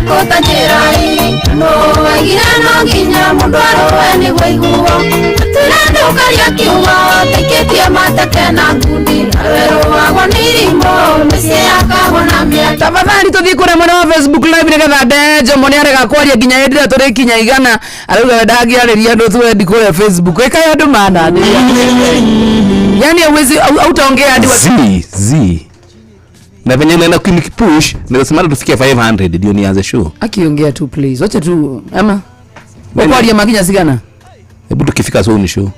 Kũtanjĩrai no waigire no nginya mũndũ arũe nĩguo aiguo atĩra ndũkaria kiugo taikĩtie mateke na ngundi arwerũagwo nĩ irimũ mĩciĩ yakagwo na mĩaki. Tafadhali tuthii kuria mwena wa Facebook live nigetha ndejo mo niarega kwaria nginya hindi ĩrĩa tũrĩkinya igana arauga we ndangĩarĩria andũ twendi kũrĩa Facebook ĩkaĩ andũ mananĩria yani hauwezi hautaongea hadi Z Z na venye naenda nikipush naweza sema tufikie 500 ndio nianze show. Akiongea tu please, wacha tu ama Wewe- ukwaria makinya cigana. Hebu tukifika so ni show.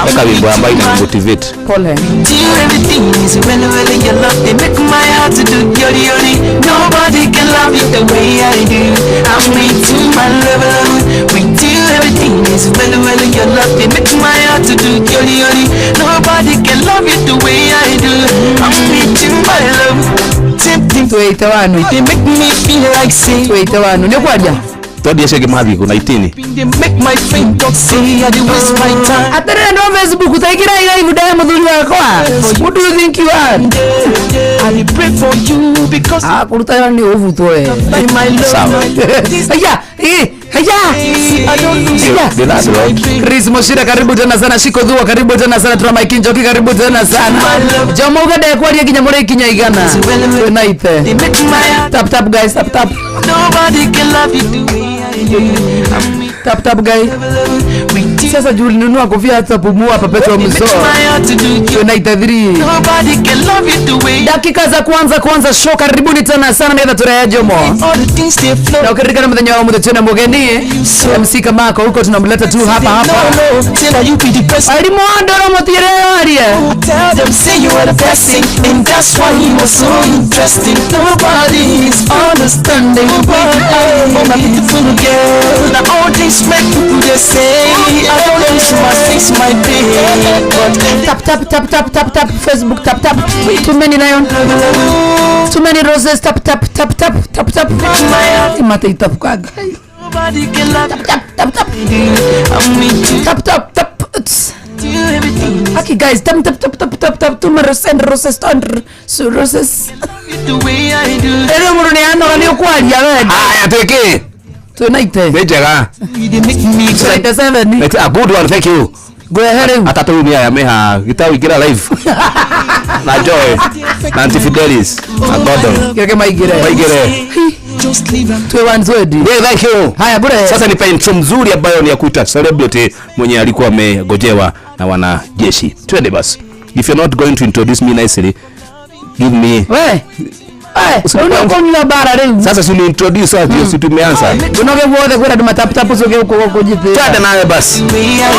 Weka wimbo ambayo ina motivate. Pole. To you everything is well, well in your love. They make my heart to do yori yori. Nobody can love you the way I do. I'm into my love, love. With you everything is well, well in your love. They make my heart to do yori yori. Nobody can love you the way I do. I'm into my love. Tempting, Twĩte wanu. they make me feel like say. Twĩte wanu nĩ kwaria. Twendie cenge mathiĩ kũ 19. They make my friend talk say I dey waste my time. Atĩrĩrĩ no Facebook taingĩra live ndae mũthuri wakwa. Who do you think you are? I dey pray for you because Ah, kũruta wĩra nĩ ũbutwo we. by my love. Sawa. This Haya, eh, haya. day I don't lose. Haya. The last round. Chris Moshira karibu tena sana, Shiko Dhua karibu tena sana, Tuna Mike Njoki karibu tena sana. Jomo Uganda kwaria nginya mũrĩkinya igana. Twĩna ite. They make my heart. Tap tap guys, tap tap. Nobody can love you the way I do. I'm in Tap tap guys. love with you. Sasa juu ulinunua kofia hata pumua perpetual They make mso. my heart to do you. Twĩna ite 3. Nobody can love you the way. Dakika za kwanza kwanza show karibuni tena sana nĩgetha tũrehe Jomo. All the things they flow. Na ukirikana mũthenya wa mũthĩ twĩna mũgeni MC Kamako huko tunamleta tu hapa hapa. No, no, till you be the best. Arimũ a ndoro mũtirĩ arie. Tell them say you are the best thing, and that's why you are so interesting. Nobody is understanding. But I, oh my beautiful girl, now all things make people they say I don't lose my things, my babe, but Tap tap tap tap tap tap Facebook tap tap. Too many lion. Too many roses tap tap tap tap tap tap. Imate itapukaga. nobody can love you. Tap tap tap I'm into tap tap tap. you everything. Okay guys, tap tap tap tap tap tap too many roses and roses and roses. The way I do, Rĩu mũndũ nĩ anoga nĩ ũkwaria we. Haya twĩkĩ? Twĩna ite. Nĩ njega. they make me Twĩna ite 7. It's a good one, thank you. Ngwehe rĩu. Atatũ rĩu nĩ aya meha gĩtau ingĩra live. Na Joy, na Auntie Fidelis, na Gordon. Kĩreke maingĩre. Maingĩre. just leave and Twĩ one twendi. Yeah, thank you. Haya bure. Sasa nipe intro mzuri ambayo ni ya kuita celebrity mwenye alikuwa amegojewa na wanajeshi. Twende basi. If you're not going to introduce me nicely, give me We. We, rĩu nĩ ũkũnyua bara rĩu. sasa si introduce sasa ndio si tumeanza. Unoge guothe kwĩra andũ mataputapu ũcoke gũkũ kũnjitĩra. Twende nawe basi. the way I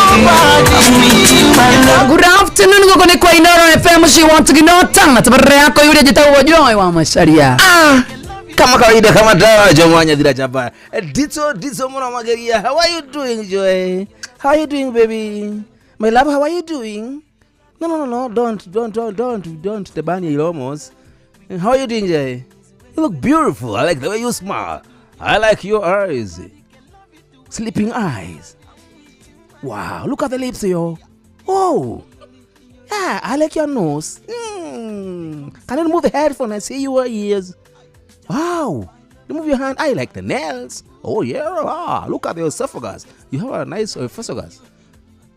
do. I'm into my love. Good afternoon gũkũ nĩ kwa Inoro FM she want to ginota tabarĩra yako yule njĩtagwo Joy wa Macharia. Ah, kama kawaida kama dawa Jomo Nyathira Chapa. Ditso ditso mwana mageria. How are you doing Joy? How are you doing baby? My love, how are you doing? No no no no, don't don't don't don't don't the bunny almost. How are you doing Joy? You look beautiful. I like the way you smile. I like your eyes. Sleeping eyes. Wow, look at the lips yo. Oh. Yeah, I like your nose. Can you remove the headphone and see your ears? Wow. Remove your hand. I like the nails. Oh, yeah. Ah, look at the esophagus. You have a nice esophagus.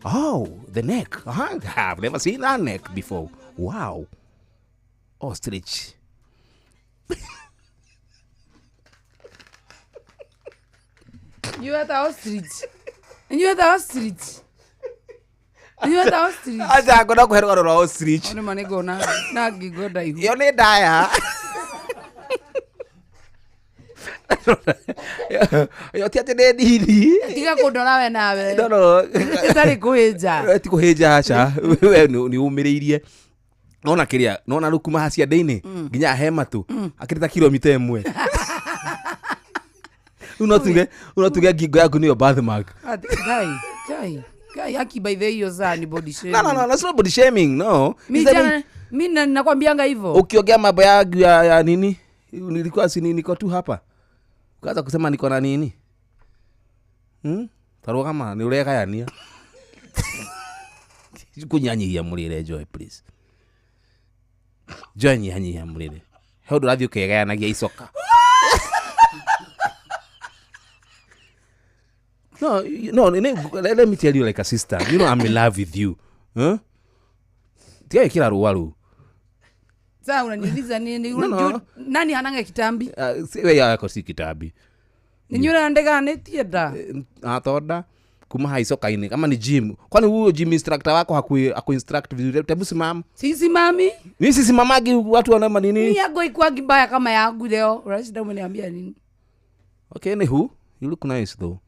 Oh, the neck. Uh-huh. I've never seen that neck before. Wow. Ostrich. Nyuĩte ostrich. Nyuĩte ostrich. Nyuĩte ostrich. Acha ngona kũhe rũgano rwa ostrich. Nĩ ma nĩngona na ngingo ndaihu. Ĩyo nĩ ndaya. Ĩyo ti atĩ nĩ nini. Tiga kũndora we nawe. No, no. Ĩtarĩ kũhĩnja. Ti kũhĩnja aca. We nĩ ũmĩrĩirie. Nona kĩrĩa, nona rĩu kuma hacia ndĩ-inĩ nginya he matũ akĩrĩ ta kilomita ĩmwe. Rĩu no tuge, rĩu no tuge ngingo yaku nĩyo birthmark. Ati- Ngai, Ngai, Ngai aki by the way hiyo saa ni body shaming. No, no, no, that's not body shaming, no. Mi It's the- jana mi nakwambianga hivyo. Ukiongea mambo ya nini? Nilikuwa si niko tu hapa. Ukaanza kusema niko na nini? Tarũgama nĩ ũregayania. Kũnyihanyihia mũrĩre Joy please. Joy nyihanyihia mũrĩre. He ũndũ ũrathiĩ ũkĩgayanagia icoka. No, no, let me tell you like a sister. You know I'm in love with you. Huh? Tiga kila rũa rũu. Sasa unaniuliza nini? No, no. Nani hananga kitambi? Si we yako si kitambi. Ninyi ũrandeganĩtie nda. Atonda kuma hai soka-inĩ kama ni gym. Kwani huyo gym instructor wako haku instruct vizuri? Hebu simama. Sisi mami. Mimi sisimamagi watu wanama Ni nini? yako ikuwa mbaya kama yangu leo. Unashinda umeniambia nini? Okay, anywho, you look nice though.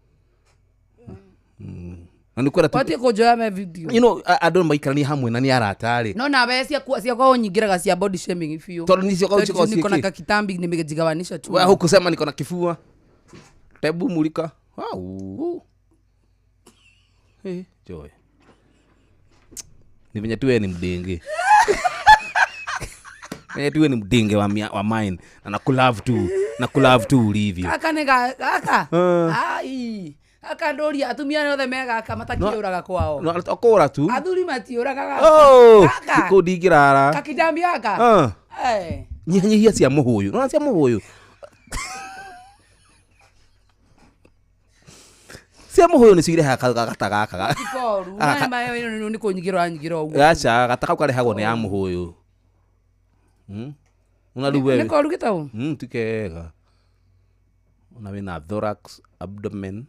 Na nĩ kwĩra tu Watie kũnjoya me video. you know andũ maikarania hamwe na nĩ arata rĩ. No nawe ciakwa ciakwa ũnyingĩraga cia body shaming biũ. Tondũ ni ciakwa Tondũ cikoragwo niko na ciĩkĩ? kakitambi nimejigawanisha tu. Wewe hukusema niko na kifua. Tebu mulika. Wow. Hey, Joy. Ni venye tu wewe ni mdenge. Venye tu wewe ni mdenge wa mine na nakulove tu, nakulove tu ulivyo. Gaka nĩ gaka. Ah. Ai. Gaka ndũria atumia othe me gaka matakĩũraga kwao. No okora tu. Athuri matiũraga gaka. Oh, Gaka. kå ndingĩrara. Kakitambi gaka. Ah. Eh. Nyihanyihia cia mũhũyũ. Nona cia mũhũyũ. Cia mũhũyũ nĩcio irehaga gata gaka. Koru. Ah, Maĩ maĩ nĩ kũnyingĩra ũranyingĩra ũguo. Aca gata kau karehagwo nĩ ya mũhũyũ. Una rĩu Nĩ wewe. koru gĩtau? Ti kega. Ona wĩna thorax, abdomen.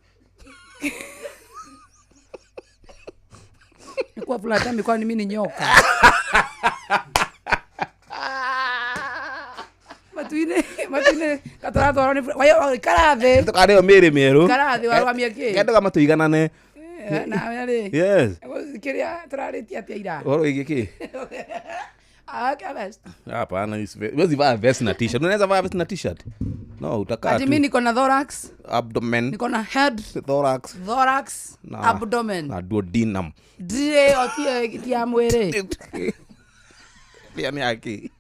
Nĩ kwa fulata kwani mimi ni nyoka. Matuine matuine kataratwarwo nĩ wayo ikara thĩ. Tũkarĩo mĩĩrĩ mĩerũ. Ikara thĩ warũgamia kĩ? Kendaga matũiganane. Nawe rĩ. Yes. Kĩrĩa tũrarĩtie atĩa ira? Ũhoro wĩgiĩ kĩ? Ah, okay, best. Hapana, huwezi vaa vest na t-shirt. Unaweza vaa vest na t-shirt? No, utakaa Ati mimi tu. niko na thorax, Abdomen, niko na head, thorax, thorax, abdomen. na duodenum. Ndirĩ o ti ya mwĩrĩ. Pia ni haki.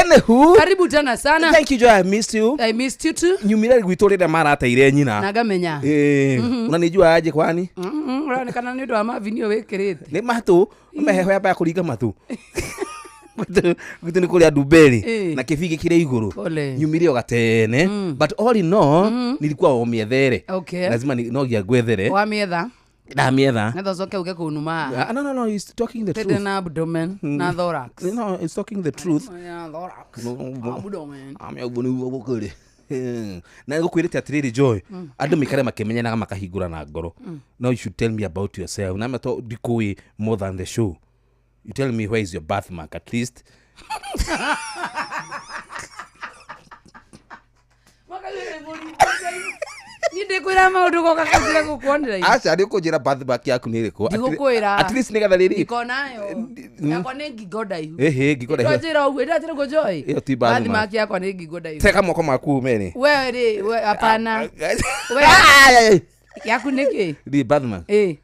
Anywho, Karibu tena sana. thank you Joy, I missed you. I missed you too. Nyumire gwitũ rĩrĩa marateire nyina. Na ngamenya. Eh, unanijua aje kwani? Ũronekana nĩ ũndũ wa mavinio wĩkĩrĩte. Nĩ matũ, meheho yamba ya kũringa matũ. Gwitũ nĩ kũrĩa ndumberi Eh. na kĩbigi kĩrĩ igũrũ. Pole. Nyumire o gatene, but all in all nilikuwa omĩethere. Okay. Lazima no nginya ngwethere. Wamĩetha. Ndamĩetha. Ngetha ũcoke ũke kũnuma. Ah, no, no, no, he's talking the Tete truth. na abdomen na thorax. No, he's talking the truth. Yeah, thorax. No, no. Abdomen. Amĩa ũguo nĩguo gũkũrĩ. Na ngũkwĩrĩte atĩrĩrĩ Joy, andũ maikare makĩmenyanaga makahingũra na ngoro. Now you should tell me about yourself. Na to ndikũĩ more than the show. You tell me where is your birthmark at least. Niĩ ndĩkwĩra maũndũ goka katige gũkuonera. Aca nĩ ũkũnjĩra birthmark yaku nĩ ĩrĩkũ. Ndigũkwĩra. At least nĩgetha rĩrĩ. Niko nayo. Yakwa nĩ ngingo ndaihu. Ĩhĩ, ngingo ndaihu. Ndwanjĩra ũguo, ndwanjĩra ũguo Joy. Ĩyo ti birthmark. Birthmark yakwa nĩ ngingo ndaihu. Teka moko maku merĩ. We rĩ, we hapana. We yaku nĩ kĩ? Ndi birthmark. Ĩ.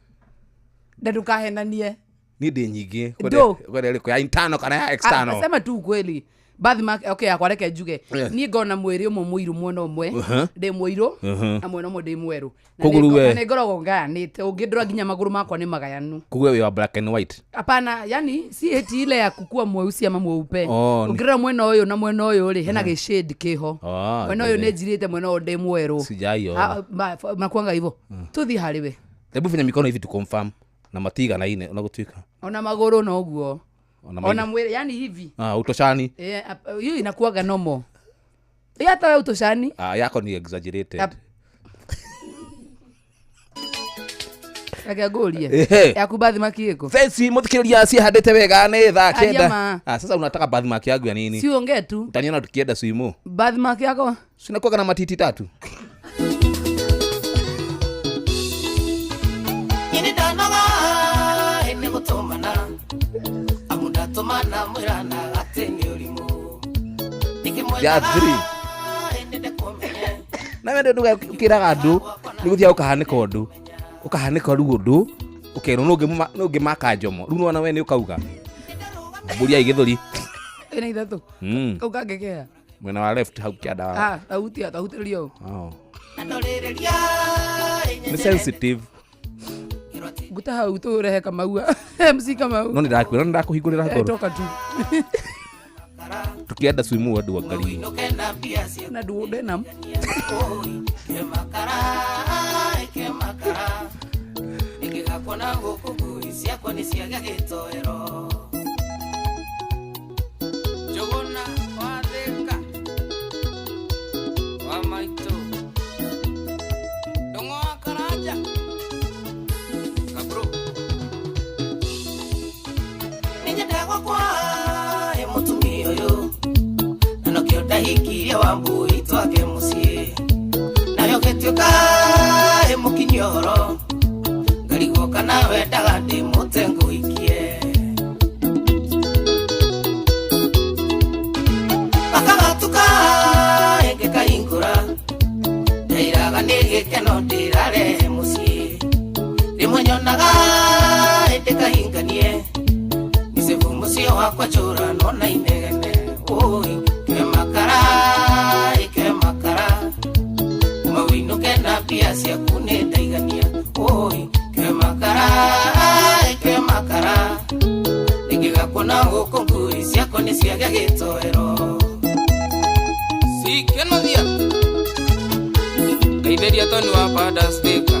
Na ndũkahenanie. Niĩ ndĩ nyingĩ. Ndũ. Kwenda ĩrĩkũ ya internal kana ya external. Ah, sema tu ukweli. Birthmark okay yakwa reke njuge. Yes. Niĩ ngona mwĩrĩ ũmwe mũirũ mwena ũmwe. Ndĩ mũirũ na mwena ũmwe ndĩ mwerũ. Na Koguo rĩu we- na nĩ ngoragwo ngayanĩte. Ũngĩndora nginya magũrũ makwa nĩ magayanu. Koguo wĩ wa black and white. Hapana, yani si eti ile ya kukua mweusi ama mweupe. Oh, ni- Ũngĩrora mwena ũyũ na mwena ũyũ rĩ, hena gĩshade kĩho. Oh, Mwena ũyũ nĩ njirĩte, mwena ũyũ ndĩ mwerũ. Sijaiona. Ah, makuanga hivyo. Tũthiĩ harĩ we. Hebu fanya mikono hivi tu confirm na matiganaine ona gũtuĩka. Ona magũrũ noguo. Ona Ona maitho. mwĩrĩ, yani hivi. Ah, utoshani. Eh, hiyo inakuwaga normal. Hiyo hata wewe utoshani. Ah, yako ni exaggerated. Reke ngũrie. Ehe. Yaku birthmark ĩko. Fensi mũthikĩrĩria cihandĩte wega nĩ thaa Aria kenda. ma. Ah, sasa unataka birthmark yangu ya nini? Si uongee tu. Utaniona tukienda swimo. Birthmark yako. Sinakuwa na matiti tatu. Nyini ndanoga nĩ gũtũmana amu ndatũmana mwĩrana atĩ nĩ ũrimũ Ya three. ĩndĩ ndĩkũmenye Na wende nduga ukiraga andu nĩ gũthiaga ũkahanĩka ũndũ. Ũkahanĩka rĩu ũndũ ũkerwo nũ ũngĩmaka njomo. Rĩu nĩwona we nĩ ũkauga. Mbũri ya gĩthũri. Ĩna ithatũ. Kau kangĩkea. Mwena wa left hau kĩanda. Ah, tautia, tautĩrĩria ũũ. Oh. andorĩrĩria Nĩ sensitive. Nguta hau tũrehe Kamau. MC Kamau. No nĩ ndakwĩra nĩ ndakũhingũrĩra Eh, ngoro. toka tu. Tukienda swimu andũ angarie. Na duodenum. Njũgũna wathĩka wa maitũ ndũng'o wa karanja kabro Nĩnyendaga gwakwa ĩ mũtumia ũyũ na nokĩo ndahikirie Wambui twake mũciĩ nayo gĩtuĩka ĩ mũkinyia ũhoro ngarigwo kana wendaga ndĩmũte ngũhikie akagatuka ĩngĩkahingũra ndairaga nĩ gĩkeno ndĩrarehe mũciĩ rĩmwe nyonaga ĩndĩkahinganie Nisivu musio wakwa chura nona inegene Oi, ke makara, ke makara Uma winuke na pia ciaku nĩ ndaigania Oi, ke makara, ke makara Ningĩgakuona gũkũ ngui ciakwa nĩ ciagĩa gĩtoero sikenothia ngeithĩria toni wa padastĩka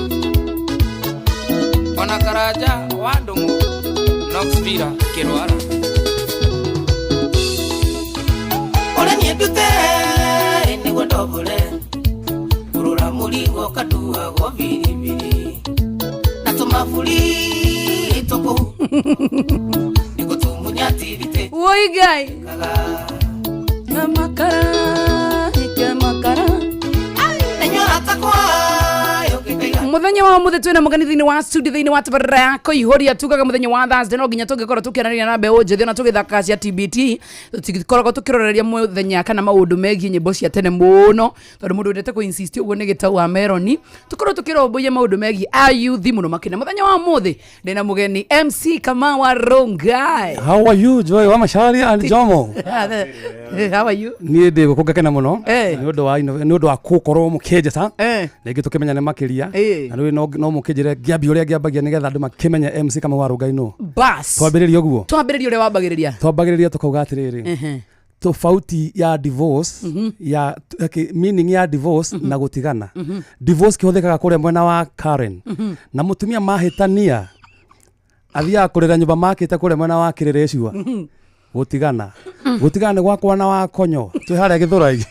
ona karanja wa ndũng'ũ noxvira kĩrwara Ũrĩa niĩ ndute nĩguo ndombore Kũrũra mũrigo kanduagwo biribiri Na tũmaburi tũkũhu Nĩgũtumunya tirite Woi Ngai. kaga Kemakara, kemakara. Muthenya wa muthi twina mugeni thiini wa studio thiini wa tabarira ya kuihuria tugaga muthenya wa Thursday no nginya tungikorwo tukianariria na mbeũ njĩthĩ ona tũgĩthaka cia TBT tũtikoragwo tũkĩroreria muthenya kana maũndũ megiĩ nyĩmbo cia tene mũno tondũ mũndũ wendete kũ insist ũguo nĩ gĩtau wa meroni tũkorwo tũkĩrũmbũiya maũndũ megiĩ a youth mũno makĩria muthenya wa mũthĩ ndĩna mũgeni MC Kamau wa Rongai. How are you, Joy wa Macharia and Jomo? How are you? Niĩ ndĩ gũkũ ngakena mũno Eh. nĩ ũndũ wa nĩ ũndũ wa gũkorwo mũkĩnjĩta Eh. rĩngĩ tũkĩmenyane makĩria Eh. na rĩu no mũkĩnjĩre ngĩambia ũrĩa ngĩambagia nĩgetha andũ makĩmenye MC Kamau wa Rongai nũ. Bas. Twambĩrĩrie ũguo. Twambĩrĩrie ũrĩa wambagĩrĩria. Twambagĩrĩria tũkauga atĩrĩrĩ tofauti ya divorce ya okay, meaning ya divorce na gũtigana. Divorce kĩhũthĩkaga kũrĩa mwena wa Karen na mũtumia mahĩtania athiaga kũrĩra nyũmba makĩte kũrĩa mwena wa Kĩrĩrĩcua gũtigana gũtigana nĩ gwakwa na wakonyo twĩ harĩa Gĩthũrai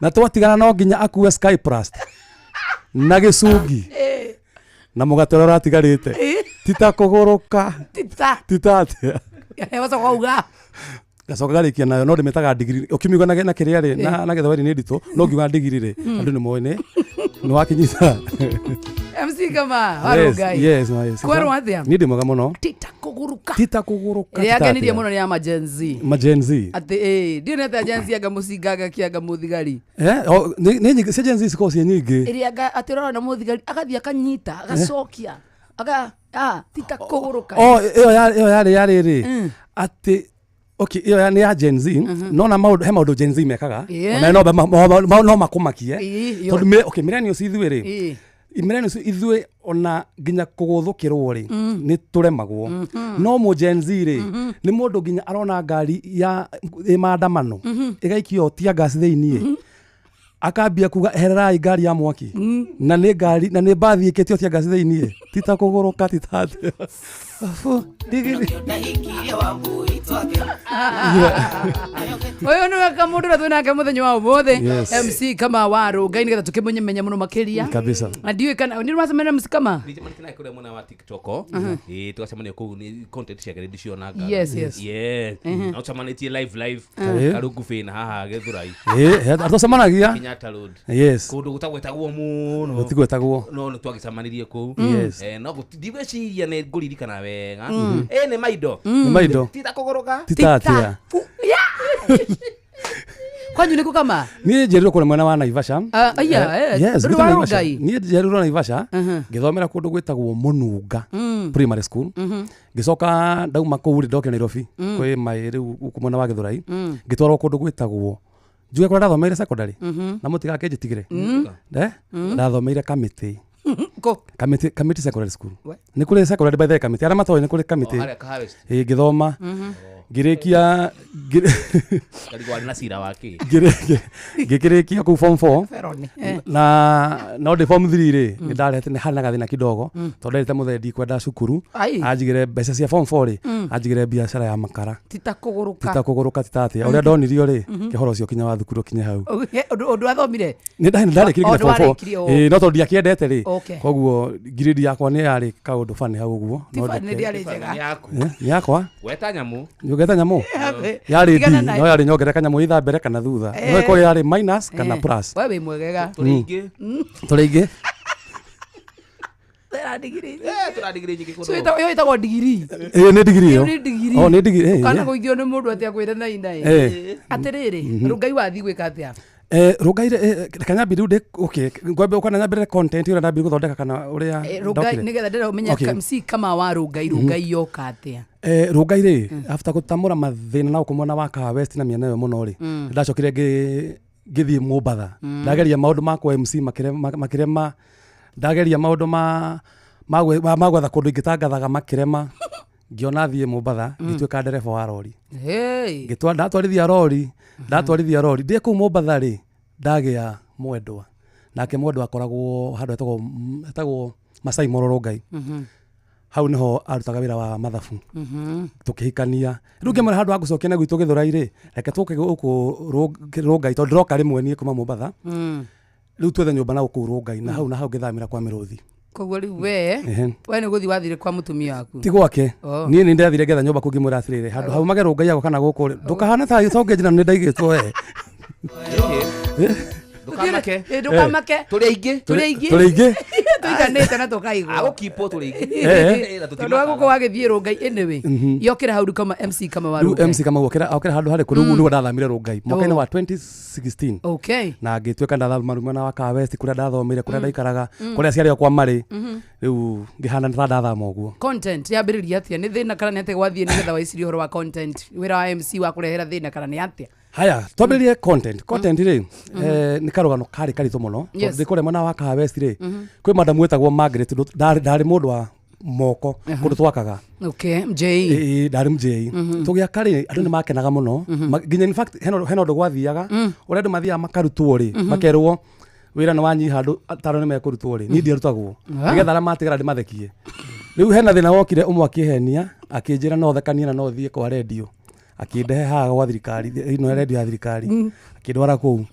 na twatigana no nginya akue Sky Plus na gĩcungi na mũgate ũrĩa ũratigarĩte tita kũgũrũka Tita. tita atĩa Wacoka uga. gacoka garĩkia nayo no ndĩmĩtaga ndigiri ũkĩmĩigua na kĩrĩa rĩ na gĩthweri nĩ nditũ no ngiuga ndigiri rĩ andũ nĩ moĩ nĩ wakinyita. MC Kamau wa Yes, Rongai. yes, yes. Kwerwo atĩa? Niĩ ndĩ mwega mũno. Tita kũgũrũka. Tita kũgũrũka. Ĩrĩa tita yakenirie atĩa? mũno nĩ ya ma Gen Z. Ma Gen Z. Atĩ ĩ ndiũ nĩ atĩa Gen Z anga mũcinga anga kĩanga mũthigari. Eh, o, nĩ nyingĩ cia Gen Z cikoragwo ciĩ nyingĩ. Ĩrĩa anga atĩ ũrona mũthigari agathiĩ akanyita agacokia aga ah tita kũgũrũka. O ĩyo ĩyo yarĩ yarĩ rĩ atĩ okay ĩyo nĩ ya Gen Z no na maũndũ he maũndũ Gen Z mekaga Yeah. ona no makũmakie Ĩĩ, yo. tondũ okay millennials ithuĩ rĩ Ĩĩ. millennials ithuĩ ona nginya kũgũthũkĩrwo rĩ nĩ tũremagwo no mũ Gen Z rĩ nĩ mũndũ nginya arona ngari ya ĩ maandamano ĩgaikio tear gas thĩiniĩ akambia kuga ehererai ngari ya mwaki na nĩ ngari na nĩ mbathi ĩkĩtio tear gas thĩiniĩ tita kũgũrũka tita atĩa. Abu, ndigiri. Ndahikirie Wambui twake Ũyũ nĩwe kamũndũ ũrĩa twĩ nake mũthenya wa ũmũthĩ Yes. MC Kamau wa Rongai nĩgetha tũkĩmũmenye mũno makĩria. Kabisa. Na ndiũĩ kana nĩ ũracemania na MC Kamau? Nĩnjemanitie nake kũrĩa mwena wa TikTok ĩĩ tũgacemania kũu nĩ content ciake nĩ ndĩcionaga. Yes, yes. Yes. Na ũcemanĩtie live live Eh. Karungubĩ na haha Gĩthũrai Ĩĩ, atũcemanagia Kenyatta Road yes kũndũ gũtagwetagwo mũno gũtigwetagwo no nĩ twagĩcemanirie kũu. Yes. No ndigwĩciria nĩ ngũririkana wega ĩ nĩ maindo nĩ maindo tita kũgũrũka tita atĩa Kwanyu nĩ kũ Kamau? niĩ njerirwo kũrĩa mwena wa Naivasha. Ah, aya, eh, Yes, ndũrĩ gwitũ wa Naivasha. Rongai? Niĩ njerirwo Naivasha ngĩthomera kũndũ gwĩtagwo Mũnunga primary school ngĩcoka ndauma kũu rĩ ndokire Nairobi kwĩ maĩ rĩu gũkũ mwena wa Gĩthũrai ngĩtwarwo kũndũ gwĩtagwo njuge kũrĩa ndathomeire secondary na mũtigakĩnjĩtigĩre. Eh? Ndathomeire Kamĩtĩ. Kũ? Kamiti Kamiti Secondary School. We. Nĩ kũrĩ secondary by the way, Kamiti arĩa matoĩ nĩ kũrĩ Kamiti. Harĩa Kahawa West. Ĩĩ, ngĩthoma ngĩrĩkia Ngarigwo arĩ na cira wa kĩ ngĩkĩrĩkia kũu form 4 Feroni. Eh. Na no ndĩ form 3 rĩ, nĩ ndarehete nĩ harĩ na gathĩna kidogo tondũ nderĩte mũthee ndikwenda cukuru. Ai. Anjigĩre mbeca cia form 4 rĩ, anjigĩre biacara ya makara. Tita kũgũrũka. Tita kũgũrũka tita atĩa ũrĩa ndonirio rĩ, kĩhoro ũcio kinya wa thukuru ũkinye hau. Ũndũ athomire? Nĩ ndarĩkirie Oh, nginya form 4. nĩwarĩkirie, oh. Ĩĩ, no tondũ ndiakĩendete rĩ, Okay. koguo grade yakwa nĩ yarĩ kaũndũ bani hau ũguo. Ti No bani, ndeke- ndĩarĩ njega. Nĩ yaku. Eh, nĩ yakwa. Weta nyamũ. Nyongeta nyamũ yarĩ D. Tigana nayo. No yarĩ nyongerera kanyamũ itha mbere kana thutha, no ĩkorwo yarĩ minus kana plus. We wĩ mwegega. Tũrĩ aingĩ. Tũrĩ aingĩ. Tera ndigiri. Eh, tũra digiri nyingĩ So kũndũ. ĩyo ĩtagwo ndigiri. Ĩĩ, nĩ digiri ĩyo. Ĩyo nĩ ndigiri. Oh, nĩ digiri, eh, Kana eh. gũithio nĩ mũndũ atĩ akwĩre nainaĩ. Eh. Atĩrĩrĩ, Rũngai wathiĩ gwĩka atĩa? Eh, Rũngai rĩ, reke nyambie rĩu ndĩ okay, ngwambe ũkona nyambĩrĩre content ĩrĩa ndambire gũthondeka kana ũrĩa Eh, Rũngai ndokire. nĩgetha ndĩrenda ũmenye Okay. MC kama wa Rũngai, Rũngai yoka atĩa? Eh, Rũngai rĩ, after gũtamũra mathĩna na gũkũ mwena wa Kahawa West na mĩena ĩyo mũno rĩ, ndacokire ngĩthiĩ Mombatha. Ndageria maũndũ ma kwa MC makĩrema, makĩrema. Ndageria maũndũ ma gwetha kũndũ ingĩtangathaga makĩrema. Ngĩona thiĩ Mombatha, ngĩtuĩka ndereba wa rori. Hey. Ndatwarithia rori, ndatwarithia rori ndĩ kũu Mombatha rĩ, ndagĩa mwendwa. Nake mwendwa akoragwo handũ hetagwo Masai Moro Rũngai. Hau nĩho arutaga wĩra wa mathabu. Tũkĩhikania. Rĩu ngĩmwĩra handũ ha gũcokia na gwitũ Gĩthũrai rĩ, reke tũke gũkũ Rũngai tondũ ndĩroka rĩmwe niĩ kuma Mombatha. Rĩu twethe nyũmba na gũkũ Rũngai, na hau na hau ngĩthamĩra kwa Mĩrũthi. Koguo rĩu we Ehe. we nĩ gũthiĩ wathire kwa mũtumia waku. Ti gwake. Oh. Niĩ nĩ ndathire ngetha nyũmba kũu ngĩmwĩra atĩrĩrĩ, handũ hau mage Rũngai agũka na gũkũ rĩ, ndũkahane ta gĩtonge njĩra nĩ ndaigĩtwo we. Ndũkamake. Eh, ndũkamake. Tũrĩ aingĩ. Tũrĩ aingĩ. Tũrĩ aingĩ. Tũiganĩte na tũkaigwo. Agũkipwo tũrĩ aingĩ. Eh. Eh, na Tondũ wa gũkũ tũtimakaga. wagĩthiĩ Rũngai anyway. Yokĩra hau rĩu kama MC kama wa Rĩu Rũngai. MC Kamau okĩra handũ harĩ kũ rĩu nĩguo ndathamire Rũngai mwaka-inĩ wa 2016. Okay. Na ngĩtuĩka ndathama rĩu mwena wa Kahawa West kũrĩa ndathomeire, kũrĩa ndaikaraga, kũrĩa aciari akwa marĩ. Rĩu ngĩhana ta ndathama ũguo. Content yambĩrĩria atĩa? Nĩ thĩna kana nĩ atĩa gwathiĩ nĩgetha waicirie ũhoro wa content? Wĩra wa MC wa kũrehera thĩna kana nĩ atĩa? Haya, twambĩrĩrie content. Content rĩ, nĩ karũgano karĩ karitũ mũno. Yes. Tondũ ndĩ kũrĩa mwena wa Kahawa West rĩ, kwĩ madamu wetagwo Margaret, ndarĩ mũndũ wa moko kũndũ twakaga. Okay, MJ. Ĩĩ, ndarĩ mjei. Tũgĩaka rĩ, andũ nĩ makenaga mũno. Nginya in fact hena ũndũ gwathiaga, ũrĩa andũ mathiaga makarutwo rĩ, makerwo wĩra nĩ wanyiha andũ atano nĩ mekũrutwo rĩ, niĩ ndiarutagwo nĩgetha arĩa matigara ndĩmathekie. Rĩu hena thĩna wokire ũmwe akĩhenia, akĩnjĩra no thekanie na no thiĩ kwa rendio, akĩndehe haha gwa thirikari, ĩno rendio ya thirikari, akĩndwara kũu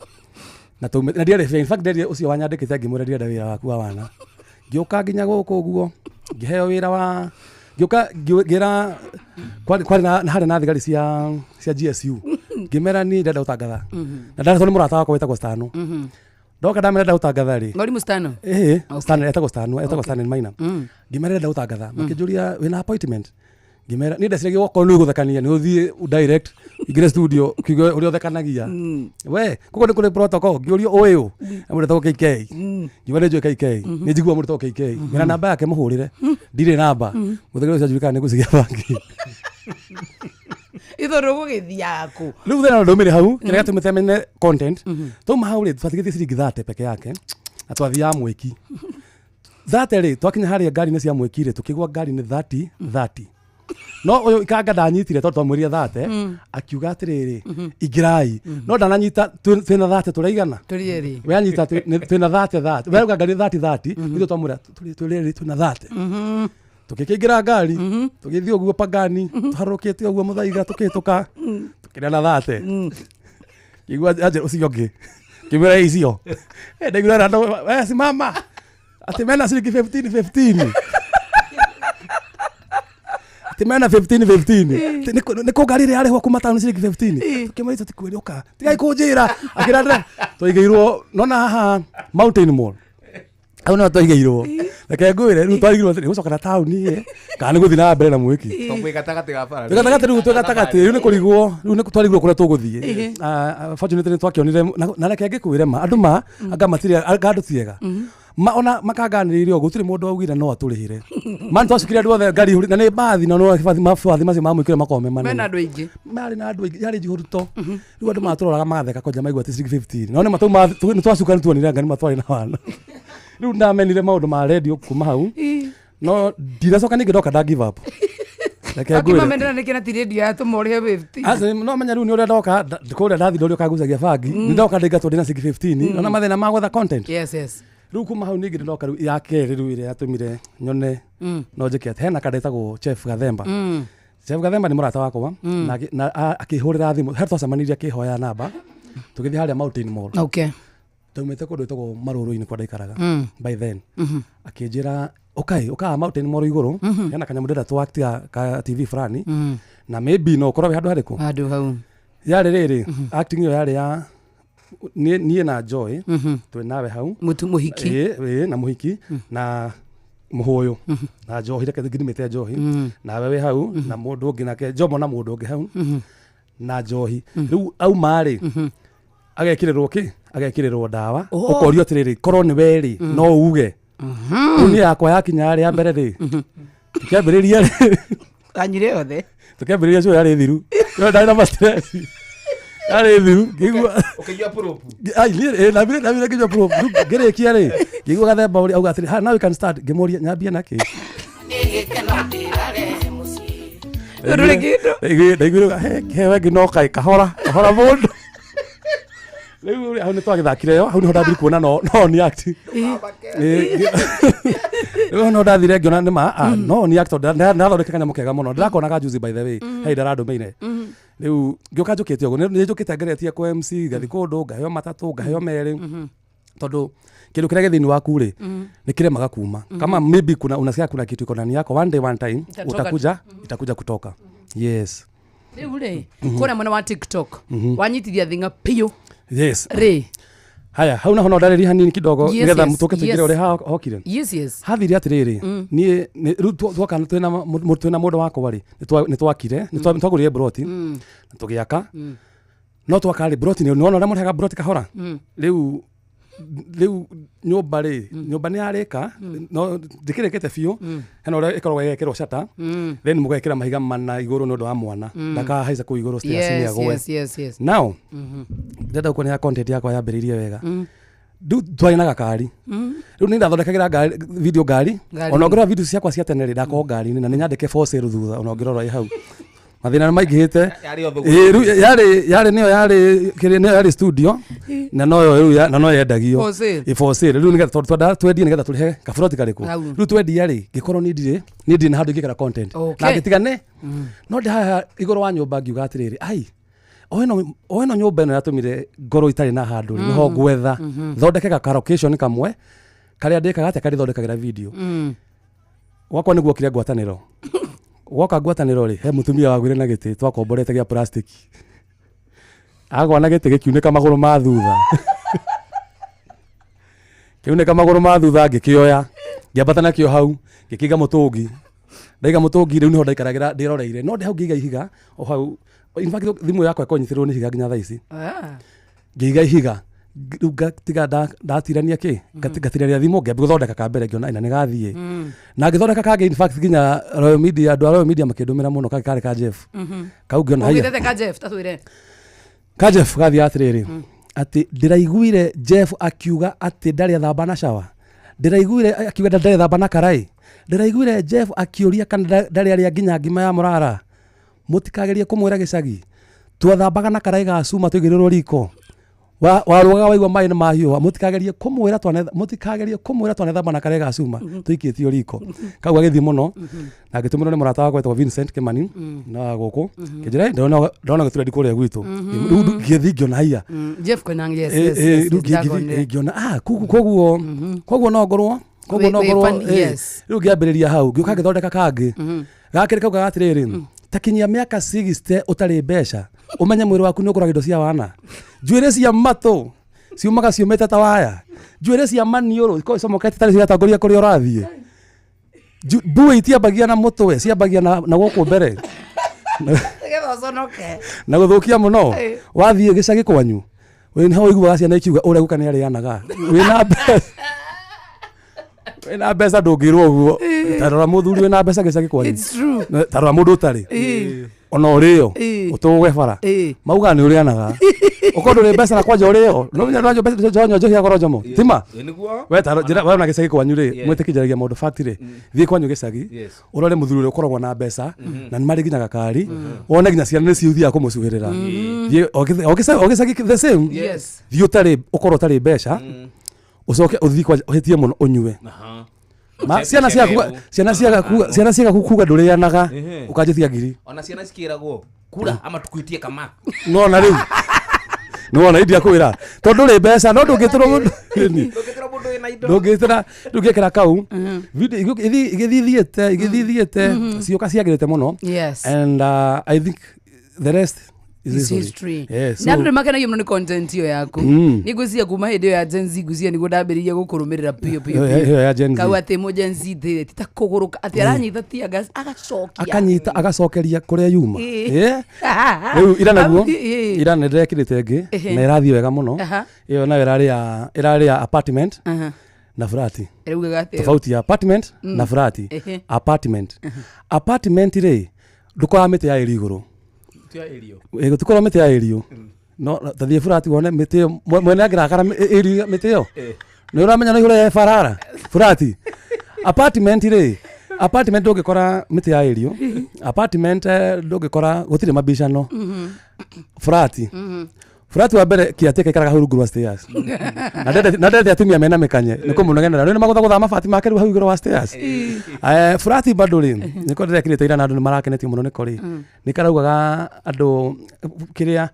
na taume na ndiarĩ fair. In fact nderire ũcio wanyandĩkĩte ngĩmwĩra ndirenda wĩra waku wa wana. Ngĩũka nginya gũkũ ũguo ngĩheo wĩra wa ngĩũka ngĩra kwarĩ na harĩ na thigari cia GSU, ngĩmera niĩ ndĩrenda gũtangatha na ndaretwo nĩ mũrata wakwa wĩtagwo Stano. Ndoka ndamera ndĩrenda gũtangatha rĩ, Mwalimu Stano. ĩĩ, Stan etagwo Stano, etagwo Stan Maina. Ngĩmera ndĩrenda gũtangatha, makĩnjũria wĩna appointment. Ngĩmera niĩ ndeciragia okorwo nĩ ũgũthekania nĩ ũthiĩ direct ingĩre studio kiuge ũrĩa ũthekanagia we, koguo nĩ kũrĩ protocol. Ngĩũrio ũĩ ũ, mũndũ etagwo KK. Ngiuga nĩ njũĩ KK, nĩ njiguaga mũndũ etagwo KK, ngĩra namba yake mũhũrĩre, ndirĩ namba. Mũthenya ũcio anjũria kana nĩ ngũcigia bangi. Itho rũgũgĩthiaga kũ? Rĩu thĩna ndũmĩre hau kĩrĩa gĩatũmĩte mene content twauma hau rĩ, twatigĩtie ciringi 30 peke yake na twathiaga mwĩki 30 rĩ, twakinya harĩa ngari-inĩ cia mwĩki rĩ, tũkĩgwa ngari-inĩ 30 30, no ũyũ ikanga ndanyitire tondũ twamwĩrire 30, akiuga atĩrĩrĩ, ingĩrai, no ndananyita twĩna 30 tũraigana. Tũrĩ erĩ. We anyita twĩna 30 30, we auga ngari 30 30, ithuĩ twamwĩra tũrĩ erĩ twĩna 30. Tũgĩkĩingĩra ngari tũgĩthiĩ ũguo Pagani tũharũrũkĩte ũguo mũthaiga, tũkĩhĩtũka tũkĩrĩa na 30. Ngĩigua anjĩra ũcio ũngĩ, ngĩmwĩra icio ndaigua andũ we simama atĩ mena ciringi 15 15, atĩ mena 15 15. Atĩ nĩ kũ ngari ĩrĩa yarĩhwo kuma taũni ciringi 15. Tũkĩmwĩra itũ tikuĩrĩ ũka tigai kũnjĩra akĩra ndĩra twaigĩirwo nona haha Mountain Mall hau nĩho twaigĩirwo. Reke ngwĩre rĩu twarigirwo atĩrĩ gũcoka na taũni ĩ kana nĩ gũthiĩ na mbere na mwĩki. Tondũ mwĩ gatagatĩ ga bara. Twĩ gatagatĩ rĩu, twĩ gatagatĩ rĩu nĩ kũrigwo rĩu nĩ twarigwo kũrĩa tũgũthiĩ. Fortunately nĩ twakĩonire na reke ngĩkwĩre ma andũ ma anga matirĩ anga andũ tiega ma ona makanganĩrĩire ũguo gũtirĩ mũndũ augire no atũrĩhĩre ma nĩ twacukire andũ othe ngari ihũrĩ- na nĩ mbathi na no mabathi macio mamwĩkire makome manene. Mena andũ aingĩ. Marĩ na andũ aingĩ, yarĩ njihũru to rĩu andũ matũroraga magatheka kwanja maigua atĩ ciringi 15, no nĩ matũ nĩ twacuka nĩ tuonire anga nĩ matwarĩ na wana. Rĩu ndamenire maũndũ ma radio kuma hau, no ndiracoka ningĩ ndoka nda give up. Reke ngwĩre. Akimamendera nä kä na ti radio yatå å rä he 50. Aca, no menya rĩu nĩ ũrĩa ndoka kũrĩa ndathi ndũrĩa ũkangucagia bangi, nĩ ndoka ndĩngatwo ndĩna ciringi 15, ona mathĩna ma gwetha content. Yes. Rĩu kuma hau ningĩ ndoka rĩu ya kerĩ, rĩu ĩrĩa yatũmire nyone no njĩke atĩ hena kanda ĩtagwo Chef Gathemba. Chef Gathemba nĩ mũrata wakwa na akĩhũrĩra thimũ he twacemanirie, akĩhoya namba, tũgĩthiĩ harĩa Mountain Mall. Taumĩte kũndũ ĩtagwo Marũrũ-inĩ kwa ndaikaraga by then. Akĩnjĩra ũkai ũkaa Mountain Mall igũrũ, hena kanyamũ ndĩrenda twa-act ka TV fulani, na maybe no ũkorwo wĩ handũ harĩkũ. Handå hau. Yarĩ rĩrĩ acting ĩyo yarĩ ya niĩ na Joy twĩ nawe hau. Må tu må hiki. Ĩĩ, na mũhiki na mũhũyũ na njohi, reke ngithimĩte njohi nawe wĩ hau na mũndũ ũngĩ nake Jomo na mũndũ ũngĩ hau na njohi. Rĩu auma rĩ, agekĩrĩrwo kĩ, agekĩrĩrwo ndawa. Ũkorio atĩrĩrĩ, korwo nĩ we rĩ, no uge. Rĩu niĩ yakwa yakinya rĩ ya mbere rĩ, tũkĩambĩrĩria rĩ, Anyire yothe. Tũkĩambĩrĩria cio yarĩ thiru, no ndarĩ na ma-stress, yarĩ thiru, ngĩigua Ũkĩnyua prop. Ai, niĩ, ndambire ngĩnyua prop. Rĩu ngĩrĩkia rĩ, ngĩigua Gathemba ũrĩa auga atĩrĩ, "Ha, now we can start." Ngĩmũria nyambie nakĩ. Nĩ gĩkeno ndĩrarehe mũciĩ. Ndũrĩ kĩndũ. Ndaiguire hewe ngĩnoka kahora kahora mũndũ. Rĩu rĩ, hau nĩ twagĩthakire ĩyo, hau nĩho ndambire kuona no ni act. Rĩu hau no ndathire ngĩona nĩ ma no ni act, tondũ ndathondeka kanyamũ kega mũno ndĩrakonaga juzi, by the way, hei ndarandũmĩire. Rĩu ngĩũka njũkĩte ũguo, nĩ njũkĩte ngeretie kwa MC, ngathiĩ kũndũ ngaheo matatũ, ngaheo merĩ, tondũ kĩndũ kĩrĩa gĩ thĩinĩ waku rĩ, nĩ kĩremaga kuma. Kama maybe kuna unasikia kuna kitu iko ndani yako, one day, one time Itatoka. utakuja, itakuja kutoka, yes. Rä u rä kå rä a mwena wa TikTok wanyitithia thinga piå rä. Haya, hau naho no ndarĩrie hanini kidogo, nĩgetha tũke tũingĩre ũrĩa hokire. Yes. Hathire atĩrĩrĩ, niĩ rĩu twoka twĩna mũndũ wakwa rĩ, nĩ twakire, nĩ twagũrire broti na tũgĩaka. No twaka rĩ, broti nĩ nĩwona ũrĩa mũrehaga broti kahora. Rĩu nyũmba rĩ, nyũmba nĩ yarĩka, no ndĩkĩrĩkĩte biũ. Hena ũrĩa ĩkoragwo ĩgekĩrwo shata, then mũgekĩra mahiga mana igũrũ nĩ ũndũ wa mwana ndakahaica kũu igũrũ stairs nĩ agwe. Now ndĩrenda kuonia content yakwa yambĩrĩirie wega. Rĩu twarĩ na gakari, rĩu nĩ ndathondekagĩra ngari video ngari. Ngari. Ona ũngĩrora video ciakwa cia tene rĩ, ndakorwo ngari-inĩ na nĩ nyandĩke for sale thutha. Ona ũngĩrora ĩ hau, mathĩna nĩ maingĩhĩte. Yarĩ o thũgũrĩ. Ĩĩ, rĩu yarĩ nĩyo yarĩ kĩrĩa, nĩyo yarĩ studio na noyo rĩu na noyo yendagio. For sale. Ĩ, for sale. Rĩu nĩgetha tondũ twendaga twendie nĩgetha tũrĩhe kaburoti karĩkũ. Hau. Rĩu twendia rĩ, ngĩkorwo niĩ ndirĩ na handũ ingĩkĩra content na ngĩtiga nĩ no ndĩ haha igũrũ wa nyũmba ngiuga atĩrĩrĩ, ai, o ĩno nyũmba ĩno yatũmire ngorwo itarĩ na handũ rĩ, nĩho ngwetha thondeke ga location kamwe karĩa ndĩkaga atĩa, karĩthondekagĩra video. Gwakwa nĩguo okire ngwatanĩro. Gwoka ngwatanĩro rĩ, he mũtumia wagwire na gĩtĩ twakomborete gĩa plastic, agwa na gĩtĩ gĩkiunĩka magũrũ ma thutha, kĩunĩka magũrũ ma thutha. Ngĩkĩoya, ngĩambata nakĩo hau, ngĩkĩiga mũtũngi. Ndaiga mũtũngi, rĩu nĩho ndaikaragĩra ndĩroreire, no ndĩ hau ngĩiga ihiga o hau. In fact, thimũ yakwa ĩkorwo nyitĩrĩrwo nĩ ihiga nginya thaa ici. Ngĩiga ihiga rĩu ngatiga ndatirania kĩ, ngatirania thimũ, ngĩambia gũthondeka ka mbere, ngĩona ina nĩ gathiĩ na ngĩthondeka kangĩ. In fact, nginya Royal Media, andũ a Royal Media makĩndũmĩra mũno. Kangĩ karĩ ka Jeff kau, ngĩona haiya. Ũgĩtete ka Jeff tatwĩre. Ka Jeff gathiĩ atĩrĩrĩ, atĩ ndĩraiguire Jeff akiuga atĩ ndarĩ athamba na shower, ndĩraiguire akiuga ndarĩ athamba na karai, ndĩraiguire Jeff akiũria kana ndarĩ arĩa nginya ngima ya mũrara. Mũtikagerie kũmwĩra gĩcagi twathambaga na karai ga cuma tũigĩrĩrwo riko. Warũgaga waigua maĩ nĩ mahiũha. Mũtikagerie kũmwĩra mũtikagerie kũmwĩra twanethamba na karai ga cuma tũikĩtio riko. Kau gagĩthiĩ mũno na ngĩtũmĩrwo nĩ mũrata wakwa wetagwo Vincent Kimani na wa gũkũ, kĩnjĩra, "Ĩ, ndĩrona gĩturedi kũrĩa gwitũ." Rĩu ngĩthiĩ ngĩona haiya. Jeff Koinange, yes. Rĩu Ndakonire. ngĩthiĩ ngĩona koguo no ngorwo koguo no Wĩ ngorwo funny, yes. Rĩu ngĩambĩrĩria hau, ngĩũka ngĩthondeka kangĩ gakĩrĩ kaugaga atĩrĩrĩ, ta kinyia mĩaka 60 ũtarĩ mbeca, ũmenye mwĩrĩ waku nĩ ũkũraga indo cia wana. Njuĩrĩ cia matũ ciumaga ciũmĩte ta waya, njuĩrĩ cia maniũrũ ikoragwo icomokete tarĩ ciratongoria kũrĩa ũrathiĩ. Mbui itiambagia na mũtwe, ciambagia na gũkũ mbere. Nĩgetha ũconoke. Na gũthũkia mũno, wathiĩ gĩcagi kwanyu wĩ nĩho ũiguaga ciana ikiuga ũrĩa guka nĩ arĩanaga. Wĩna mbeca ndũngĩrwo ũguo. Ta rora mũthuri wĩna mbeca gĩcagi kwanyu. It's true. Ta rora mũndũ ũtarĩ. Ona ũrĩo Ĩĩ. ũtũgwe bara. Ĩĩ. Mauga nĩ ũrĩanaga. Ũkorwo ndũrĩ mbeca na kwanja ũrĩo. No menya ndwanja mbeca njohi ya goro njomo. Tima. Nĩguo. We ta njĩra we ona gĩcagi kwanyu rĩ, Yeah. mwĩtĩki njaragia maũndũ fact rĩ. Thiĩ kwanyu gĩcagi. Yes. Ũrore mũthuri ũrĩa ũkoragwo na mbeca na nĩ marĩ nginya gakari. Wone nginya ciana nĩ ciũthiaga kũmũcuhĩrĩra. Thiĩ o gĩcagi the same. Yes. Thiĩ ũtarĩ ũkorwo ũtarĩ mbeca. Ũcoke ũthiĩ kwanja ũhĩtie mũno ũnyue. Aha. Ma ciana ciaku ciana ciaku kuga ndũrĩanaga Ehe. ũkanjĩtia ngiri. Ona ciana cikĩragwo kura ama tukuitie kama. Nona rĩu. Nĩwona india kwĩra tondũ ndũrĩ mbeca no ndũngĩtũrwo mũndũ Ĩni. Ndũngĩtũra mũndũ wĩna indo. Ndũngĩtũra ndũngĩkĩra kau video igĩthiĩ igĩthiĩte cioka ciagĩrĩte mũno. Yes. And I think the rest is Is history. history. Yes, Na andũ so, nĩ makenagio mũno nĩ content ĩyo yaku. Nĩ ngwĩciria kuma hĩndĩ ĩyo ya Gen Z ngwĩciria nĩguo ndambĩrĩirie gũkũrũmĩrĩra biũ biũ ĩyo biũ. ĩyo ya Gen Z. Kau atĩ mũ Gen Z thĩ ti ta kũgũrũka atĩ aranyita tear gas agacokia. Akanyita agacokeria kũrĩa yuma. Ĩĩ. Yeah. Rĩu ira naguo Ĩĩ. ira nĩ ndĩrekĩrĩte ĩngĩ Ehe. na ĩrathiĩ wega mũno. Aha. Ĩyo nayo ĩrarĩ ya ĩrarĩ ya apartment Aha. na furati. Ĩraugaga atĩa? Tofauti ya apartment na furati. Ehe. Apartment. Apartment rĩ ndũkoraga mĩtĩ ya ĩri igũrũ. Tia irio. Ĩ, gũtikorwo mĩtĩ ya ĩriũ no tathiĩ burati wone mĩtĩ ĩyo mwene angĩrakara ĩriũ mĩtĩ ĩyo nĩ ũramenya no igũrũ ya barara burati apartment rĩ apartment ndũngĩkora mĩtĩ ya ĩriũ apartment ndũngĩkora gũtirĩ mabicano burati burati wa mbere kĩatĩka ikaraga hau rungu rwa stairs na ndendete atumia mena mĩkanye nĩ kũmũnegenera rĩu nĩ magũthagũthaga mabati make rĩu hau igũrũ wa stairs. Burati bado rĩ nĩko ndĩrekĩrĩte ira na andũ nĩ marakenetio mũno nĩko rĩ nĩ karaugaga andũ kĩrĩa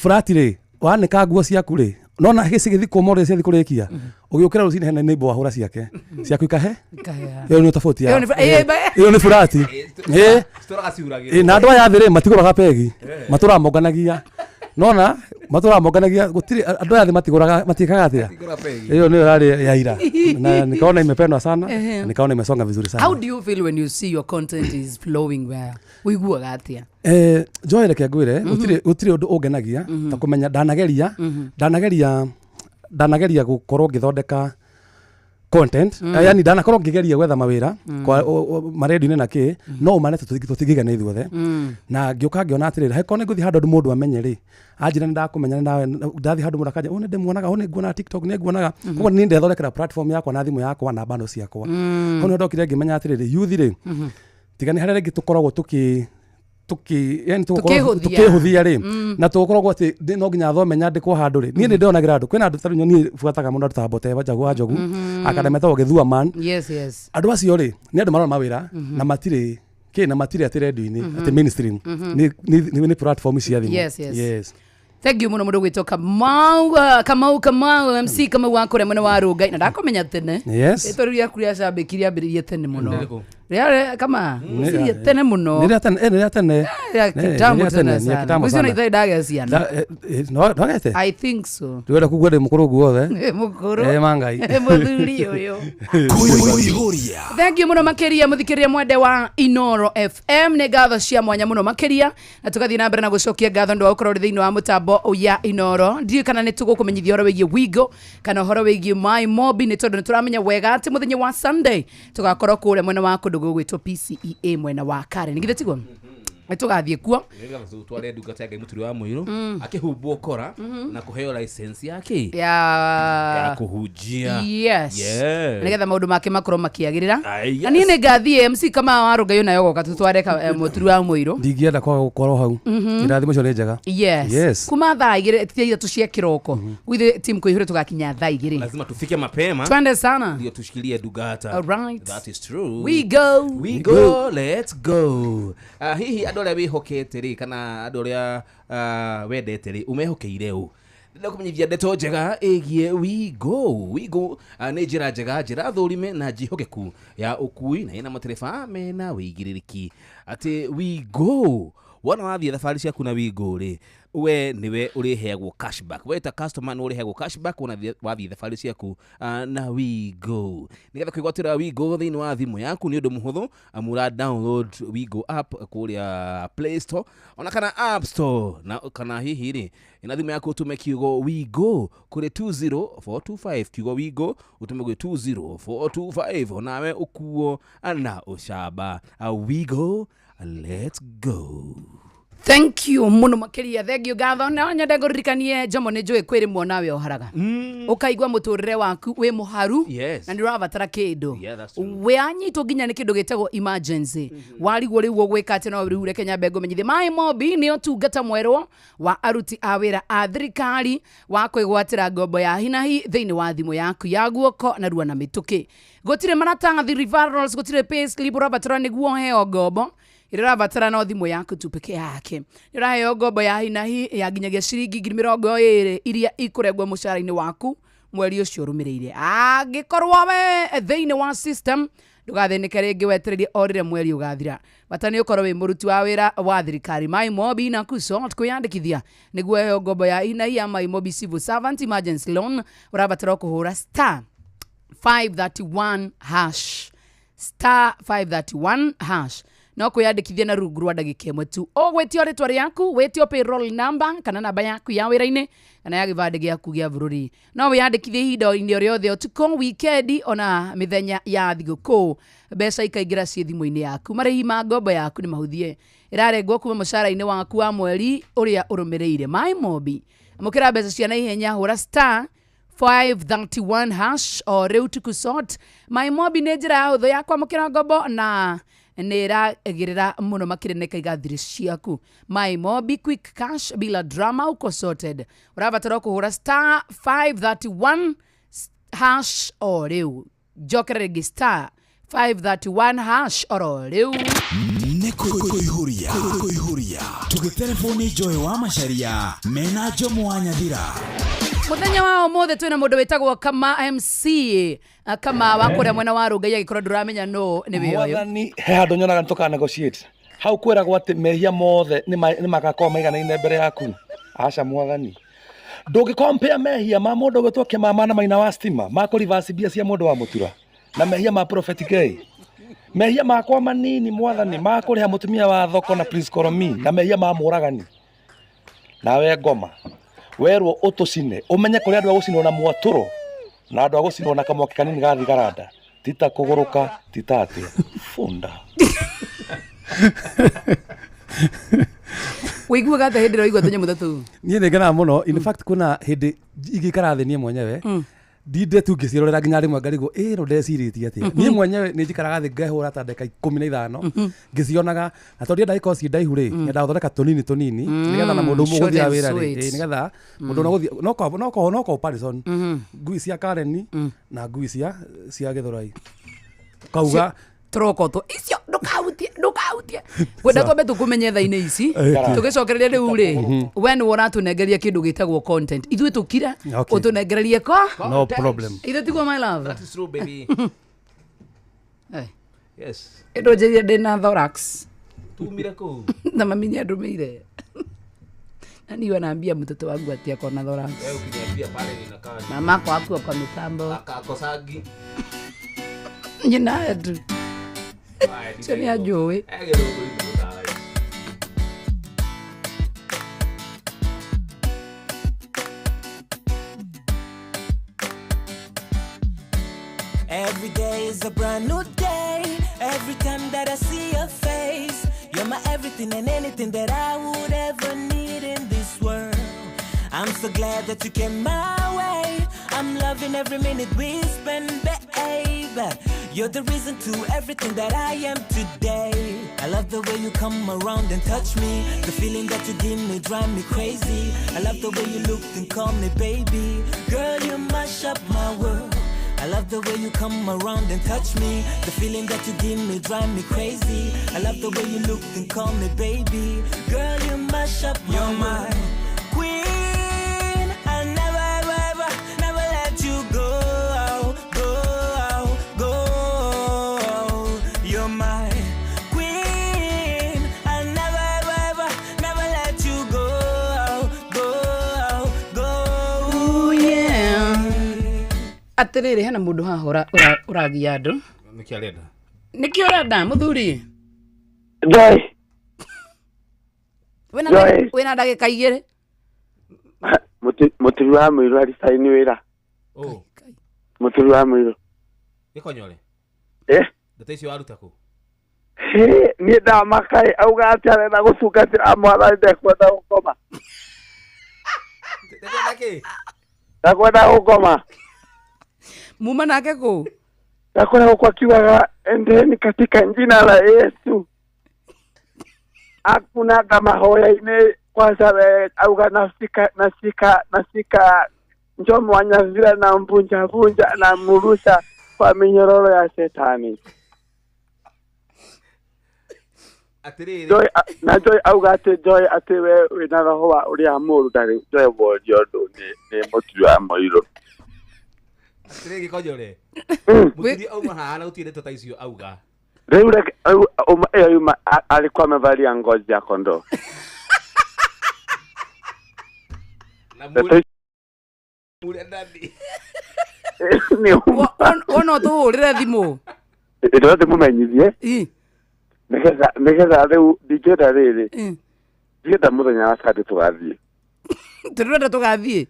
burati rĩ wanĩka nguo ciaku rĩ nona gĩcigĩthi kũma ũrĩa ciathi kũrĩkia ũgĩũkĩra rũcinĩ hena neighbor wahũra ciake ciaku ikahe. Ikahea. Ĩyo nĩ tofauti ya Ĩyo nĩ ĩyo nĩ burati. Ĩĩ. Citũraga ciuragĩrwo. Ĩ, na andũ aya thĩ rĩ matigũraga pegi matũraga monganagia nona matũraga monganagia gũtirĩ andũ aya thĩ matigũraga matiĩkaga atĩa. Matigũraga pegi. Ĩyo nĩyo ĩrarĩ ya ira na nikaona imependwa sana na nikaona imesonga vizuri sana. How do you feel when you see your content is flowing well? Ũiguaga atĩa? Joy reke ngwĩre gũtirĩ ũndũ ũngenagia ta kũmenya ndanageria ndanageria ndanageria gũkorwo ngĩthondeka content yani ndanakorwo ngĩgeria gwetha mawĩra kwa maredio-inĩ na kĩ no ũmanete tũtingĩigana ithuothe na ngĩũka ngĩona atĩrĩrĩ hangĩkorwo nĩ ngũthiĩ handũ andũ mũndũ amenye rĩ anjĩra nĩ ndakũmenya nawe ndathiĩ handũ mũndũ akanja nĩ ndĩmuonaga nĩ nguonaga TikTok nĩ nguonaga koguo niĩ ndethondekera platform yakwa na thimũ yakwa na bando ciakwa hau nĩho ndokire ngĩmenya atĩrĩrĩ youth rĩ tiga nĩ harĩa rĩngĩ tũkoragwo tũkĩ yani tukĩhũthia rĩ na tũkoragwo atĩ no nginya thome nyandĩkwo handũ rĩ niĩ nĩ ndĩonagĩra andũ kwĩna andũ tarĩu niĩ buataga mũno andũ ta Mbote Njagu wa Njogu akademi etagwo Gĩthua Man. Yes, yes. Andũ acio rĩ nĩ andũ marona mawĩra na matirĩ kĩ na matirĩ atĩ redio-inĩ atĩ mainstream nĩ platform cia thimũ. Yes, yes. Yes. Thank you muno mundu gwitwo Kamau Kamau Kamau MC Kamau wa kuria mwena wa Rungai na ndakomenya tene. Yes. Rĩtwa rĩu rĩaku rĩa cambĩki rĩambĩrĩirie tene mũno. Rĩrĩkũ? Rĩarĩ kama ngwĩciria tene mũno. Nĩ rĩa tene nĩ rĩa tene. Rĩa kitambo Nĩ rĩa tene tene, nĩ rĩa sana. kitambo Ngwĩciria ona sana. itarĩ ndagĩa ciana. Ndwagete? I think so. Ndĩrenda kugua ndĩ mũkũrũ guothe. Mũkũrũ. Mangai. Mũthuri ũyũ. Kũihũria. Thank you muno makiria muthikiria mwende wa Inoro FM nĩ ngatho cia mwanya muno makiria na tugathiĩ na mbere na gũcokia ngatho ndu wa gũkorwo ũrĩ thĩinĩ wa mũtambo ya Inoro ndiũĩ kana nĩ tũgũkũmenyithia ũhoro wĩgiĩ Wigo kana ũhoro wĩgiĩ My Mobi nĩ tondũ nĩ tũramenya wega atĩ mũthenya wa Sunday tũgakorwo kũrĩa mwena wa kũndũ gũgwĩtwo PCEA mwena wa Karen githĩ tiguo nĩ tũgathiĩ kuo Nĩgetha tware ndungata ya Ngai mũturi wa mũirũ akĩhumbwo kora na kũheo license yake ya ya kũhunjia. Yes. Yeah. Nĩgetha maũndũ make makorwo makĩagĩrĩra. Aye, Na niĩ nĩ ngathiĩ MC kama wa Rũngai nayo goka tũtware mũturi wa mũirũ. Ndingĩenda kwaga gũkorwo hau irathimo icio nĩ njega. Yes. Yes. Kuma thaa igĩrĩ tia ithatũ cia kĩroko gwithe timu kũihũre tũgakinya thaa igĩrĩ. Lazima tufike mapema Twende sana. ndio tushikilie ndungata. All right. That is true. We go. We go, let's go. Hihi andũ arĩa wĩhokete rĩ kana andũ arĩa wendete rĩ ũmehokeire ũ? Ndĩrenda kũmenyithia ndeto njega ĩgiĩ Wigo. Wigo nĩ njĩra njega njĩra thũrime na njĩhokeku ya ũkui na ĩna matereba mena wĩigĩrĩrĩki atĩ Wigo wona wathiĩ thabarĩ ciaku na Wigo rĩ we nĩwe ũrĩheagwo cashback we ta customer nĩ ũrĩheagwo cashback wona wathiĩ thabarĩ ciaku na Wigo nĩgetha kwĩgwatĩra Wigo thĩinĩ wa thimũ yaku nĩ ũndũ mũhũthũ amu ũra download Wigo app kũrĩa Play Store ona kana App Store na kana hihi rĩ na thimũ yaku ũtũme kiugo Wigo kũrĩ 20425 kiugo Wigo ũtũme kũrĩ 20425 onawe ũkuo na ũcamba. Wigo Let's go. Thank you muno makiria, thank you ngatho. Na nyende ngũririkanie Jomo, nĩ njũĩ kwĩ rĩmwe nawe ũharaga ũkaigua mũtũrĩre waku wĩ mũharu na nĩ ũrabatara kĩndũ. Yeah, that's true. Wĩanyitwo nginya nĩ kĩndũ gĩtagwo emergency, warigwo rĩu ũgwĩka atĩ no rĩu reke nyambe ngũmenyithie Maĩ Mobi nĩ ũtungata mwerũ wa aruti a wĩra a thirikari wa kwĩgwatĩra ngombo ya hinahi thĩinĩ wa thimũ yaku ya guoko narua na mĩtũkĩ. Gũtirĩ maratathi, referrals, gũtirĩ pay slip ũrabatara nĩguo ũheo ngombo. Ĩrĩa ũrabatara no thimũ yaku tu peke yake. Nĩ ũraheo ngombo ya hinahi ya nginyagia ciringi 20,000 iria ikũrengwo mũcara-inĩ waku mweri ũcio ũrũmĩrĩire. Angĩkorwo we thĩinĩ wa system, ndũgathĩnĩke rĩngĩ, wetererie o rĩrĩa mweri ũgathira. Bata nĩ ũkorwo wĩ mũruti wa wĩra wa thirikari. Mai Mobi na kusot kwĩyandĩkithia nĩguo ũheo ngombo ya hinahi ya Mai Mobi Civil Servant Emergency Loan, ũrabatara kũhũra star 531 hash, star 531 hash, no kwĩyandĩkithia na rungu rwa ndagĩka ĩmwe tu. Ũgwĩtio rĩtwa rĩaku, wĩtio payroll number kana namba yaku ya wĩra-inĩ kana ya gĩbandĩ gĩaku gĩa bũrũri. No wĩyandĩkithie ihinda-inĩ o rĩothe, ũtukũ, wikendi, ona mĩthenya ya thigũkũ. Mbeca ikaingĩra ciĩ thimũ-inĩ yaku. Marĩhi ma ngombo yaku nĩ mahũthie, ĩrarengwo kuma mũcara-inĩ waku wa mweri ũrĩa ũrũmĩrĩire. Mai Mobi, amũkĩra mbeca cia naihenya, hũra star 531 hash o rĩu tukusort. Mai Mobi nĩ njĩra ya hũthũ ya kwamũkĩra ngombo na nĩ ĩragĩrĩra mũno makĩria na ĩkaiga thiri ciaku. Mai Mobi, quick cash bila drama, uko sorted. Ũrabatara kũhũra star 531 hash o rĩu. Njokere rĩngĩ, star 531 hash oro rĩu. Nĩ kũihũria kũihũria tũgĩtereboni Joy wa Macharia mena Jomo wa Nyathira. Muthenya wa ũmũthĩ twĩna mũndũ wĩtagwo Kama MC, Kama wa kũrĩa mwena wa Rũngai, agĩkorwo ndũramenya no nĩ wĩ ũyũ. Mwathani, he handũ nyonaga nĩtũka negotiate hau kwĩragwo atĩ mehia mothe nĩ magakorwo maiganaine mbere yaku. Aca mwathani, ndũngĩkompea mehia ma mũndũ ũgwĩtwo Kĩmama na Maina wa stima ma kũrivaci mbia cia mũndũ wa mũtura na mehia ma Prophet K. Mehia makwa manini mwathani ma kũrĩha mũtumia wa thoko na Prince Koromi na mehia ma mũragani. Nawe ngoma werwo ũtũcine, ũmenye kũrĩ andũ a gũcinwo na mwatũro na andũ a gũcinwo na kamwaki kanini ga thigaranda, tita kũgũrũka tita atĩa bunda. Wĩiguaga atĩa hĩndĩ ĩrĩa ũigua tũnyamũ ta tũu? Niĩ nĩ ngenaga mũno. In fact, kuna hĩndĩ ingĩikara thĩ niĩ mwenyewe ndinde tu ngĩciĩrorera nginya rĩmwe ngarigwo ĩ no ndecirĩtie atĩa. Niĩ mwenyewe nĩ njikaraga thĩ ngehũra ta ndagĩka 15 ngĩcionaga, na tondũ ndiendaga ikorwo ciĩ ndaihu rĩ, nyendaga gũthondeka tũnini tũnini nĩgetha na mũndũ ũmwe Short ũgũthiaga and wĩra rĩ, sweet. nĩgetha mũndũ ũrĩa ũgũthiĩ no comparison ngui cia Kareni na ngui cia Gĩthũrai kauga tũroko icio ndũkahutie, ndũkahutie, ngwenda twambe tũkũmenye thaa-inĩ ici tũgĩcokereria rĩu rĩ, we nĩwe ũratũnengeria kĩndũ gĩtagwo content, ithuĩ tũkire. Okay. Ũtũnengererie ko No problem. Ithuĩ tiguo, my love? That is true, baby. Yes. Ĩndũ njĩrire ndĩna thorax. Tumire kũu. Na mami nĩandũmĩire na niwe anaambia mtoto wangu ati ako na thorax. Wewe ukiniambia pale ninakaa. Mama ako hapo kwa mitambo. Akakosangi. Nyina tu cio nĩ anjũĩ. Every day is a brand new day. Every time that I see your face, you're my everything and anything that I would ever need in this world. I'm so glad that you came my way. I'm loving every minute we spend, babe. You're the reason to everything that I am today. I love the way you come around and touch me. The feeling that you give me drive me crazy. I love the way you look and call me baby. Girl, you mash up my world. I love the way you come around and touch me. The feeling that you give me drive me crazy. I love the way you look and call me baby. Girl, you mash up my You're my queen. I never, ever, ever, never let you go, go, go. You're my queen. I never, ever, ever, never let you go, go, go. Oh, yeah. Atĩrĩrĩ, hena mũndũ haha ũragia andũ. Nĩkĩ arenda? Nĩkĩ ũrenda mũthuri? Joy, Wĩna Joy. Wĩna ndagĩka 2. Mũturi wa mũirũ aricaini wĩra. Oh, Mũturi wa mũirũ. gĩkonyore. Eh? Ndeto icio waruta kũ? Niĩ ndamaka-ĩ, auga atĩ arenda gũtungatĩra mwathani, ndekwenda gũkoma. Ndekwenda kĩ? Ndekwenda gũkoma. Muma nake kũ? Ndakwenda gũkũ akiugaga endeni katika jina la Yesu. Hakunaga mahoya-inĩ kwanza we auga nashika nashika nashika Njomo wa Nyathira na mvunja vunja na murusha kwa minyororo ya shetani. Atiriri. Joy na Joy auga atĩ Joy atĩ we wĩna roho wa ũrĩa mũũru ndarĩ Joy worio ũndũ nĩ mũturi wa mũirũ. Atiriri gĩkonjore. Mũturi auma haha na gũtirĩ ndeto ta icio auga. Rĩu reke ĩyo yuma alikuwa amevalia ngozi ya kondoo. Na Ndeto mũrĩ ndani. Nĩ Wona ũtũhũrĩre thimũ. Ndĩrothe ndĩmũmenyithie nĩgetha rĩu ndingĩenda rĩrĩ ndingĩenda mũthenya wa Sunday tũgathiĩ. Tũrenda tũgathiĩ.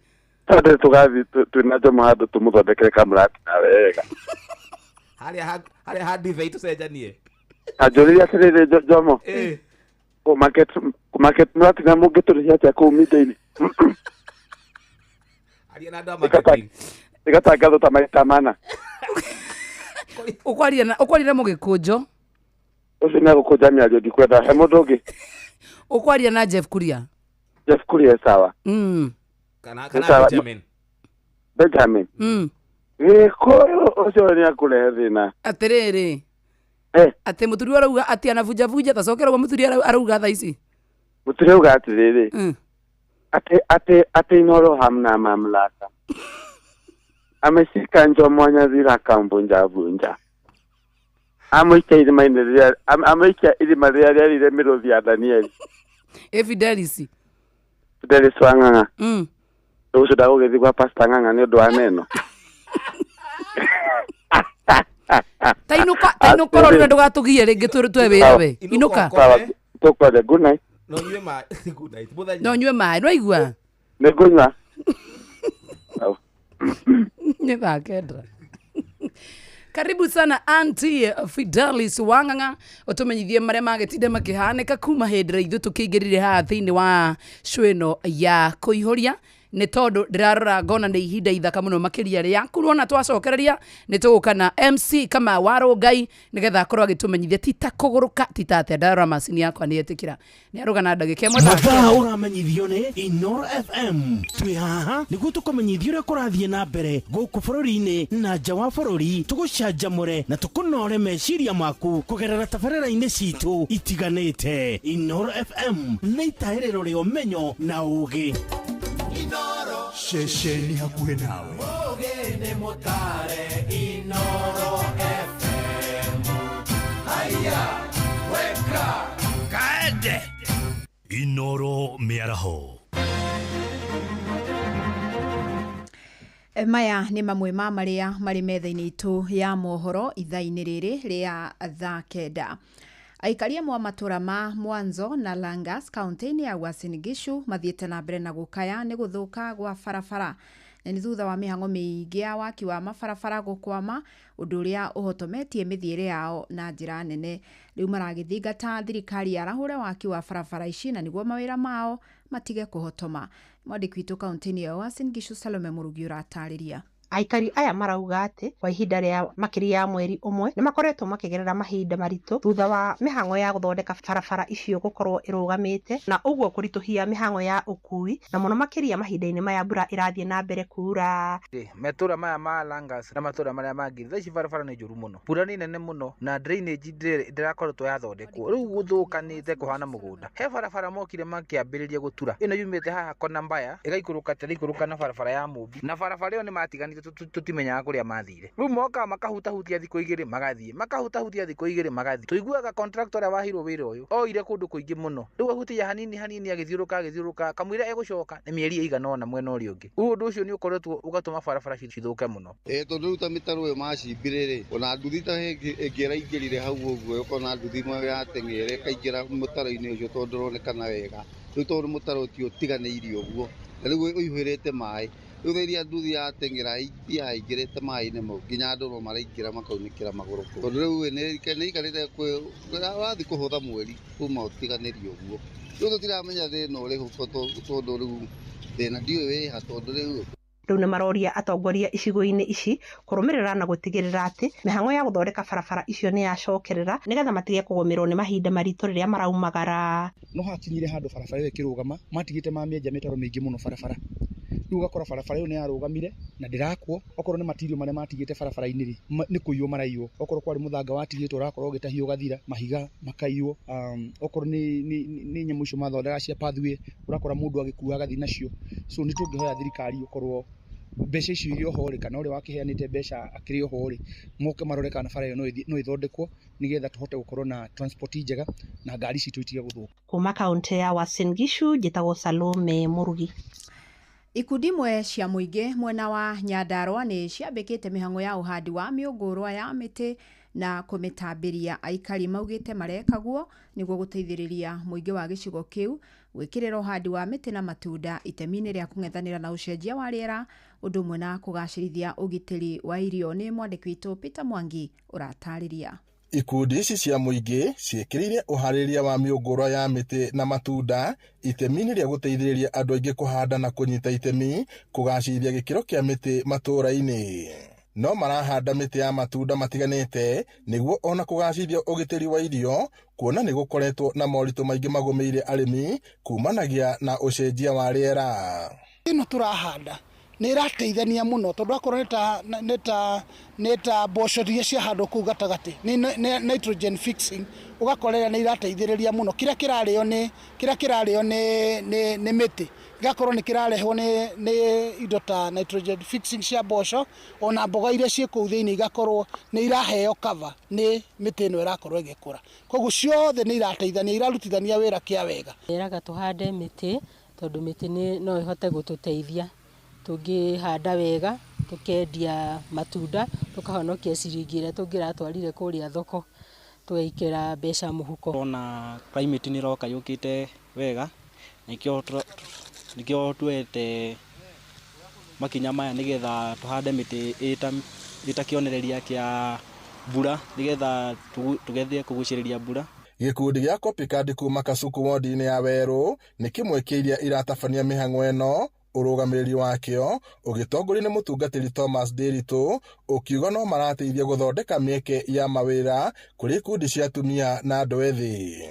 Sunday tũgathiĩ twĩna Njomo handũ tũmũthondekere kamũratina wega. Harĩa ha ndibei tũcenjanie. Anjũrĩrie atĩrĩrĩ Njomo. Kũmarket mũratina mũngĩtũrĩhia atĩa kũu minda-inĩ? Aria na andũ a marketing. Ĩgatangathwo ta maita mana. Ũkwaria na ũkwaria na mũgĩkũnjo. Ũcio nĩ egũkũnja mĩario ndikwenda he mũndũ ũngĩ. Ũkwaria na Jeff Kuria. Jeff Kuria sawa. Kana Nĩ kana sawa. Benjamin. Benjamin. Gĩkũyũ ũcio nĩ akũrehe thĩna. Atĩrĩrĩ. Atĩ mũturi arauga atĩ anavunjavunja tacokera ũguo mũturi arauga thaa ici. Mũturi auga atĩrĩrĩ. Atĩ atĩ atĩ Inooro hamna mamlaka. Ameshika Njomo wa Nyathira akamvunjavunja. Amũikia irima-inĩ rĩrĩa amũikia irima rĩrĩa rĩarire mĩrũthi ya Danieli. Ĩ Fidelis. Fidelis wa Ng'ang'a. Rĩu ũcio ndagũgĩthiĩ gwa Pastor Ng'ang'a nĩ ũndũ wa neno. Ta inũka ta inũka ũrorire ndũgatũgie rĩngĩ twe wĩra we. Inũka. Sawa, tũkwaria good night. No nyue maĩ. Good night. Mũthenya. No nyue maĩ nĩwaigua? Nĩ ngũnyua. Nĩ thaa kenda. Karibu sana Auntie Fidelis Wang'ang'a ũtũmenyithie marĩa magĩtinde makĩhanĩka kuma hĩndĩ ĩrĩa ithuĩ tũkĩingĩrire haha thĩinĩ wa show ĩno ya kũihũria nĩ tondũ ndĩrarora ngona nĩ ihinda ithaka mũno makĩria rĩaku rwona twacokereria nĩ tũgũka na MC kama Warũngai nĩgetha akorwo agĩtũmenyithia ti ta kũgũrũka ti ta atĩa. Ndarora macini yakwa nĩ etĩkĩra nĩ arũga na ndagĩka ĩmwe Mathaa ũramenyithio nĩ Inooro FM. Twĩ haha nĩguo tũkũmenyithie ũrĩa kũrathiĩ na mbere gũkũ bũrũri-inĩ na nja wa bũrũri, tũgũcanjamũre na tũkũnore meciria maku kũgerera tabarĩra-inĩ citũ itiganĩte. Inooro FM nĩ itahĩrĩro rĩa ũmenyo na ũgĩ. Ceceni hakuhĩ nawe. Ũgĩ nĩ mũtare Inooro FM. Haya, weka kaende Inooro mĩaraho. Maya nĩ mamwe ma marĩa marĩ metha-inĩ itũ ya mohoro ithaa-inĩ rĩrĩ rĩa thaa kenda. Aikari amwe a matũra ma Mwanzo na Langas kaunti-inĩ ya Uasin Gishu mathiĩte na mbere na gũkaya nĩ gũthũka gwa barabara. Na nĩ thutha wa mĩhang'o mĩingĩ ya waki wa mabarabara gũkwama, ũndũ ũrĩa ũhotometie mĩthiĩre yao na njĩra nene. Rĩu maragĩthingata thirikari yarahũre waki wa barabara ici na nĩguo mawĩra mao matige kũhotoma. Mwandĩki witũ kaunti-inĩ ya Uasin Gishu Salome Mũrugi ũratarĩria. Aikari aya marauga atĩ kwa ihinda rĩa makĩria ya mweri ũmwe nĩ makoretwo makĩgerera mahinda maritũ thutha wa mĩhang'o ya gũthondeka barabara icio gũkorwo ĩrũgamĩte, na ũguo kũritũhia mĩhang'o ya ũkui, na mũno makĩria mahinda-inĩ maya mbura ĩrathiĩ na mbere kuura. Matũra maya ma Langas na matũra marĩa mangĩ thaa ici barabara nĩ njũru mũno, mbura nĩ nene mũno na drainage ndĩrakoretwo yathondekwo, rĩu gũthũkanĩte kũhana mũgũnda. He barabara mokire makĩambĩrĩria gũtura, ĩno yumĩte haha kona mbaya ĩgaikũrũka tĩraikũrũka na barabara ya Mũmbi, na barabara ĩyo nĩ matiganire tũtimenyaga kũrĩa mathire. Rĩu mokaga makahutahutia thikũ igĩrĩ magathiĩ, makahutahutia thikũ igĩrĩ magathiĩ. Tũiguaga contractor ũrĩa waheirwo wĩra ũyũ oire kũndũ kũingĩ mũno, rĩu ahutia hanini hanini agĩthiũrũka agĩthiũrũka, kamũira egũcoka nĩ mĩeri ĩigana ũna mwena ũrĩa ũngĩ. Rĩu ũndũ ũcio nĩ ũkoretwo ũgatũma barabara cithũke mũno. Tondũ rĩu ta mĩtaro ĩyo macimbire rĩ, ona nduthi ta ĩngĩ ĩraingĩrire hau ũguo, ũkona nduthi ĩmwe yateng'ere ĩkaingĩra mũtaro-inĩ ũcio tondũ ndũronekana wega. Rĩu tondũ mũtaro ti ũtiganĩirio ũguo, na rĩu ũihũrĩte maĩ. Rĩu thaa iria nduthi yateng'era yaingĩrĩte maĩ-inĩ mau nginya andũ no maraingĩra makaunĩkĩra magũrũ kũu. Tondũ rĩu nĩ ikarĩte ũrathiĩ kũhũtha mweri kuma ũtiganĩrio ũguo. Rĩu tũtiramenya thĩna ũrĩkũ tondũ rĩu thĩna ndiũĩ wĩha tondũ rĩu Rĩu nĩ maroria atongoria icigo-inĩ ici kũrũmĩrĩra na gũtigĩrĩra atĩ mĩhang'o ya gũthondeka barabara icio nĩ yacokerera nĩgetha matige kũgũmĩrwo nĩ mahinda maritũ rĩrĩa maraumagara. No hakinyire handũ barabara ĩyo ĩkĩrũgama, matigĩte mamĩenja mĩtaro mĩingĩ mũno barabara. Rĩu ũgakora barabara ĩyo nĩ yarũgamire na ndĩrakwo, okorwo nĩ matirio marĩa matigĩte barabara-inĩ rĩ, nĩ kũiywo maraiywo. Okorwo kwarĩ mũthanga watigĩtwo ũrakorwo ũgĩtahio ũgathira, mahiga makaiywo, okorwo nĩ nyamũ icio mathondekaga cia pathway, ũrakora mũndũ agĩkua agathiĩ nacio. So nĩ tũngĩhoya thirikari ũkorwo mbeca icio irĩ oho rĩ, kana ũrĩa wakĩheanĩte mbeca akĩrĩ oho rĩ, moke marore kana bara ĩyo no ĩthondekwo nĩgetha tũhote gũkorwo na transport njega na ngari citũ itige gũthũka. Kuma kaunti ya Uasin Gishu njĩtagwo Salome Mũrugi. Ikundi imwe cia mũingĩ mwena wa Nyandarua nĩ ciambĩkĩte mĩhang'o ya ũhandi wa mĩũngũrwa ya mĩtĩ na kũmĩtambĩria. Aikari maugĩte mareka guo nĩguo gũteithĩrĩria mũingĩ wa gĩcigo kĩu gwĩkĩrĩra ũhandi wa mĩtĩ na matunda itemi-inĩ rĩa kũng'ethanĩra na ũcenjia wa rĩera ũndũ ũmwe na kũgacĩrithia ũgitĩri wa irio. Nĩ mwandĩki witũ Peter Mwangi ũratarĩria. Ikundi ici cia mũingĩ ciĩkĩrĩire ũharĩria wa mĩũngũrwa ya mĩtĩ na matunda itemi-inĩ rĩa gũteithĩrĩria andũ aingĩ kũhanda na kũnyita itemi kũgacĩrithia gĩkĩro kĩa mĩtĩ matũũra-inĩ. No marahanda mĩtĩ ya matunda matiganĩte nĩguo ona kũgacĩrithia ũgitĩri wa irio, kuona nĩ gũkoretwo na moritũ maingĩ magũmĩire arĩmi kumanagia na ũcenjia wa rĩera. Ĩno tũrahanda nĩ ĩrateithania mũno tondũ akorwo nĩ ta mboco iria ciahandwo kũu gatagatĩ nĩ nitrogen fixing, ũgakorera nĩ irateithĩrĩria mũno. Kĩrĩa kĩrarĩo nĩ mĩtĩ gĩgakorwo nĩ kĩrarehwo nĩ indo ta nitrogen fixing cia mboco, ona mboga iria ciĩ kũu thĩinĩ igakorwo nĩ iraheo cover nĩ mĩtĩ ĩno ĩrakorwo ĩgĩkũra. Koguo ciothe nĩ irateithania, irarutithania wĩra kĩa wega. Ĩraga tũhande mĩtĩ tondũ mĩtĩ no ĩhote gũtũteithia. Tũngĩhanda wega tũkendia matunda tũkahonokia ciringi ĩrĩa tũngĩratwarire kũrĩa thoko tũgaikĩra mbeca mũhuko. Ona climate nĩ ĩroka yũkĩte wega, nĩkĩo tuete makinya maya nĩgetha tũhande mĩtĩ ĩta kĩonereria kĩa mbura nĩgetha tũgethe kũgucĩrĩria mbura. Gĩkundi gĩa Copycat kuma Kasuku wodi-inĩ ya Werũ nĩ kĩmwe kĩa iria iratabania mĩhang'o ĩno, ũrũgamĩrĩri wakĩo ũgĩtongorio nĩ mũtungatĩri Thomas Ndiritu ũkiuga no marateithia gũthondeka mĩeke ya mawĩra kũrĩ ikundi cia atumia na andũ ethĩ.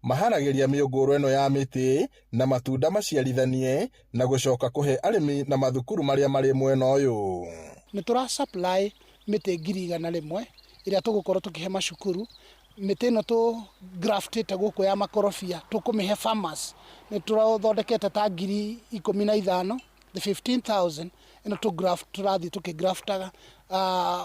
Maharagĩria mĩũngũrwa ĩno ya mĩtĩ na matunda maciarithanie na gũcoka kũhe arĩmi na mathukuru marĩa marĩ mwena ũyũ. Nĩ tũra supply mĩtĩ 100,000 ĩrĩa tũgũkorwo tũkĩhe macukuru. Mĩtĩ ĩno tũ graftĩte gũkũ ya makorobia tũkũmĩhe farmers, nĩ tũrathondekete ta 15,000, the 15,000 ĩno tũ graft tũrathiĩ tũkĩgraftaga.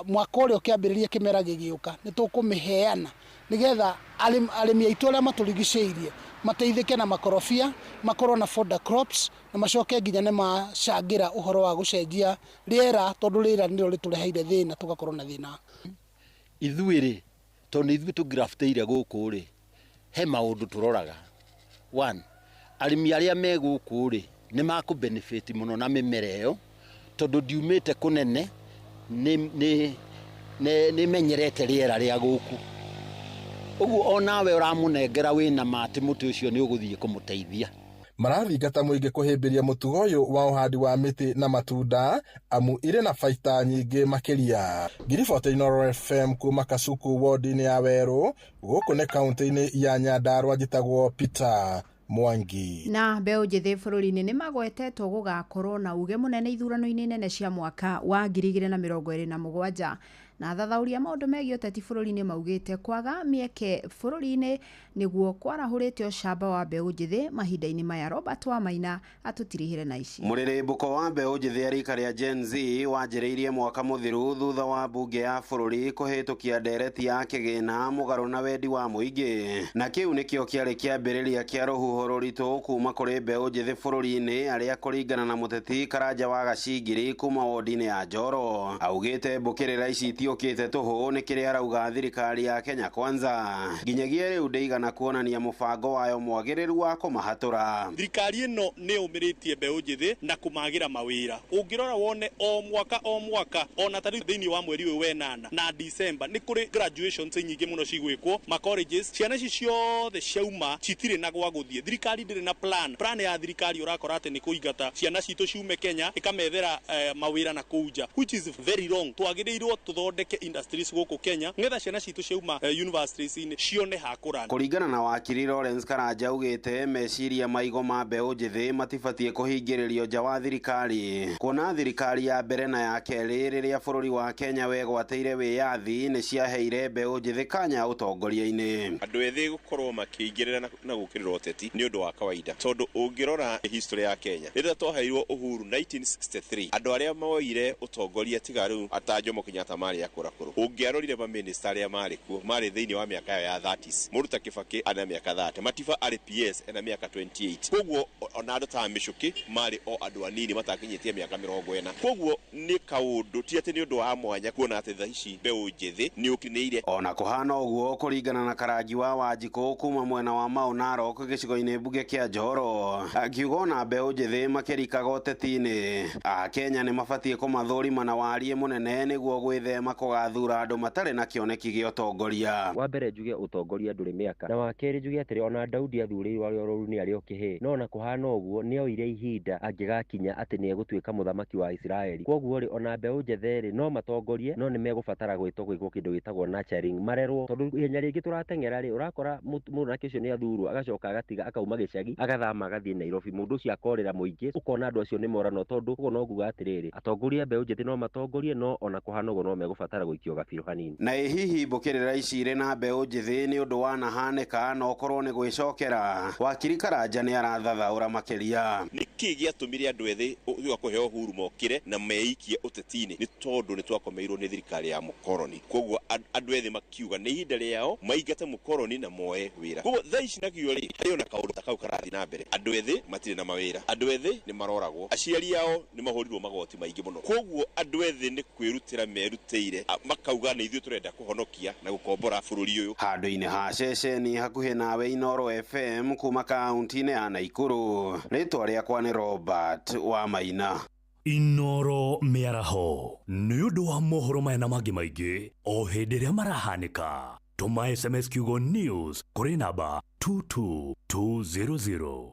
Mwaka ũrĩa ũkĩambĩrĩria kĩmera gĩgĩũka nĩ tũkũmĩheana nĩgetha arĩmi aitũ arĩa matũrigicĩirie mateithĩke na makorobia, makorwo na fodder crops na macoke nginya nĩ macangĩra ũhoro wa gũcenjia rĩera tondũ rĩera nĩrĩo rĩtũreheire thĩna tũgakorwo na thĩna. Ithuĩ rĩ, tondũ nĩ ithuĩ tũgraftĩire gũkũ rĩ, he maũndũ tũroraga. One, arĩmi arĩa me gũkũ rĩ nĩ makũ benefit mũno na mĩmera ĩyo tondũ ndiumĩte kũnene, nĩ menyerete rĩera rĩa gũkũ. Ũguo onawe ũramũnengera wĩna ma atĩ mũtĩ ũcio nĩ ũgũthiĩ kũmũteithia. Marathingata mũingĩ kũhĩmbĩria mũtugo ũyũ wa ũhandi wa mĩtĩ na matunda amu irĩ na baita nyingĩ makĩria. Ngiriboti Inooro FM kuma Kasuku wodi-inĩ ya Werũ gũkũ nĩ kaunti-inĩ ya Nyandarua, njĩtagwo Peter Mwangi. Na mbeũ njĩthĩ bũrũri-inĩ nĩ magwetetwo gũgakorwo na uge mũnene ithurano-inĩ nene cia mwaka wa 2027 na athathaũri a maũndũ megiĩ ũteti bũrũri-inĩ maugĩte kwaga mĩeke bũrũri-inĩ nĩguo kwarahũrĩte ũcamba wa mbeũ njĩthĩ mahinda-inĩ maya. Robert Wamaina atũtirihĩre na ici. Mũrĩrĩmbũko wa mbeũ njĩthĩ ya rika rĩa Gen Z wanjĩrĩirie mwaka mũthiru thutha wa mbunge ya bũrũri kũhĩtũkia ndereti ya kĩgĩna mũgarũ na wendi wa mũingĩ, na kĩu nĩkĩo kĩarĩ kĩambĩrĩria kĩa rũhuho rũritũ kuma kũrĩ mbeũ njĩthĩ bũrũri-inĩ arĩa kũringana na mũteti Karanja wa Gacingiri kuma wodi-inĩ ya Njoro augĩte mbũkĩrĩra ici ti Gĩtiũkĩte tũhũ nĩ kĩrĩa arauga thirikari ya Kenya Kwanza nginyagia rĩu ndĩigana kuonania mũbango wayo mwagĩrĩru wa kũmahatũra. Thirikari ĩno nĩ ũmĩrĩtie mbeũ njĩthĩ na kũmagĩra mawĩra. Ũngĩrora wone o mwaka o mwaka, ona ta rĩu thĩinĩ wa mweri ũyũ wenana na December nĩ kũrĩ graduations nyingĩ mũno cigwĩkwo ma colleges. Ciana ici ciothe ciauma citirĩ na gwa gũthiĩ. Thirikari ndĩrĩ na plan. Plan ya thirikari ũrakora atĩ nĩ kũingata ciana citũ ciume Kenya ĩkamethera mawĩra na kũu nja, which is very wrong. Twagĩrĩirwo tũthondeke industries gũkũ Kenya nĩgetha ciana citũ ciauma universities-inĩ cione ha kũrana. Kũringana na wakiri Lawrence Karanja augĩte meciria maigo ma mbeũ njĩthĩ matibatiĩ kũhingĩrĩrio nja wa thirikari, kuona thirikari ya mbere na ya kerĩ rĩrĩa bũrũri wa Kenya wegwatĩire wĩyathi nĩ ciaheire mbeũ njĩthĩ kanya ũtongoria-inĩ. Andũ ethĩ gũkorwo makĩingĩrĩra na gũkĩrĩra ũteti nĩ ũndũ wa kawaida, tondũ ũngĩrora history ya Kenya rĩrĩa twaheirwo uhuru 1963 andũ arĩa moire ũtongoria tiga rĩu ata Jomo Kenyatta marĩ akũrakũrũ, ũngĩarorire mamĩnĩsta arĩa marĩ kuo marĩ thĩinĩ wa mĩaka yao ya 30s. Mũndũ ta Kibaki ana mĩaka 30, Matiba arĩ PS ena mĩaka 28. Koguo ona andũ ta Mĩchũkĩ marĩ o andũ anini matakinyĩtie mĩaka 40. Koguo nĩ kaũndũ ti atĩ nĩ ũndũ wa mwanya kuona atĩ thaa ici mbeũ njĩthĩ nĩ ũkinĩire. Ona kũhana ũguo, kũringana na Karangi wa Wanjikũ kuma mwena wa Mau Narok gĩcigo-inĩ mbunge kĩa Njoro, akiuga ona mbeũ njĩthĩ makĩrikaga ũteti-inĩ Akenya nĩ mabatiĩ kũmathũrima na warie mũnene nĩguo gwĩthema kũgathura andũ matarĩ na kĩoneki gĩa ũtongoria. Wa mbere njuge ũtongoria ndũrĩ mĩaka, na wa kerĩ njuge atĩrĩ, ona Daudi athurĩirwo arĩ o rũru nĩ arĩ o kĩhĩĩ, no ona kũhana ũguo nĩ oire ihinda angĩgakinya atĩ nĩ egũtuĩka mũthamaki wa Isiraeli. Koguo rĩ, ona mbeũ njĩthĩ rĩ, no matongorie, no nĩ megũbatara gwĩtwo gwĩkwo kĩndũ gĩtagwo nurturing, marerwo, tondũ ihenya rĩngĩ tũrateng'era rĩ, ũrakora mũnake ũcio nĩ athurwo agacoka agatiga akauma gĩcagi agathama agathiĩ Nairobi, mũndũ ũcio akorĩra mũingĩ, ũkona andũ acio nĩ morano, tondũ ũguo no nguga atĩrĩrĩ, atongoria a mbeũ njĩthĩ no matongorie, no ona kũhana ũguo no megũbatara gũikio gabirũ hanini. Na ĩ hihi mbũkĩrĩra ici irĩ na mbeũ njĩthĩ nĩ ũndũ wanahanĩka no ũkorwo nĩ gwĩcokera? Wakiri Karanja nĩ arathathaũra makĩria. Nĩkĩ gĩatũmire andũ ethĩ thutha kũheo uhuru mokĩre na meikie ũteti-inĩ? Nĩ tondũ nĩ twakomeirwo nĩ thirikari ya mũkoroni, koguo andũ ethĩ makiuga nĩ ihinda rĩao maingate mũkoroni na moe wĩra. Koguo thaa ici nakĩo rĩ, harĩ ona kaũndũ ta kau karathiĩ na mbere, andũ ethĩ matirĩ na mawĩra, andũ ethĩ nĩ maroragwo, aciari ao nĩ mahũrirwo magoti maingĩ mũno. Koguo andũ ethĩ nĩ kwĩrutĩra merutĩire, makauga nĩ ithuĩ tũrenda kũhonokia na gũkombora bũrũri ũyũ. Handũ-inĩ ha ceceni hakuhĩ nawe Inooro FM kuma kaunti-inĩ ya Naikuru, rĩtwa rĩakwa nĩ Robert wa Maina. Inooro mĩaraho nĩ ũndũ wa mohoro maya na mangĩ maingĩ o hĩndĩ ĩrĩa marahanĩka. Tũma SMS kiugo news kũrĩ namba 22200.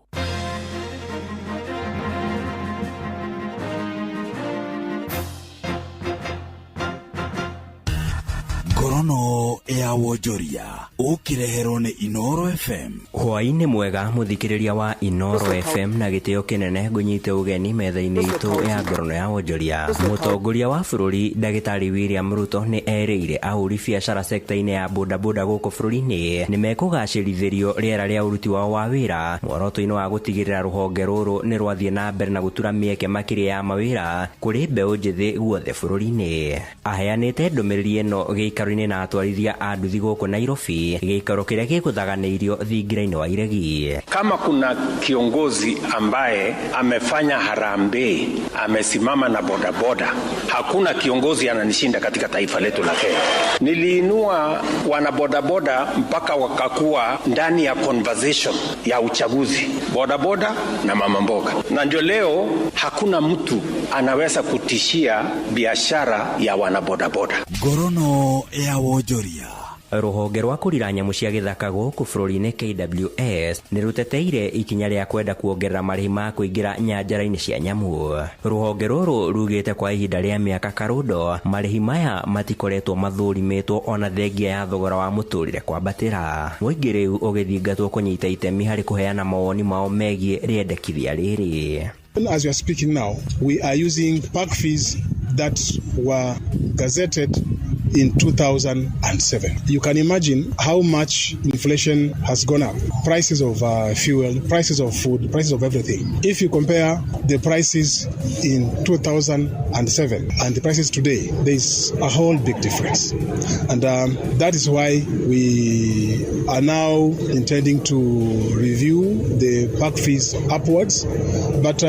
Ngorono ya wonjoria ũkĩreherwo nĩ Inooro FM. Hwaĩ-inĩ mwega mũthikĩrĩria wa Inooro FM, na gĩtĩo kĩnene ngũnyite ũgeni metha-inĩ itũ ya ngorono ya wonjoria. Mũtongoria wa bũrũri Ndagĩtarĩ William Ruto nĩ erĩire ahũri biacara sekta-inĩ ya bodaboda gũkũ bũrũri-inĩ nĩ mekũgacĩrithĩrio rĩera rĩa ũruti wao wa wĩra muoroto-inĩ wa gũtigĩrĩra rũhonge rũrũ nĩ rwathiĩ na mbere na gũtura mĩeke makĩria ya mawĩra kũrĩ mbeũ njĩthĩ guothe bũrũri-inĩ. Aheanĩte ndũmĩrĩri ĩno gĩikaro-inĩ na atwarithia a nduthi gũkũ Nairobi, gĩikaro kĩrĩa gĩgũthaganĩirio thingira-inĩ wa Iregi. Kama kuna kiongozi ambaye amefanya harambee, amesimama na bodaboda, hakuna kiongozi ananishinda katika taifa letu la Kenya. Niliinua wanabodaboda mpaka wakakuwa ndani ya conversation ya uchaguzi, bodaboda na mama mboga, na ndio leo hakuna mtu anaweza kutishia biashara ya wanabodaboda. Ngorono ya wonjoria. Rũhonge rwa kũrira nyamũ cia gĩthaka gũkũ bũrũri-inĩ KWS nĩ rũteteire ikinya rĩa kwenda kuongerera marĩhi ma kũingĩra nyanjara-inĩ cia nyamũ. Rũhonge rũrũ rugĩte kwa ihinda rĩa mĩaka karũndo marĩhi maya matikoretwo mathũrimĩtwo ona thengia ya thogora wa mũtũrĩre kwambatĩra. Mũingĩ rĩu ũgĩthingatwo kũnyita itemi harĩ kũheana mawoni mao megiĩ rĩendekithia rĩrĩ. As we are speaking now, we are using park fees that were gazetted in 2007. You can imagine how much inflation has gone up. Prices of fuel, prices of food, prices of everything. If you compare the prices in 2007 and the prices today, there is a whole big difference. And that is why we are now intending to review the park fees upwards. But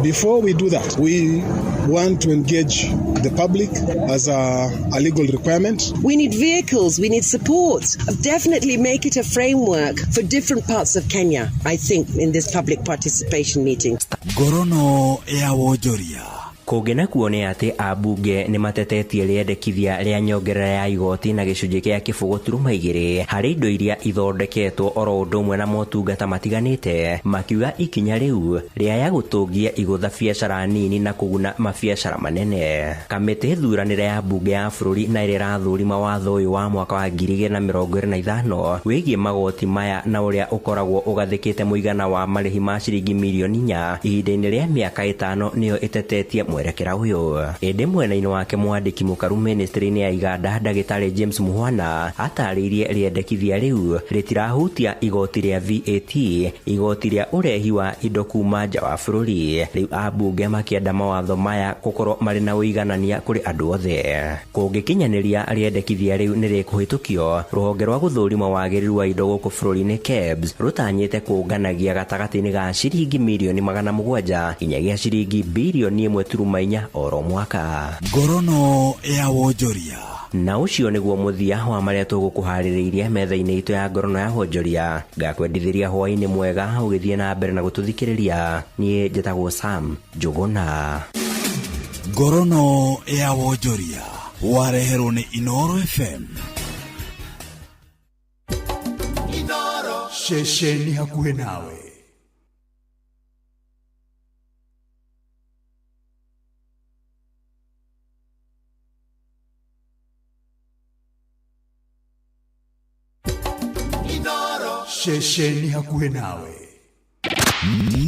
before we do that, we want to engage the public as a legal requirement. We need vehicles, we need support. Definitely make it a framework for different parts of Kenya, I think, in this public participation meeting. Ngorono ya wonjoria. Kũngĩ nakuo nĩ atĩ ambunge nĩ matetetie rĩendekithia rĩa nyongerera ya igoti na gĩcunjĩ kĩa 0.2 harĩ indo iria ithondeketwo oro ũndũ ũmwe na motungata matiganĩte, makiuga ikinya rĩu rĩaya gũtũngia igũtha biacara nini na kũguna mabiacara manene. Kamĩtĩ thuranĩre ya mbunge ya bũrũri na ĩrĩa ĩrathũrima watho ũyũ wa mwaka wa 2025 wĩgiĩ magoti maya na ũrĩa ũkoragwo ũgathĩkĩte mũigana wa marĩhi ma ciringi mirioni 4 ihinda-inĩ rĩa mĩaka 5 nĩyo ĩtetetie mwerekera ũyũ. Ĩndĩ mwena-inĩ wake mwandĩki mũkaru ministry-inĩ ya iganda ndagĩtarĩ James Muhwana atarĩirie rĩendekithia rĩu rĩtirahutia igoti rĩa VAT, igoti rĩa ũrehi wa indo kuma nja wa bũrũri. Rĩu ambunge makĩenda mawatho maya gũkorwo marĩ na ũiganania kũrĩ andũ othe. Kũngĩkinyanĩria rĩendekithia rĩu nĩ rĩkũhĩtũkio, rũhonge rwa gũthũrima wagĩrĩru wa indo gũkũ bũrũri-inĩ KEBS rũtanyĩte kũnganagia gatagatĩ-inĩ ga ciringi mirioni 700 nginyagia ciringi birioni 1.4 oro mwaka. Ngorono ya wonjoria. Na ũcio nĩguo mũthia wa marĩa tũgũkũharĩrĩirie metha-inĩ itũ ya ngorono ya wonjoria. Ngakwendithĩria hwaĩ-inĩ mwega ũgĩthiĩ na mbere na gũtũthikĩrĩria. Niĩ njĩtagwo Sam Njũgũna. Ngorono ya wonjoria wareherwo nĩ Inoro FM. Inoro ceceni hakuhĩ nawe. Ceceni hakuhĩ nawe.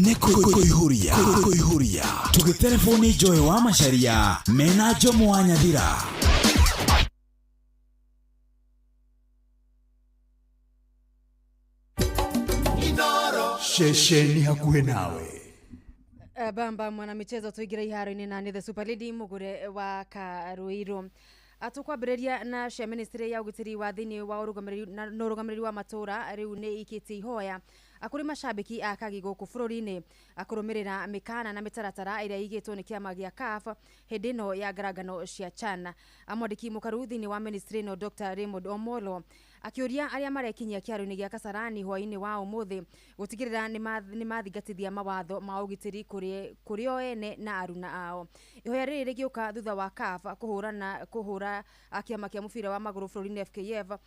Nĩ kũihũria kũihũria tũgĩtelefoni Joy wa Macharia mena Jomo wa Nyathira. Ceceni hakuhĩ nawe. Bamba mwanamichezo tuingire iharo-inĩ na nĩ the Super Lady Mugure wa Karuiru. Atukwambĩrĩria na cia ministry ya ũgitĩri wa thĩinĩ wa ũrũgamĩrĩri na ũrũgamĩrĩri wa matũra rĩu nĩ ikĩtie ihoya akũrĩ macambĩki a kagi gũkũ bũrũri-inĩ akũrũmĩrĩra mĩkana na mĩtaratara ĩrĩa ĩigĩtwo nĩ kĩama gĩa CAF hĩndĩ ĩno ya ngarangano cia CHAN. Amwandĩki mũkaru thĩinĩ wa ministry ĩno Dr. Raymond Omolo akĩũria arĩa marekinyia kĩharo-inĩ gĩa Kasarani hwaĩ-inĩ wa ũmũthĩ gũtigĩrĩra nĩ mathingatithia mawatho ma ũgitĩri kũrĩ o ene na aruna ao. Ihoya rĩrĩ rĩgĩũka thutha wa CAF kũhũra kĩama kĩa mũbira wa magũrũ bũrũri-inĩ FKF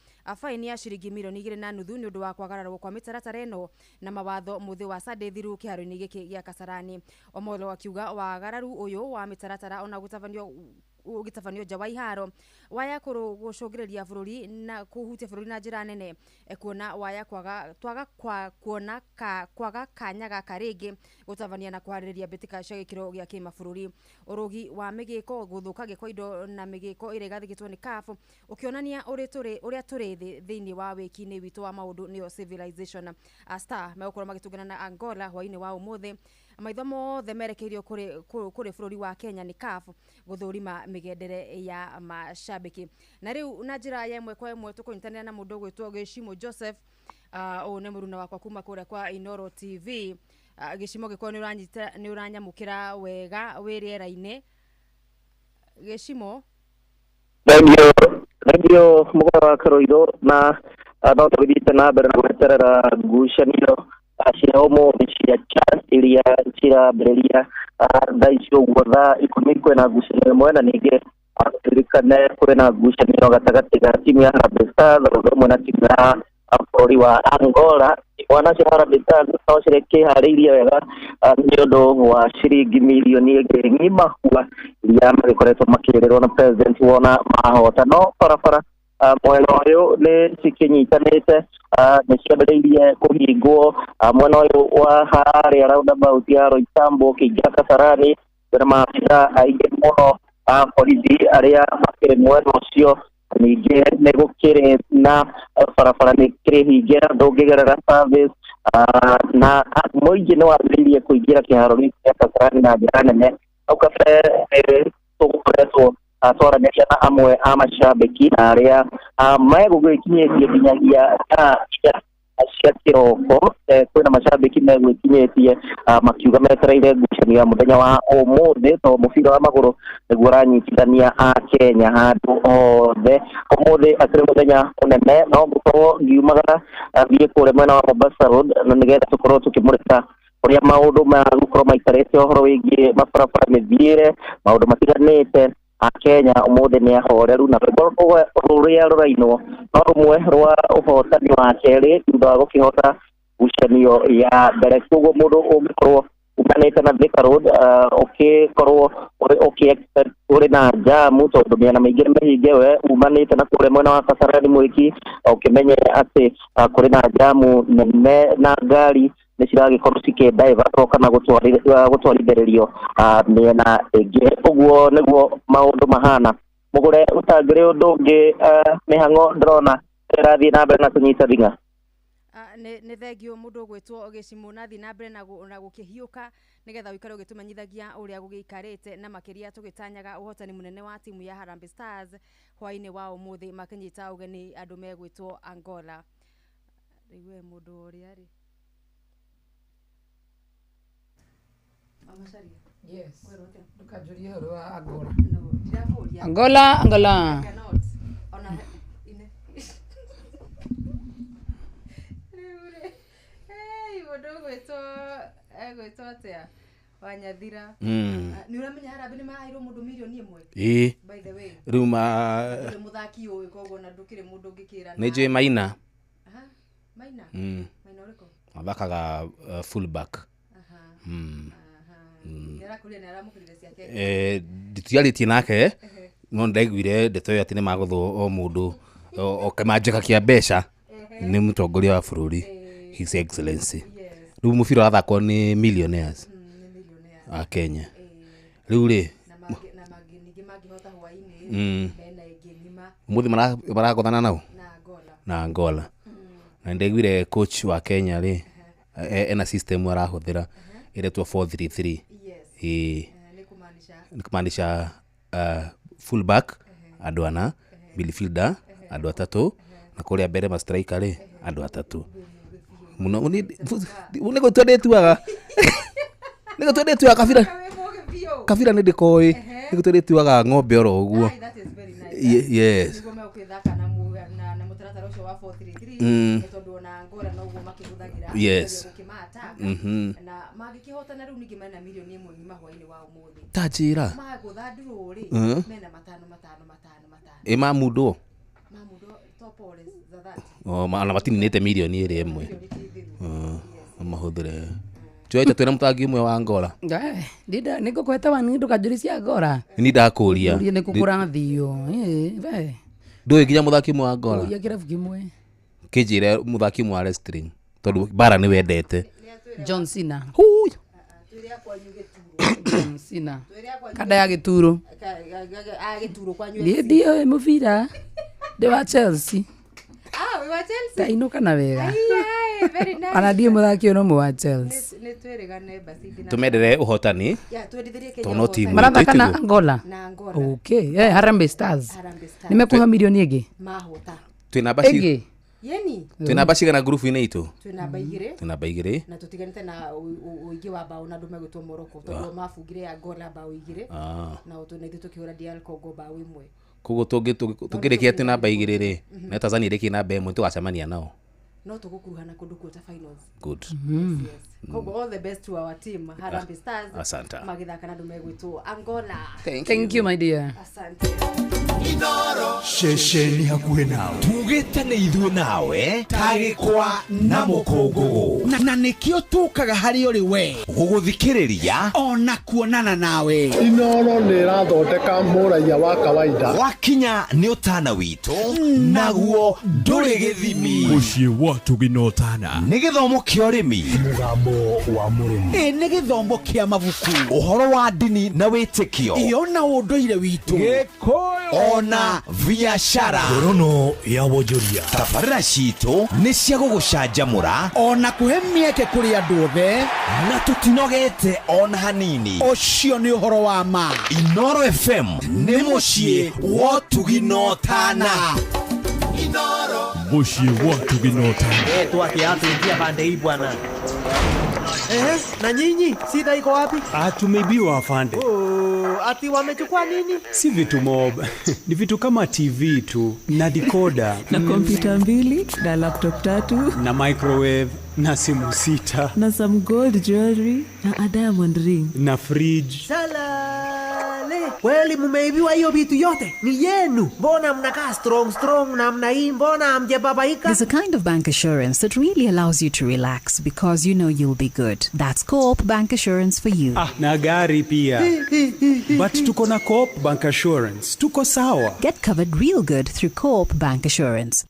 faini ya ciringi mirioni 2.5 nĩ ũndũ wa kwagararwo kwa mĩtaratara ĩno na mawatho mũthĩ wa Sunday thiru kĩharo-inĩ gĩkĩ gĩa Kasarani. Omolo akiuga wagararu ũyũ wa mĩtaratara ona gũtabanio ũgĩtabanio nja wa iharo waya gũcũngĩrĩria bũrũri na kũhutia bũrũri na njĩra nene kuona waya kwaga twaga kwa kuona ka kwaga kanya gaka rĩngĩ gũtabania na kũharĩrĩria mbĩtĩka cia gĩkĩro gĩa kĩmabũrũri. Ũrũgi wa mĩgĩko gũthũkangia kwa indo na mĩgĩko ĩrĩa ĩgathĩkĩtwo nĩ CAF ũkĩonania ũrĩa tũrĩ thĩinĩ wa wĩki-inĩ witũ wa maũndũ nĩyo civilization. A Star megũkorwo magĩtũngana na Angola hwaĩ-inĩ wa ũmũthĩ. Maitho mothe merekeirio kũrĩ bũrũri wa Kenya nĩ CAF gũthũrima mĩgendere ya macambĩki. Na rĩu na njĩra ya ĩmwe kwa ĩmwe tũkũnyitanĩra na mũndũ ũgwĩtwo Gĩcimo Joseph. Ũyũ nĩ mũruna wakwa kuma kũrĩa kwa Inoro TV. Gĩcimo gĩkorwo nĩ ũranyamũkĩra wega wĩ rĩera-inĩ. Gĩcimo, Thengiũ mũgũra wa Karoirũ, na no tũgĩthiĩte na mbere na gweterera ngucanio cia ũmũthĩ cia CHAN iria cirambĩrĩria thaa ici ũguo thaa 10 kwĩna ngucanio ĩmwe, na ningĩ tũririkane kwĩna ngucanio gatagatĩ ga timu ya Harambee Stars na ũndũ ũmwe na timu ya bũrũri wa Angola. Wana cia Harambee Stars no cirekĩharĩirie wega nĩ ũndũ wa ciringi mirioni ĩngĩ ng'ima hua iria magĩkoretwo makĩrĩrwo na president wona mahota. No barabara mwena ũyũ nĩ cikĩnyitanĩte, nĩ ciambĩrĩirie kũhingwo mwena ũyũ wa harĩa roundabout ya Roysambu ũkĩingĩra Kasarani kwĩna maabitha aingĩ mũno a borithi arĩa makĩrĩ mwena ũcio. Ningĩ nĩ gũkĩrĩ na barabara nĩ kĩrĩ hinge ndũngĩgerera service, na mũingĩ nĩ wambĩrĩirie kũingĩra kĩharo gĩkĩ gĩa Kasarani na njĩra nene. Hau kabere tũgũkoretwo twaranĩria na amwe a macambĩki na arĩa megũgĩkinyĩtie nginyagia thaa cia Cia kĩroko kwĩna macambĩki megwĩkinyĩtie makiuga metereire ngucanio ya mũthenya wa ũmũthĩ, to mũbira wa magũrũ nĩguo ũranyitithania a Kenya handũ hothe. Ũmũthĩ akĩrĩ mũthenya mũnene, no ngũkorwo ngiumagara thiĩ kũrĩa mwena wa Mombasa Road na nĩgetha tũkorwo tũkĩmũrĩka ũrĩa maũndũ magũkorwo maikarĩte ũhoro wĩgiĩ mabarabara, mĩthiĩre, maũndũ matiganĩte. Akenya ũmũthĩ nĩ ahoreru na rwĩmbo rũrĩa rũrainwo no rũmwe rwa ũhotani wa kerĩ thutha wa gũkĩhota ngucanio ya mbere. Koguo mũndũ ũngĩkorwo umanĩte na Thika Road, ũkĩkorwo ũkĩ-expect ũrĩ na jamu tondũ mĩena mĩingĩ nĩ mĩhinge, we umanĩte na kũrĩa mwena wa Kasarani Mwiki, ũkĩmenye atĩ kũrĩ na jamu nene na ngari nĩ ciragĩkorwo cikĩ-divertwo kana gũtwarithĩrĩrio mĩena ĩngĩ. Ũguo nĩguo maũndũ mahana. Mũgũre ũtangĩrĩ ũndũ ũngĩ, mĩhang'o ndĩrona ĩrathiĩ na mbere na kũnyita thing'a. Nĩ thengio mũndũ ũgwĩtwo Gĩcimũ, na thiĩ na mbere na gũkĩhiũka nĩgetha ũikare ũgĩtũmenyithagia ũrĩa gũgĩikarĩte, na makĩria tũgĩtanyaga ũhotani mũnene wa timu ya Harambee Stars hwaĩ-inĩ wa ũmũthĩ makĩnyita ũgeni andũ megwĩtwo Angola. Rĩu we mũndũ ũrĩa rĩ Mama Sharia? Yes. Kwĩrwo atĩa? Ndũkanjũrie ũhoro wa Angola. No, ndirakũria. Angola, Angola. I cannot. Ona ine. Rĩu rĩ, hey, mũndũ ũgwĩtwo atĩa? Wanyathira. Nĩ ũramenya Harambee nĩ maheirwo mũndũ mirioni 1? Ĩĩ. By the way. Rĩu ma Ndũrĩ mũthaki ũĩ, koguo na ndũkĩrĩ mũndũ ũngĩkĩra. Nĩ njũĩ Maina. Aha, Maina. Maina ũrĩkũ? Athakaga full back. Nĩarakũrire, nĩaramũkĩrire ciake. Nditiarĩtie nake no ndaiguire ndeto ĩyo atĩ nĩ magũthwo o mũndũ o kĩmanjĩka kĩa mbeca nĩ mũtongoria wa bũrũri, His Excellency. Rĩu mũbira wathakwo nĩ millionaires a Kenya rĩu rĩ. Na mangĩ ningĩ mangĩhota hwaĩ-inĩ mena ĩngĩ ng'ima. Ũmũthĩ maragothana nao na Angola. Na Angola. Na ndaiguire coach wa Kenya rĩ ena system arahũthĩra ĩretwo 433. Ĩĩ. Nĩ kumaanisha? Nĩ kumaanisha full back andũ ana, midfielder andũ atatũ, na kũrĩa mbere ma striker rĩ andũ atatũ. Mũno nĩ gũtua ndĩtuaga, nĩ gũtua ndĩtuaga kabira kabira nĩ ndĩkoĩ, nĩ gũtua ndĩtuaga ng'ombe oro ũguo. That is very nice. Yes. Nĩguo megũgĩthaka na mũtaratara ũcio wa 433, nĩ tondũ ona Angola noguo makĩhũthagĩra gũkĩma-attack. Na mangĩkĩhotana rĩu ningĩ mena mirioni 1 ng'ima hwaĩ-inĩ wa ũmũthĩ. Ta njĩra. Magũtha ndurũ rĩ, mena matano matano matano matano. Ĩ mamundwo? Mamundwo top all is za 30. O, ona matininĩte mirioni ĩrĩa ĩmwe. Mahũthĩre tuoete twĩna mũtangi ũmwe wa Angola. Nĩ ngũkũhete wani, ndũkanjũrie cia Angola. Ni ndakũria. Ũrie nĩ kũ kũrathio. We. Ndũĩ nginya mũthaki ũmwe wa Angola? Ũria kĩrabu kĩmwe. Kĩnjĩre mũthaki ũmwe wa wrestling tondũ bara nĩ wendete. John Cena. John Cena. Kanda ya gĩturo. Gĩturo kwanyu. Niĩ ndiũĩ mũbira. Ndĩ wa Chelsea. Ah, wĩ wa Chelsea? Ndainũka na wega. Ai, ai, very nice. Ona ndiũĩ mũthaki ũyũ no ũmwe wa Chelsea. Nĩ twĩrĩgane basi Tũmendere ũhotani. Ya, twendithĩrie Kenya Tondũ no ũhotani. timu Marathaka na itũ. Angola. Na Angola. Okay. Harambee Stars. Harambee Stars. Nĩ mekũheo mirioni ĩngĩ? Mahota. Twĩ namba ci- Ĩngĩ? Yeni. Twĩ namba cigana ngurubu-inĩ itũ? Twĩ namba igĩrĩ. Twĩ namba igĩrĩ. Na tũtiganĩte na ũingĩ wa bao na andũ megwĩtwo Morocco tondũ mabungire Angola bao igĩrĩ. Na na ithuĩ tũkĩhũra DR Congo bao ĩmwe. Koguo tũngĩrĩkia twĩ namba igĩrĩ rĩ, na Tanzania ĩrĩkie namba ĩmwe, tũgacemania nao. No tũgũkuruhana kũndũ quarter finals. Good. Yes, yes. Koguo all the best to our team Harambee Stars. Asante. Magĩthaka na andũ megwĩtwo Angola. Thank Thank you, my dear. Asante. Ceceni hakuhĩ nawe tugĩte nĩ ithuĩ nawe tagĩkwa na mũkũngũgũ na nĩkĩo tũkaga harĩ ũrĩ we gũgũthikĩrĩria ona kuonana nawe. Inoro nĩ ĩrathondeka mũraiya wa kawaida. Wakinya nĩ ũtana witũ naguo ndũrĩ gĩthimi. Mũciĩ wa tũginotana. Nĩ gĩthomo kĩa ũrĩmi, mũgambo wa mũrĩmi, ĩ nĩ gĩthomo kĩa mabuku, ũhoro wa ndini na wĩtĩkio, ĩyo na ũndũire witũ, ona biacara. Ngorono ya wonjoria. Tabarĩra citũ nĩ cia gũgũcanjamũra ona kũhe mĩeke kũrĩ andũ othe, na tũtinogete ona hanini. Ũcio nĩ ũhoro wa ma. Inoro FM nĩ mũciĩ wa ũtugi na ũtana. Mũciĩ wa Tũgĩnota. Twake pande hii bwana. Ehe, na nyinyi shida iko wapi? Ah, tumeibiwa afande. Oh, ati wamechukua nini? Si vitu mob ni vitu kama TV tu na decoder na kompyuta mbili na laptop tatu na microwave na simu sita na some gold jewelry na a diamond ring na fridge. Salale. Kweli mumeibiwa hiyo vitu yote? Ni yenu. Mbona mnakaa strong strong namna hii? Mbona hamjababaika? There's a kind of bank assurance that really allows you to relax because you know you'll be good. That's Co-op Bank Assurance for you. Ah, na gari pia. But tuko na Co-op Bank Assurance, tuko sawa. Get covered real good through Co-op Bank Assurance.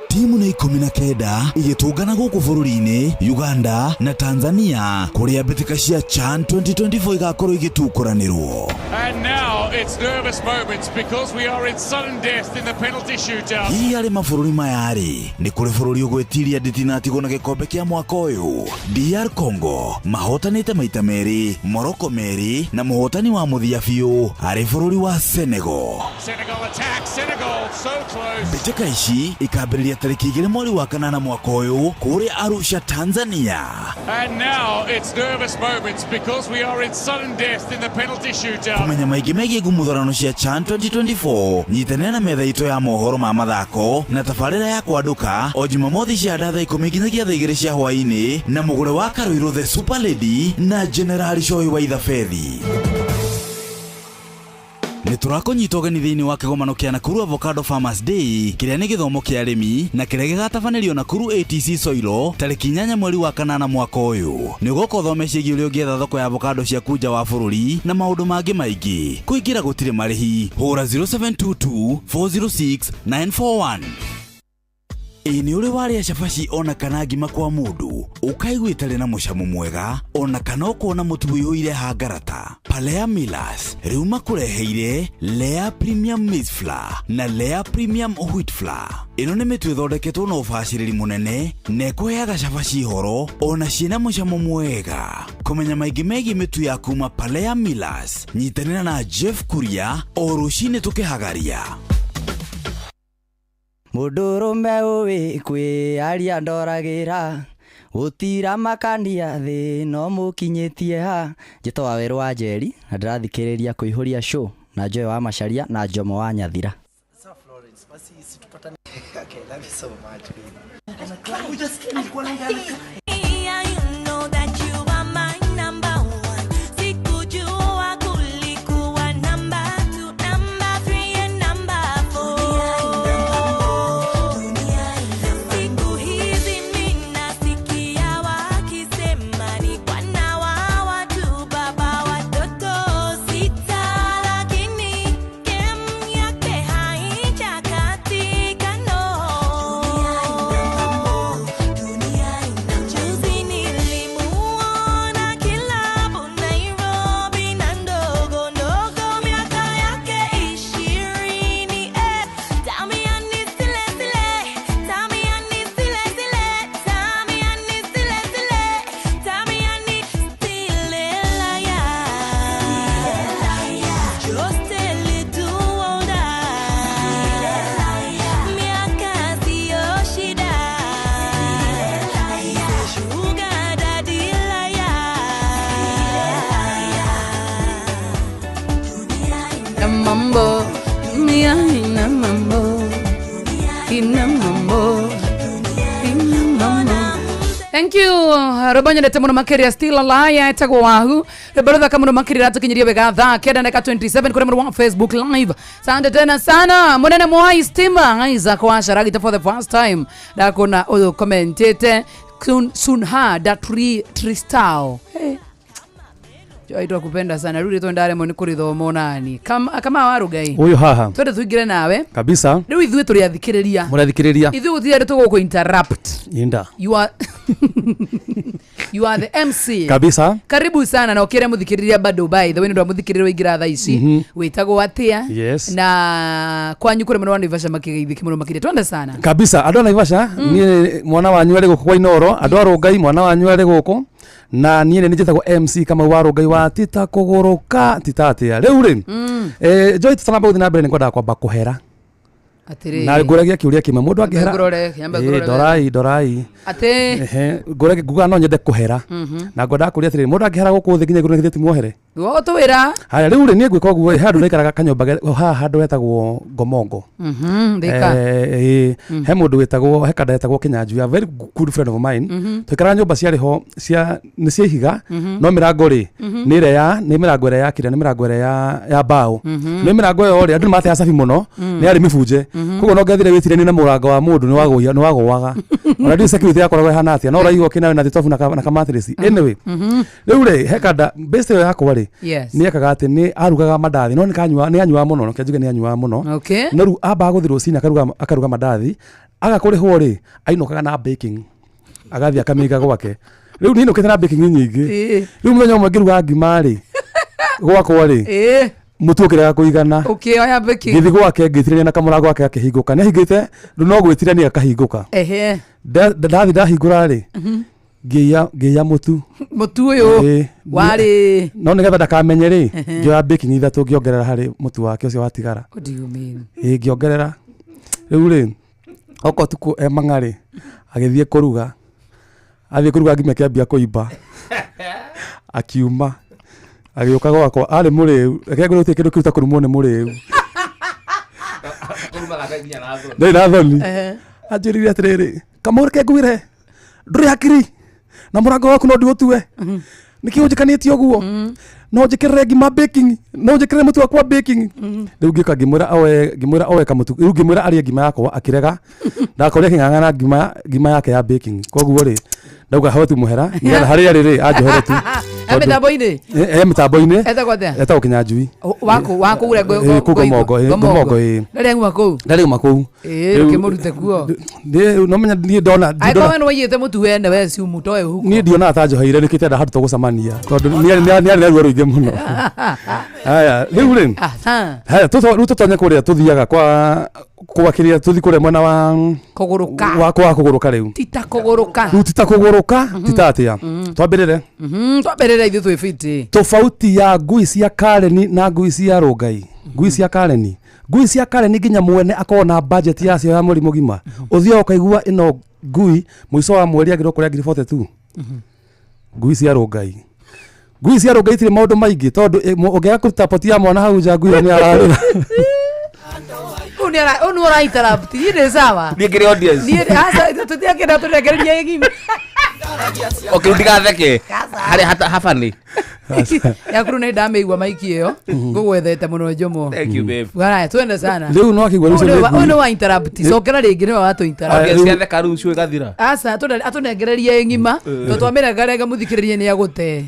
Timu nĩ 19 igĩtũngana gũkũ bũrũri-inĩ Uganda na Tanzania kũrĩa mbĩtĩka cia CHAN 2024 igakorwo igĩtukũranĩrwo. And now it's nervous moments because we are in sudden death in the penalty shootout. Hihi harĩ mabũrũri maya-rĩ, nĩ kũrĩ bũrũri ũgwĩtiria ndĩtinatigwo na gĩkombe kĩa mwaka ũyũ? DR Congo mahotanĩte maita merĩ, Morocco merĩ na mũhotani wa mũthia biũ arĩ bũrũri wa Senegal. Senegal attack, Senegal so close. Mbĩtĩka ici ikambĩrĩria tarĩki 2 mweri wa kanana mwaka ũyũ kũrĩa Arusha, Tanzania. And now it's nervous moments because we are in sudden death in the penalty shootout. Kũmenya maingĩ megiĩ ngumutharano cia CHAN 2024 nyitanĩra na metha itũ ya mohoro ma mathako na tabarĩra ya kwandũka o Jumamothi cia thaa 10 nginyagia thaa 2 cia hwaĩ-inĩ na mũgũre wa Karũirũ the Super Lady na Generali Shohi wa Ithabethi. Nĩ tũrakũnyita ũgeni thĩinĩ wa kĩgomano kĩa Nakuru Avocado Farmers Day kĩrĩa nĩ gĩthomo kĩa arĩmi na kĩrĩa gĩgatabanĩrio Nakuru ATC Soilo tarĩki 8 mweri wa kanana mwaka ũyũ. Nĩ ũgoka ũthome ciĩgiĩ ũrĩa ũngĩetha thoko ya avocado ciaku nja wa bũrũri na maũndũ mangĩ maingĩ. Kũingĩra gũtirĩ marĩhi. Hũra 0722 406 941. Ĩ nĩ ũrĩ warĩa cabaci ona kana ngima kwa mũndũ ũkaigua ĩtarĩ na mũcamo mwega ona kana ũkona mũtu ũiyũire hangarata? Palea Millers rĩu makũreheire Lea Premium Maize Flour na Lea Premium Wheat Flour. Ĩno nĩ mĩtu ĩthondeketwo na ũbacĩrĩri mũnene na ĩkũheaga cabaci horo ona ciĩna mũcamo mwega. Kũmenya maingĩ megiĩ mĩtu ya kuma Palea Millers, nyitanĩra na Jeff Kuria o rũcinĩ tũkĩhagaria. Mũndũrũme ũĩ kwĩaria ndoragĩra gũtira makania thĩ no mũkinyĩtie ha. Njĩtagwo Wawerũ wa Njeri na ndĩrathikĩrĩria kũihũria show na Joy wa Macharia na Jomo wa Nyathira. You know that you are my number one. Sikujua kulikuwa number two, number three and number four. Siku hizi ninasikia wakisema ni bwana wa watu, baba watoto sita, lakini kem yake haijakatika no. Juzi nilimuona kilabu Nairobi na ndogo ndogo miaka yake 20. Tamiani zile zile, tamiani zile zile, tamiani zile zile, tamiani zile laya. Just a little older, miaka siyo shida. Sugar daddy liar. Na mambo dunia ina mambo, ina mambo, ina mambo. Thank you. Rwĩmbo nyendete mũno makĩria Still Alive etagwo Wahu. Rwĩmbo rũthaka mũno makĩria ratũkinyirie wega thaa kenda na dakika 27 kũrĩa mũndũ wa Facebook Live. Asante tena sana mũnene Mwai Stima Isaac Washaragita for the first time ndakona ũyũ commentĩte Sunha da Tristao. Hey. Joy twakupenda sana rĩu rĩtwa ndaremwo nĩ kũrĩthoma onani kama warugai Ũyũ haha. Twende tũingĩre nawe Kabisa. rĩu ithuĩ tũrĩ athikĩrĩria Mũrathikĩrĩria. Ithuĩ gũtirĩ andũ tũgũkũ interrupt. Inda. You are you are the MC. Kabisa. Karibu sana na ukire muthikiriria bado by the way ndu muthikiriria waingira thaa ici. Witagwo atia? Yes. Na kwanyu kuri muno wa Naivasha makigeithiki muno makiria twende sana. Kabisa andå a Naivasha, niä mwana wanyu arä gå kå kwa Inoro, andå a Rũngai mwana wanyu arä gå kå, Na niĩ nĩ njĩtagwo MC Kamau wa Rũngai wa tita kũgũrũka tita atĩa. Rĩu rĩ, Joy, tũtanamba gũthiĩ na mbere nĩ ngwendaga kwamba kũhera. Atĩrĩrĩ. Na ngũragia kĩũria kĩmwe mũndũ angĩhera. Ngũrore, nyambe ngũrore. Ndorai, ndorai. Atĩ. Ehe, ngũragia ngugaga no nyende kũhera. Na ngwendaga kũria atĩrĩrĩ, mũndũ angĩhera gũkũ thĩ nginya igũrũ nĩ githĩ ti muohere? Ũtwĩra. Haya, rĩu rĩ, niĩ ngwĩka ũguo ĩ, he handũ ndaikaraga kanyũmba haha handũ hetagwo Ngomongo. Thika. Ĩ, he mũndũ wĩtagwo, he kanda etagwo Kĩnyanjui, a very good friend of mine. Twaikaraga nyũmba ciarĩ ho cia nĩ cia ihiga, no mĩrango rĩ, nĩ ĩrĩa ya nĩ mĩrango ĩrĩa ya kĩrĩa, nĩ mĩrango ĩrĩa ya mbaũ. Nĩ mĩrango ĩyo rĩ, andũ nĩ mateaga cabi mũno, nĩ yarĩ mĩbunje. Koguo no ngethire wĩtiranie na mũrango wa mũndũ nĩ wagũaga. Ona ndiũĩ security yakoragwo ĩhana atĩa, no ũraigua ũkĩnawe na thitobu na kamatirĩci. Anyway, rĩu rĩ, he kanda base ĩyo yakwa rĩ, nĩ ekaga atĩ nĩ arugaga mandathi, no nĩ kanyua, nĩ anyuaga mũno, reke njuge nĩ anyuaga mũno. No rĩu ambaga gũthiĩ rũcinĩ akaruga mandathi, aga kũrĩhwo rĩ, ainũkaga na baking, agathiĩ akamĩiga gwake. Rĩu niĩ nũkĩte na baking nyingĩ. Rĩu mũthenya ũmwe ngĩruga ngima rĩ, gwakwa rĩ, mũtu ũkĩrega kũigana. Ũkĩoya baking. Ngĩthiĩ gwake ngĩitirania na kamũrango gake gakĩhingũka. Nĩ ahingĩte, rĩu no gwĩtirania gakahingũka. Ndathiĩ ndahingũra rĩ, ngĩiya mũtu. Mũtu ũyũ warĩ. No nĩgetha ndakamenye rĩ, ngĩoya baking ithatũ ngĩongerera harĩ mũtu wake ũcio watigara. What do you mean? Ĩĩ, ngĩongerera. Rĩu rĩ, oka ũtukũ e mang'arĩ, agĩthiĩ kũruga. Athiĩ kũruga ngima ĩkĩambia kũimba. Akiuma. Agĩũka gwakwa, arĩ mũrĩu. Reke ngwĩre gũtirĩ kĩndũ kĩu ta kũrumwo nĩ mũrĩu. Ndarĩ na thoni. Anjĩrire atĩrĩrĩ, Kamau reke ngwĩre, ndũrĩ hakiri na mũrango waku no ndiũtue. Nĩkĩ ũnjĩkanĩtie ũguo? No njĩkĩrĩre ngima baking, no njĩkĩrĩre mũtu wakwa baking. Rĩu ngĩũka ngĩmwĩra oe, ngĩmwĩra oe kamũtu, rĩu ngĩmwĩra arĩe ngima yakwa akĩrega. Ndakorire akĩng'ang'ana ngima yake ya baking. Koguo rĩ, ndauga hoe tu mũhera, nĩgetha harĩa arĩ rĩ, anjohere tu. E mĩtambo-inĩ? E mĩtambo-inĩ. Etagwo atĩa? Etagwo Kĩnyanjui. Waku ũrĩa Kũu Ngomongo, Ngomongo, ĩ. Ndarĩ auma kũu? Ndarĩ auma kũu. Ĩ, ũkĩmũrute kuo. Niĩ, no menya niĩ ndona, Angĩkorwo we nĩwaiyĩte mũtu wene we ciumu toe huko. Niĩ ndionaga ta njoheire nĩkĩo itenda handũ tũgũcemania tondũ nĩ arĩ na ruo rũingĩ mũno. Haya, rĩu rĩ, haya, rĩu tũtonye kũrĩa tũthiaga kwa kĩrĩa tũthiĩ kũrĩa mwena wa Kũgũrũka. wa kwa kũgũrũka rĩu. Tita kũgũrũka. Rĩu tita kũgũrũka, tita atĩa? Twambĩrĩre. Twambĩrĩre ithuĩ twĩ fiti. Tofauti ya ngui cia Kareni na ngui cia Rũngai. Ngui cia Kareni. Ngui cia Kareni nginya mwene akorwo na budget yacio ya mweri mũgima. Ũthiaga ũkaigua ĩno ngui mũico wa mweri agĩrĩirwo kũrĩa ngiri 42. Ngui cia Rũngai. Ngui cia Rũngai itirĩ maũndũ maingĩ tondũ ũngĩaga kũruta poti ya mwana hau nja ngui ĩyo nĩ ararĩra. Ũyũ nĩ ũyũ nĩ ũra interrupt. Niĩ ndĩ sawa. Niĩ ngĩrĩ audience. Niĩ aca tũtiakĩenda tũrekererie gima. Okay, ndigatheke. Harĩa habani. Yakuru nĩ ndamĩigua maiki ĩyo. Ngũgwethete mũno Njomo. Thank you, babe. Haya, twende sana. Rĩu no akĩigua rũciũ Ũyũ nĩ ngui. ũyũ nĩ wa interrupt. Cokera rĩngĩ nĩwe watũ interrupt. Audience ciatheka rũciũ ĩgathira. Aca atũnengererie ng'ima. Tondũ twamĩrengarenga mũthikĩrĩrie nĩ agũte.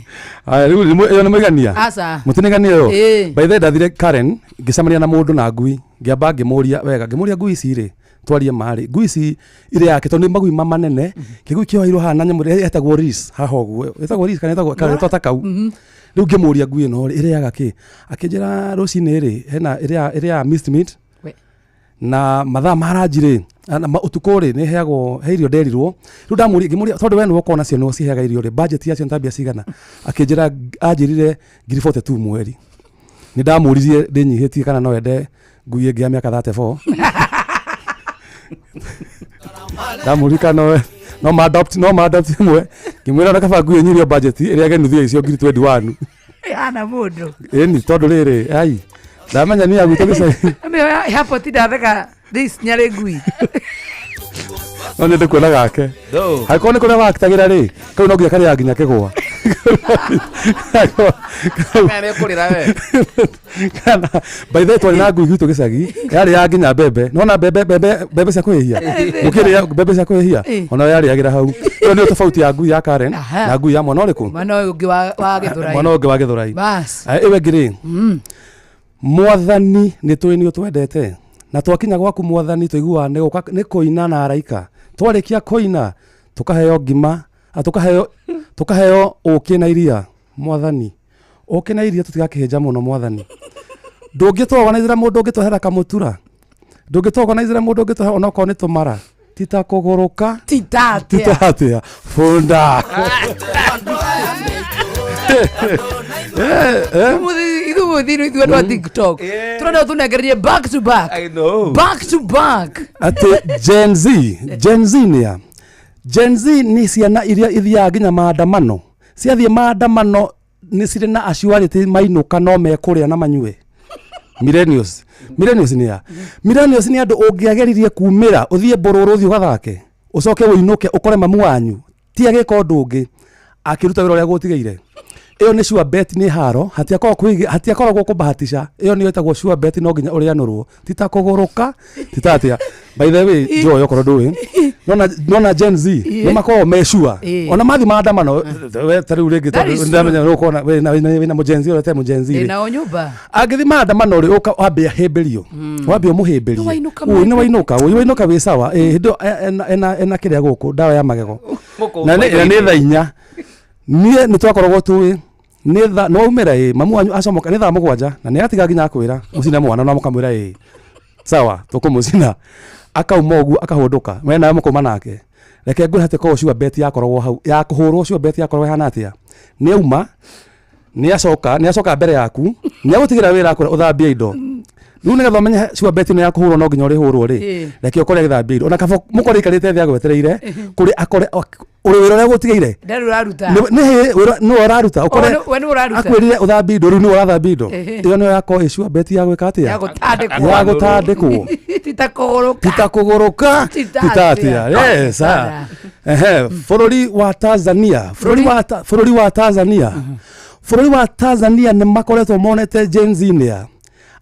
Haya, rĩu ĩyo nĩ mũigania? Aca. Mũtinigania ĩyo? Ĩĩ. By the way, ndathire Karen, ngĩcemania na mũndũ na ngui, ngĩamba ngĩmũria wega, ngĩmũria ngui ici rĩ, twarie marĩ, ngui ici irĩ yake tondũ nĩ magui manene, kĩgui kĩoheirwo haha na nyamũ ĩrĩa ĩtagwo leash, haha ũguo, ĩtagwo leash kana ĩtagwo karĩtwa ta kau. Rĩu ngĩmũria ngui ĩno rĩ, ĩrĩaga kĩ? Akĩnjĩra rũcinĩ rĩ, hena ĩrĩaga minced meat, na mathaa ma ranji rĩ, na ũtukũ rĩ, nĩ heagwo, he irio nderirwo. Rĩu ndamũria, ngĩmũria, tondũ we nĩwe ũkoragwo nacio nĩwe ũciheaga irio rĩ, budget yacio nĩ ta mbia cigana? Akĩnjĩra, anjĩrire ngiri 42 mweri. Nĩ ndamũririe ndĩnyihĩtie kana no ende ngui ĩngĩ ya mĩaka 34. Ndamũririe kana no ma adopt, no ma adopt ĩmwe. Ngĩmwĩra ona kaba ngui ĩnyirie budget ĩrĩage nuthu ya icio ngiri 21. Ĩhana mũndũ. Ĩni, tondũ rĩrĩ, ai, ndamenya niĩ agwitũ gĩcagi. Amĩoya hapo tindatheka this nyarĩ ngui. No nyende kuona gake. No. Angĩkorwo nĩ kũrĩa waktagĩra rĩ, kau no nginya karĩaga nginya kĩgwa. Kana nĩ ũkũrĩra we. Kana, by the way, twarĩ na ngui gwitũ gĩcagi, yarĩ ya nginya mbembe. Nĩwona mbembe cia kũhĩhia? Mũkĩrĩa mbembe cia kũhĩhia? Ona yarĩagĩra hau. Ĩyo nĩyo tofauti ya ngui ya Karen na ngui ya mwana ũrĩkũ? Mwana ũyũ ũngĩ wa Gĩthũrai. Mwana ũngĩ wa Gĩthũrai. Bas. Aya, ĩyo ĩngĩ rĩ, Mwathani nĩ tũĩ nĩ ũtwendete na twakinya gwaku Mwathani tũiguaga nĩ gũka nĩ kũina na araika. Twarĩkia kũina tũkaheo ngima, tũkaheo ũkĩ na iria. Mwathani, ũkĩ na iria tũtigakĩhĩnja mũno Mwathani. Ndũngĩtũorganizĩra mũndũ ũngĩtũhera kamũtura. Ndũngĩtũorganizĩra mũndũ ũngĩtũhe onokorwo nĩ tũmara. Tita kũgũrũka. Tita atĩa. Tita atĩa. Bunda. Ithuĩ ithuĩ andũ a TikTok tũrenda ũtũnengererie back to back. I know. Back to back. Atĩ Gen Z, Gen Z nĩ a? Gen Z nĩ ciana iria ithiaga nginya maandamano. Ciathiĩ maandamano nĩ cirĩ na assurity mainũka no mekũrĩa na manyue. Millennials, millennials nĩ a? Millennials nĩ andũ ũngĩageririe kumĩra ũthiĩ mbũrũrũ, ũthiĩ ũgathake, ũcoke ũinũke ũkore mamu wanyu ti agĩka ũndũ ũngĩ, akĩruta wĩra ũrĩa gũtigĩire. Ĩyo nĩ sure bet, nĩ haro, hatiakoragwo kũbahatisha. Ĩyo nĩyo ĩtagwo sure bet, no nginya ũrĩanũrwo, ti ta kũgũrũka, ti ta atĩa. By the way, Joy, okorwo ndũĩ, nona Gen Z nĩ makoragwo me sure. Ona mathiĩ maandamano, we ta rĩu rĩngĩ, That tondũ is true. ndamenya nĩ ũkuona wĩna mũGen Z ũrĩa ũtarĩ mũGen Z rĩ. Ndĩnao nyũmba. Angĩthiĩ maandamano rĩ, ũka wambe ahĩmbĩrio, wambe ũmũhĩmbĩrie. Nĩwainũka. Ũĩ, nĩwainũka, ũĩ wainũka wĩ sawa. Ĩ, hĩndĩ ĩyo ena kĩrĩa gũkũ, ndawa ya magego. Na nĩ thaa 4 niĩ nĩ twakoragwo tũĩ nĩ tha no umĩra ĩ mamu wanyu acomoka nĩ thaa 7, na nĩ atiga nginya akwĩra mũcine mwana, na mũkamwĩra ĩ sawa, tũkũmũcina. Akauma ũguo akahũndũka, we nawe mũkauma nake. Reke ngwĩre, hatikoragwo sure bet yakoragwo hau ya kũhũrwo. Sure bet yakoragwo ĩhana atĩa? Nĩ auma, nĩ acoka mbere yaku, nĩ agũtigĩra wĩra, akwĩra ũthambie indo. Rĩu nĩgetha ũmenye sure bet ĩno ya kũhũrwo no nginya ũrĩhũrwo rĩ, reke ũkore agĩthambia indo, ona kaba mũkore aikarĩte thĩ agwetereire kũrĩ akore ũrĩ wĩra ũrĩa gũtigĩire. Ndarĩ ũraruta. Nĩ wĩra nĩwe ũraruta, ũkore O, we nĩwe ũraruta. akwĩrire ũthambie indo, rĩu nĩwe ũrathambia indo. Ĩyo nĩyo yakorwo ĩ sure bet ya gwĩka atĩa? Ya gũtandĩkwo. Ya gũtandĩkwo. Ti ta kũgũrũka. Tita kũgũrũka. Tita tita atĩa. atĩa. Yes, ah. Ehe, bũrũri wa Tanzania, bũrũri wa Tanzania nĩ makoretwo monete Gen Z nĩ a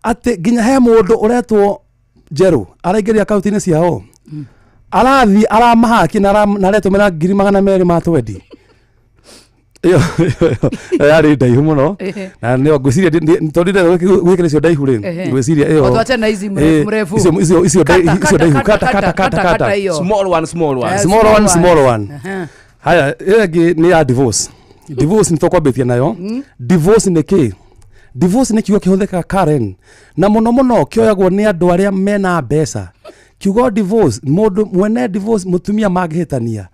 atĩ nginya he mũndũ ũretwo Njerũ araingĩria akaunti-inĩ ciao, arathiĩ aramahaki na aretũmĩra 220,000 ma twendi. Ĩyo yarĩ ndaihu mũno. Na nĩyo ngwĩciria tondũ ndĩrenda gwĩkĩra icio ndaihu rĩ, ngwĩciria ĩyo. O twachana na ici mrefu. Icio Kata, icio ndaihu. kata, Kata, kata, kata, kata. hiyo. Small one, small one. Small one, small one. Aha. Haya, ĩyo ĩngĩ nĩ ya divorce. Divorce nĩ tũkwambĩtie nayo. Divorce nĩ kĩ? Divorce nĩ kiugo kĩhũthĩkaga, Karen, na mũno mũno kĩoyagwo nĩ andũ arĩa mena mbeca. Kiugo divorce, mũndũ mwene divorce, mũtumia mangĩhĩtania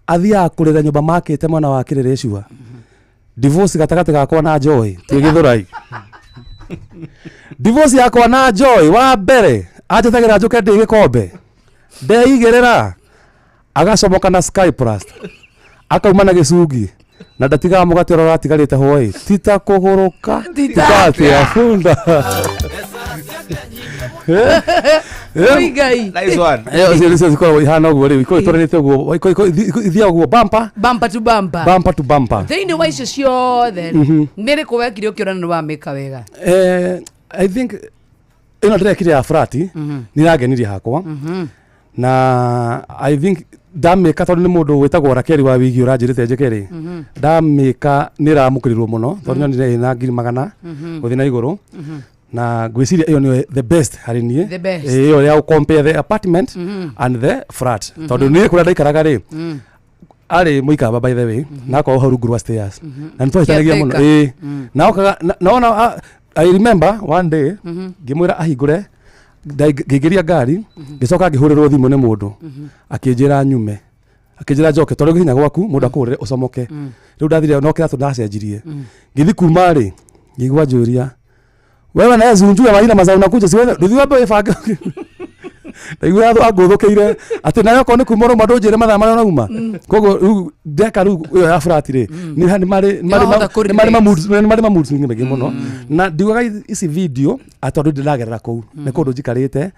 athiaga kũrĩra nyũmba makĩte mwena wa Kĩrĩrĩcua. Divorce gatagatĩ gakwa na Joy twĩ Gĩthũrai, divorce yakwa na Joy, wa mbere anjĩtagĩra njũke ndĩ gĩkombe, ndeigĩrĩra, agacomoka na Sky Plus, akauma na gĩcungi na ndatigaga mũgate ũrĩa ũratigarĩte hwaĩ. Tita kũgũrũka. Tita tita atĩa bunda. Oi Ngai. Nice one. Ĩyo icio nĩcio cikoragwo ihana ũguo rĩu, ikoragwo itwaranĩte ũguo, ithiaga ũguo bumper Bumper to bumper. Bumper to bumper. Thĩinĩ wa icio ciothe, nĩ rĩkũ wekire ũkĩona nĩ wamĩka wega? I think ĩno ndĩrekire ya frati nĩ ĩrangenirie hakwa, na I think ndamĩka tondũ nĩ mũndũ wĩtagwo Rakeri wa wigi ũranjĩrĩte njĩke rĩ, ndamĩka nĩ ĩramũkĩrirwo mũno tondũ nyonire ĩna 100,000 gũthiĩ na igũrũ, na ngwĩciria ĩyo nĩyo the best harĩ niĩ. The best. Ĩyo ya compare the apartment and the flat, tondũ niĩ kũrĩa ndaikaraga rĩ, arĩ mũikamba by the way, na akorwo hau rungu rwa stairs, na nĩ twahĩtanagia mũno. Caretaker. Ĩĩ, na okaga na ona I remember one day ngĩmwĩra ahingũre, ngĩingĩria ngari, ngĩcoka ngĩhũrĩrwo thimũ nĩ mũndũ akĩnjĩra nyume, akĩnjĩra njoke tondũ nginya gwaku mũndũ akũhũrĩre ũcomoke. Rĩu ndathire no kĩratũ ndacenjirie, ngĩthi kuma rĩ, ngĩigua njũria, wewe naye zunjua maina mazao unakuja, si wewe ndũthiĩ wambe wĩbange. Ndaigua angũthũkĩire atĩ nawe okorwo nĩ kuma ũrauma ndũnjĩre mathaa marĩa ũrauma. Koguo rĩu ndeka rĩu ĩyo ya flat rĩ, nĩ marĩ nĩ marĩ Nĩwahota nĩ marĩ ma moods, nĩ marĩ ma moods maingĩ mũno, na ndiugaga ici video atĩ tondũ ndĩragerera kũu nĩ kũndũ njikarĩte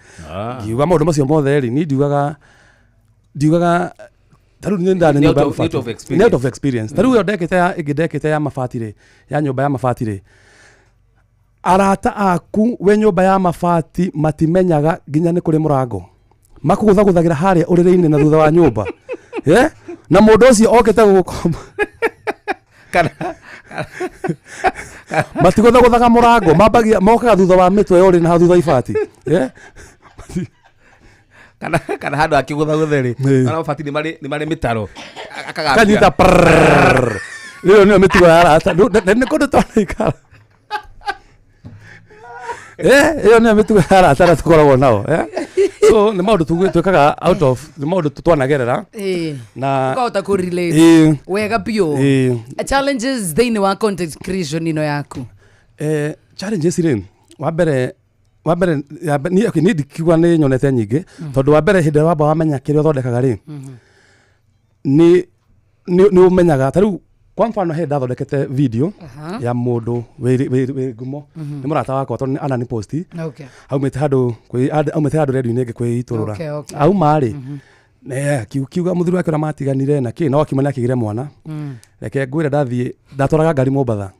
ngiuga maũndũ macio mothe rĩ, niĩ ndiugaga ta rĩu nĩ ndarĩ Nĩ nyũmba ya out of- mabati. out of experience. Nĩ out of experience. Ta rĩu ĩyo ndekĩte ya ĩngĩ ndekĩte ya mabati rĩ, ya nyũmba ya mabati rĩ, arata aku we nyũmba ya mabati matimenyaga nginya nĩ kũrĩ mũrango, makũgũthagũthagĩra harĩa ũrĩrĩ-inĩ na thutha wa nyũmba. Eh? Na mũndũ ũcio okĩte gũgũkomba, matigũthagũthaga mũrango, mambagia mokaga thutha wa mĩtwe ya ũrĩrĩ na hau thutha ibati. Eh? Kana handå akĩgũthagũthe rĩ, ona mabati nĩ marĩ mĩtaro. Akagambia. Kanyita prrrr. Rĩu nĩyo mĩtugo ya arata. Nĩ kũndũ twanaikara. Eh, ĩyo nĩyo mĩtugo ya arata arĩa tũkoragwo nao. Eh? So nĩ maũndũ twĩkaga out of nĩ maũndũ twanagerera na Ũkahota kũ relate Ĩĩ. wega biũ. Ĩĩ. Challenges thĩinĩ wa content creation ĩno yaku. Challenges rĩ, wa mbere niĩ, okay, niĩ ndikiuga nĩ nyonete nyingĩ, tondũ wa mbere hĩndĩ ĩrĩa wamba wamenya kĩrĩa ũthondekaga rĩ, nĩ ũmenyaga. Ta rĩu kwa mfano he ndathondekete video ya mũndũ wĩ ngumo, nĩ mũrata wakwa tondũ nĩ anani post. Aumĩte handũ aumĩte handũ redio-inĩ ĩngĩ kwĩitũrũra. Auma rĩ, ne kiuga mũthuri wake ũrĩa matiganire na kĩ, no akiuma nĩ akĩgĩre mwana. Reke ngwĩre, ndathiĩ ndatwaraga ngari Mombatha,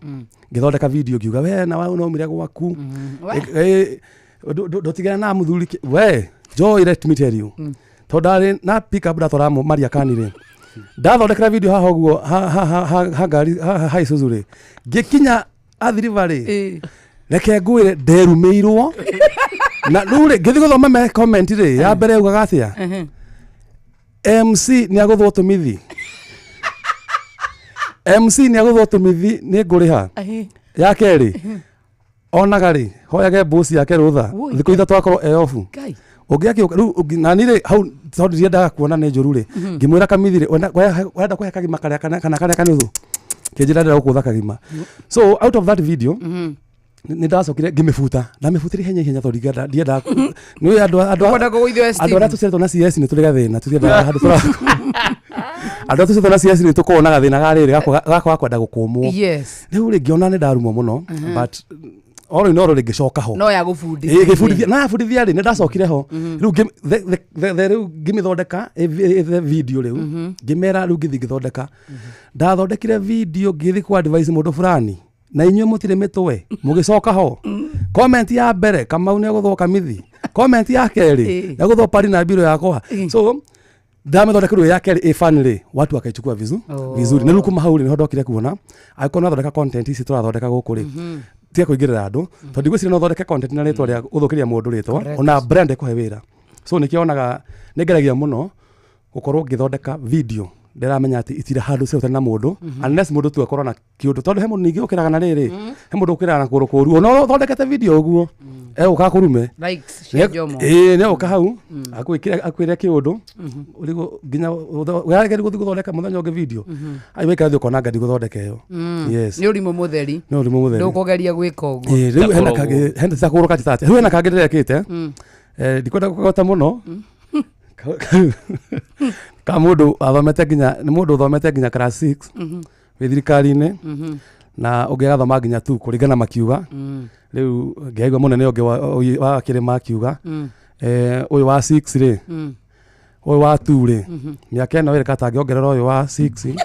ngĩthondeka video ngiuga we na we no umire gwaku. Ndũtigana na mũthuri we Joy, let me tell you, tondũ ndarĩ na pick up ndatwaraga Maria Kani rĩ, ndathondekera video haha ũguo ha ngari ha Isuzu rĩ, ngĩkinya Athi River rĩ, reke ngwĩre nderumĩirwo. Na rĩu rĩ, ngĩthiĩ gũthoma me comment rĩ, ya mbere yaugaga atĩa? MC nĩ agũthwo tũmithi, MC nĩ agũthwo tũmithi, nĩ ngũrĩha. Ya kerĩ, onaga rĩ, hoyage mbuci yake rũtha. Woi. Thikũ 3 akorwo e ofu. Ngai. Ũngĩ akĩũka rĩu nani rĩ hau, tondũ ndiendaga kuona nĩ njũru rĩ, ngĩmwĩra kamithi rĩ, wenda kũhe kagima karĩa kana karĩa kanuthu, kĩnjĩra ndĩrenda gũkũtha kagima. So out of that video nĩ ndacokire ngĩmĩbuta, ndamĩbutire ihenya ihenya tondũ ndiendaga nĩ andũ Ndũkwenda kũgũithio esteem. Andũ arĩa tũciarĩtwo na CS nĩ tũrĩ gathĩna, tũtiendaga handũ tũra andũ arĩa tũciarĩtwo na CS nĩ tũkoragwo na gathĩna ga rĩrĩ gakwa kwenda gũkũmwo. Rĩu rĩ, ngĩona nĩ ndarumwo mũno, but all in all rĩ, ngĩcoka ho. No ya gũbundithia. Ĩĩ, ngĩbundithia na yabundithia rĩ, nĩ ndacokire ho. Rĩu rĩu ngĩmĩthondeka the video rĩu, ngĩmera rĩu ngĩthiĩ ngĩthondeka, ndathondekire video ngĩthiĩ kwa advice mũndũ fulani na inyuĩ mũtirĩ mĩtwe, mũgĩcoka ho. Comment ya mbere, Kamau nĩ agũthwo kamithi. Comment ya kerĩ, nĩ agũthwo pari na mbiro yakwa. So ndamĩthondeka rĩu ya kerĩ ĩ funny rĩ, watu wakaichukua vizuri. Na rĩu kuma hau rĩ, nĩho ndokire kuona angĩkorwo nathondeka content ici tũrathondeka gũkũ rĩ, tiga kũingĩrĩra andũ, tondũ ndigwĩciria no ũthondeke content na rĩtwa rĩa gũthũkĩria mũndũ rĩtwa. Ona brand ĩkũhe wĩra. So nĩkĩo onaga nĩ ngeragia mũno gũkorwo ngĩthondeka video ndĩramenya atĩ itirĩ handũ ciahutania na mũndũ, unless mũndũ tu akorwo na kĩũndũ, tondũ he mũndũ ningĩ ũkĩraga na rĩrĩ, he mũndũ ũkĩraga na kũgũrũ kũru, ona ũthondekete video ũguo egũka kũrume. Likes cia Jomo. Ĩĩ, nĩ egũka hau akwĩre kĩũndũ ũrigwo nginya wageria gũthiĩ gũthondeka mũthenya ũngĩ video, ai waikara thĩ ũkona nga ndigũthondeka ĩyo. Yes. Nĩ ũrimũ mũtheri. Nĩ ũrimũ mũtheri. Ndũkũgeria gwĩka ũguo. Ĩĩ, rĩu hena kangĩ, hena takũgũrũ kanjĩta atĩa, rĩu hena kangĩ ndĩrekĩte. Ndikwenda kũgweta mũno ka mũndũ athomete nginya, nĩ mũndũ ũthomete nginya class 6, wĩ thirikari-inĩ, na ũngĩ agathoma nginya tu kũringana makiuga. Rĩu ngĩaigua mũnene ũngĩ wa kĩrĩma akiuga, ũyũ wa 6 rĩ, ũyũ wa 2 rĩ, mĩaka ĩno ĩrĩ katangĩongerera ũyũ wa 6.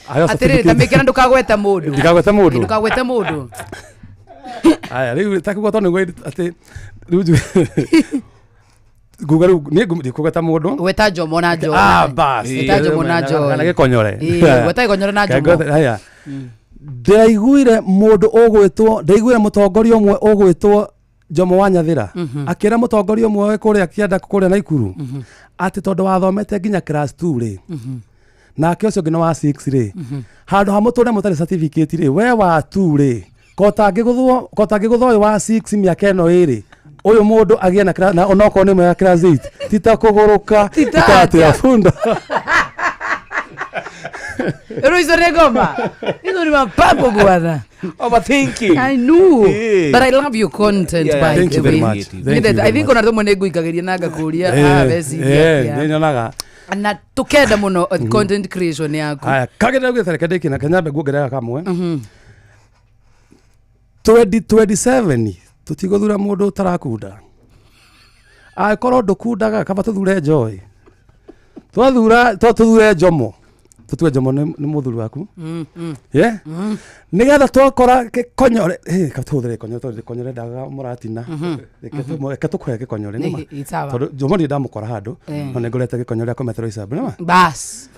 Ayo Atĩrĩrĩ, ta certificate. mĩkĩra, ndũkagwete mũndũ. Ndikagwete mũndũ. Ndũkagwete mũndũ. Aya, rĩu takuga tondũ nĩguo atĩ rĩu nguga rĩu niĩ ndikũgweta mũndũ. Gweta Jomo na Joy. Ah, bas. Gweta Jomo na Joy. Kana gĩkonyore. Ĩĩ, gweta gĩkonyore na Jomo. Haya, ndĩraiguire mũndũ ũgwĩtwo, ndaiguire mũtongoria ũmwe ũgwĩtwo Jomo wa Nyathĩra akĩra mũtongoria ũmwe wĩ kũrĩa kĩanda kũrĩa Naikuru atĩ tondũ wathomete nginya class 2 rĩ, nake ũcio ũngĩ nĩ wa 6 rĩ, handũ ha mũtũre mũtarĩ certificate rĩ, we wa 2 rĩ, kotangĩgũthwo ũyũ wa 6 mĩaka ĩno ĩrĩ, ũyũ mũndũ agĩe na na onokorwo nĩ ĩmwe ya class 8, tita kũgũrũka Tita tita atĩa bunda. Rĩu icio nĩ ngoma, icio ni mapambo bwana. Overthinking. I know. Eh. But I love your content, by Thank the you very way. much. Thank Nyendete. you very I think much. ona rĩmwe nĩ ngũikagĩria na ngakũria meciria. Nĩ nyonaga. Na tukenda mũno content creation yaku. Haya, kangĩ ndĩraugĩte reke ndĩkie na kanyambe nguongerera kamwe. 2027 tũtigũthura mũndũ ũtarakunda. Angĩkorwo ndũkundaga, kaba tũthure Joy, twathura tũthure Jomo, tũtue Jomo nĩ mũthuri waku. Yeah, nĩgetha twakora gĩkonyore, kaba tũhũthĩre gĩkonyore tondũ gĩkonyore ndaga mũratina. Reke tũkũhe gĩkonyore nĩma. Sawa. Tondũ Jomo ndirĩ ndamũkora handũ, no nĩngorete gĩkonyore akomete Roysambu nĩma. Bas,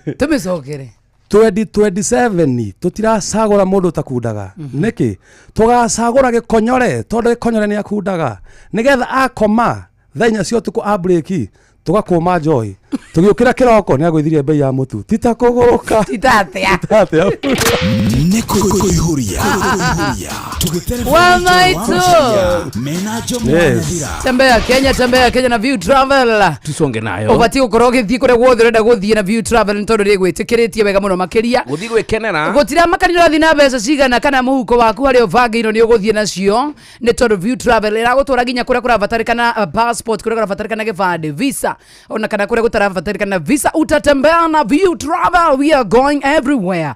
tũmĩcokere. 2027 tũtiracagũra mũndũ ũtakundaga. Nĩkĩ tũgacagũra gĩkonyore? Tondũ gĩkonyore nĩ akundaga, nĩgetha akoma thaa 4 cia ũtukũ a break tũgakũma Joy. Tũgĩũkĩra kĩroko nĩ agũithirie bei ya mũtu. Ti ta kũgũrũka. Ti ta atĩa. Ti ta atĩa. Nĩ kũihũria Wa maitũ. mena Jomo Yes. Nyathira. Tembea Kenya, tembea Kenya na View Travel. Tusonge nayo. Ũbatiĩ gũkorwo ũgĩthiĩ kũrĩa guothe ũrenda gũthiĩ na View Travel nĩ tondũ nĩgwĩtĩkĩrĩtie wega mũno makĩria. Gũthiĩ gwĩkenera. Gũtiramakania ũrathiĩ na mbeca cigana kana mũhuko waku harĩa ũbangĩirwo nĩ ũgũthiĩ nacio nĩ tondũ View Travel ĩragũtwara nginya kũrĩa kũrabatarĩkana passport, kũrĩa kũrabatarĩkana gĩbandĩ, visa ona kana kũrĩa gũtarabatarĩkana visa. Utatembea na View Travel, we are going everywhere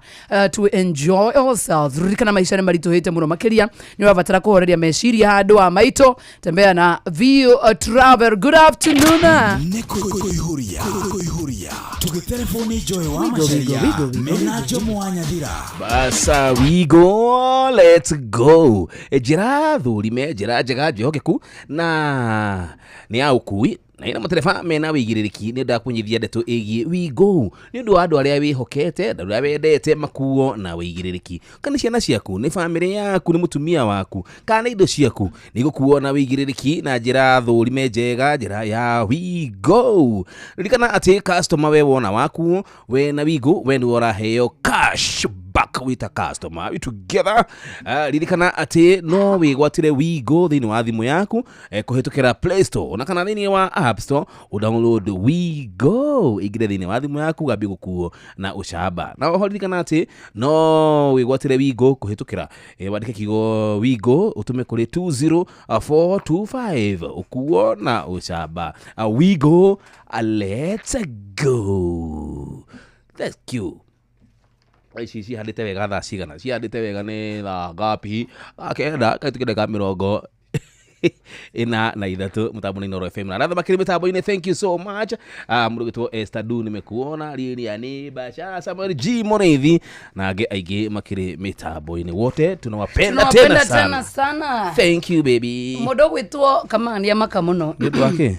to enjoy ourselves. Ririkana maica nĩ maritũhĩte mũno makĩria, nĩ ũrabatara kũhoreria meciria handũ wa maitũ. Tembea na View Travel. Good afternoon. Nĩ kũihũria tũgĩtelefoni Joy wa Macharia mena Jomo wa Nyathira. Basa we go, let's go. Njĩra thũrime, njĩra njega njĩhokeku na nĩ ya ũkui na ina matereba mena wĩigĩrĩrĩki. Nĩ ndakũnyithia ndeto ĩgiĩ we go nĩ ũndũ wa andũ arĩa wĩhokete, andũ arĩa wendete makuo na wĩigĩrĩrĩki. Kana ciana ciaku, nĩ bamĩrĩ yaku, nĩ mũtumia waku, kana indo ciaku nĩ igũkuo na wĩigĩrĩrĩki na njĩra thũrime njega, njĩra ya we go. Ririkana atĩ customer we wona wakuo we na we go, we nĩwe ũraheo cash back with a customer. We together. Ririkana atĩ no wĩgwatĩre we go thĩinĩ wa thimũ yaku kũhĩtũkĩra Play Store ona kana thĩinĩ wa App Store, ũdownload we go ĩingĩre thĩinĩ wa thimũ yaku gambie gũkuo na ũcamba. Na oho ririkana atĩ no wĩgwatĩre we go kũhĩtũkĩra wandĩke kiugo we go ũtũme kũrĩ 20425 ũkuo na ũcamba. We go, let's go. Thank you. Ici cihandĩte wega thaa cigana? Cihandĩte wega nĩ thaa ngapi? Thaa kenda kaituke ndagĩka 43 mũtambo-inĩ Inooro FM na arĩa makĩrĩ mĩtambo-inĩ. Thank you so much. Mũndũ ũgwĩtwo Esther Du nimekuona, Lilian Basha, Samuel G Mũrĩithi na angĩ aingĩ makĩrĩ mĩtambo-inĩ. Wote tunawapenda tena Tunawapenda sana. tena sana. Thank you baby. Mũndũ ũgwĩtwo Kama nĩ amaka mũno. Nĩ ũndũ wa kĩ?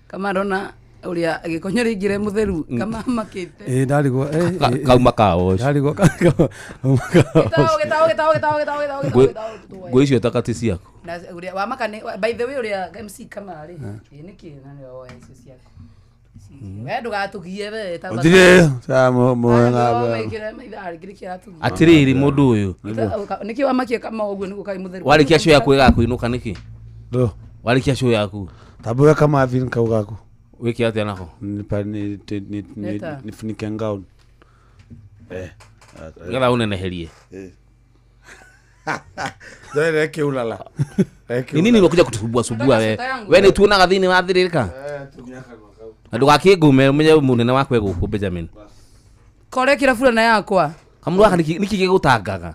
Kama ndona ũrĩa gĩkonyo rĩingĩre mũtheru kama makĩte. Ĩ ndarigwo. Kauma kaoci. Ndarigwo kauma kaoci. Gĩtaũ gĩtaũ gĩtaũ gĩtaũ gĩtaũ gĩtaũ gĩtaũ. Ngũ icio takati ciaku. Na ũrĩa wa maka nĩ by the way ũrĩa MC Kama rĩ ĩ nĩkĩ na nĩwe woya icio ciaku. We ndũgatũgie we ta Ũthire, sa mo wĩkĩre maitho arĩkĩrĩ kĩratũgia. Atĩrĩrĩ mũndũ ũyũ. Nĩkĩ wamakie kama ũguo nĩguo kaĩ mũtheru. Warĩkia show yaku ĩgakũinũka nĩkĩ? Ndo. Warĩkia show yaku. Tabura kama Marvin kau gaku. Wĩke atĩa nako? Nipa ni ni ni Leta. nifunike gown. Nĩgetha ũneneherie. Ndio reke ulala. Ni nini umekuja kutusumbua sumbua we? We nĩ tuonaga thĩinĩ wa thĩrĩka. Na ndũgakĩngũme ũmenye mũnene wakwa e gũkũ Benjamin. Korekĩra burana yakwa. Kamũndũ gaka nĩkĩ gĩgũtangaga?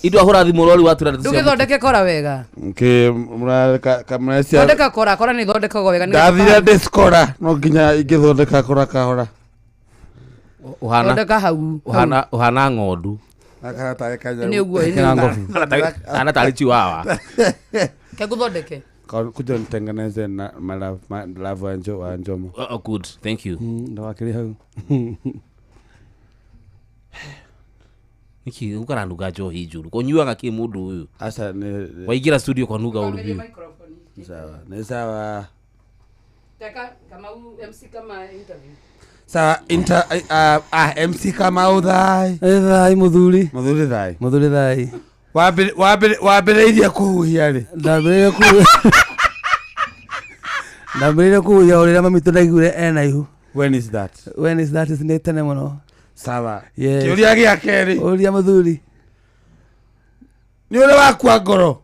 Indo ahũra thimũ rori watura ndeto cia mũtĩ. Ndũgĩthondeke kora wega. Ke mura ka mura cia. Thondeka kora, kora nĩ ithondekagwo wega. Ndathire ndĩcikora no nginya ingĩthondeka kora kahora. Ũhana Thondeka hau. ũhana ũhana ng'ondu. Akana tarĩ kanyamũ. Nĩ ũguo, nĩ ũguo. Hana tarĩ chihuahua. Ke ngũthondeke. Kuja nitengeneze na my love, my love wa wa Njomo. Oh, good. Thank you. Ndawakĩrĩ hau. Nĩkĩ ũkaranunga njohi njũru? Kũnyuaga kĩ mũndũ ũyũ? Aca nĩ Waingĩra studio kwanuga ũru biũ. Sawa, nĩ sawa. Teka Kamau MC Kama interview. Sawa, inter MC Kamau thai. Thai mũthuri. Mũthuri thai. Mũthuri thai. Wambĩrĩirie kũhuhia rĩ? Ndambĩrĩirie kũhuhia. Ndambĩrĩirie kũhuhia o rĩrĩa mami witũ ndaiguire ena ihu. When is that? When is that? Nĩ tene mũno. Sawa. Yes. Kĩũria gĩa kerĩ. Ũria mũthuri. Nĩ ũrĩ wakua ngoro?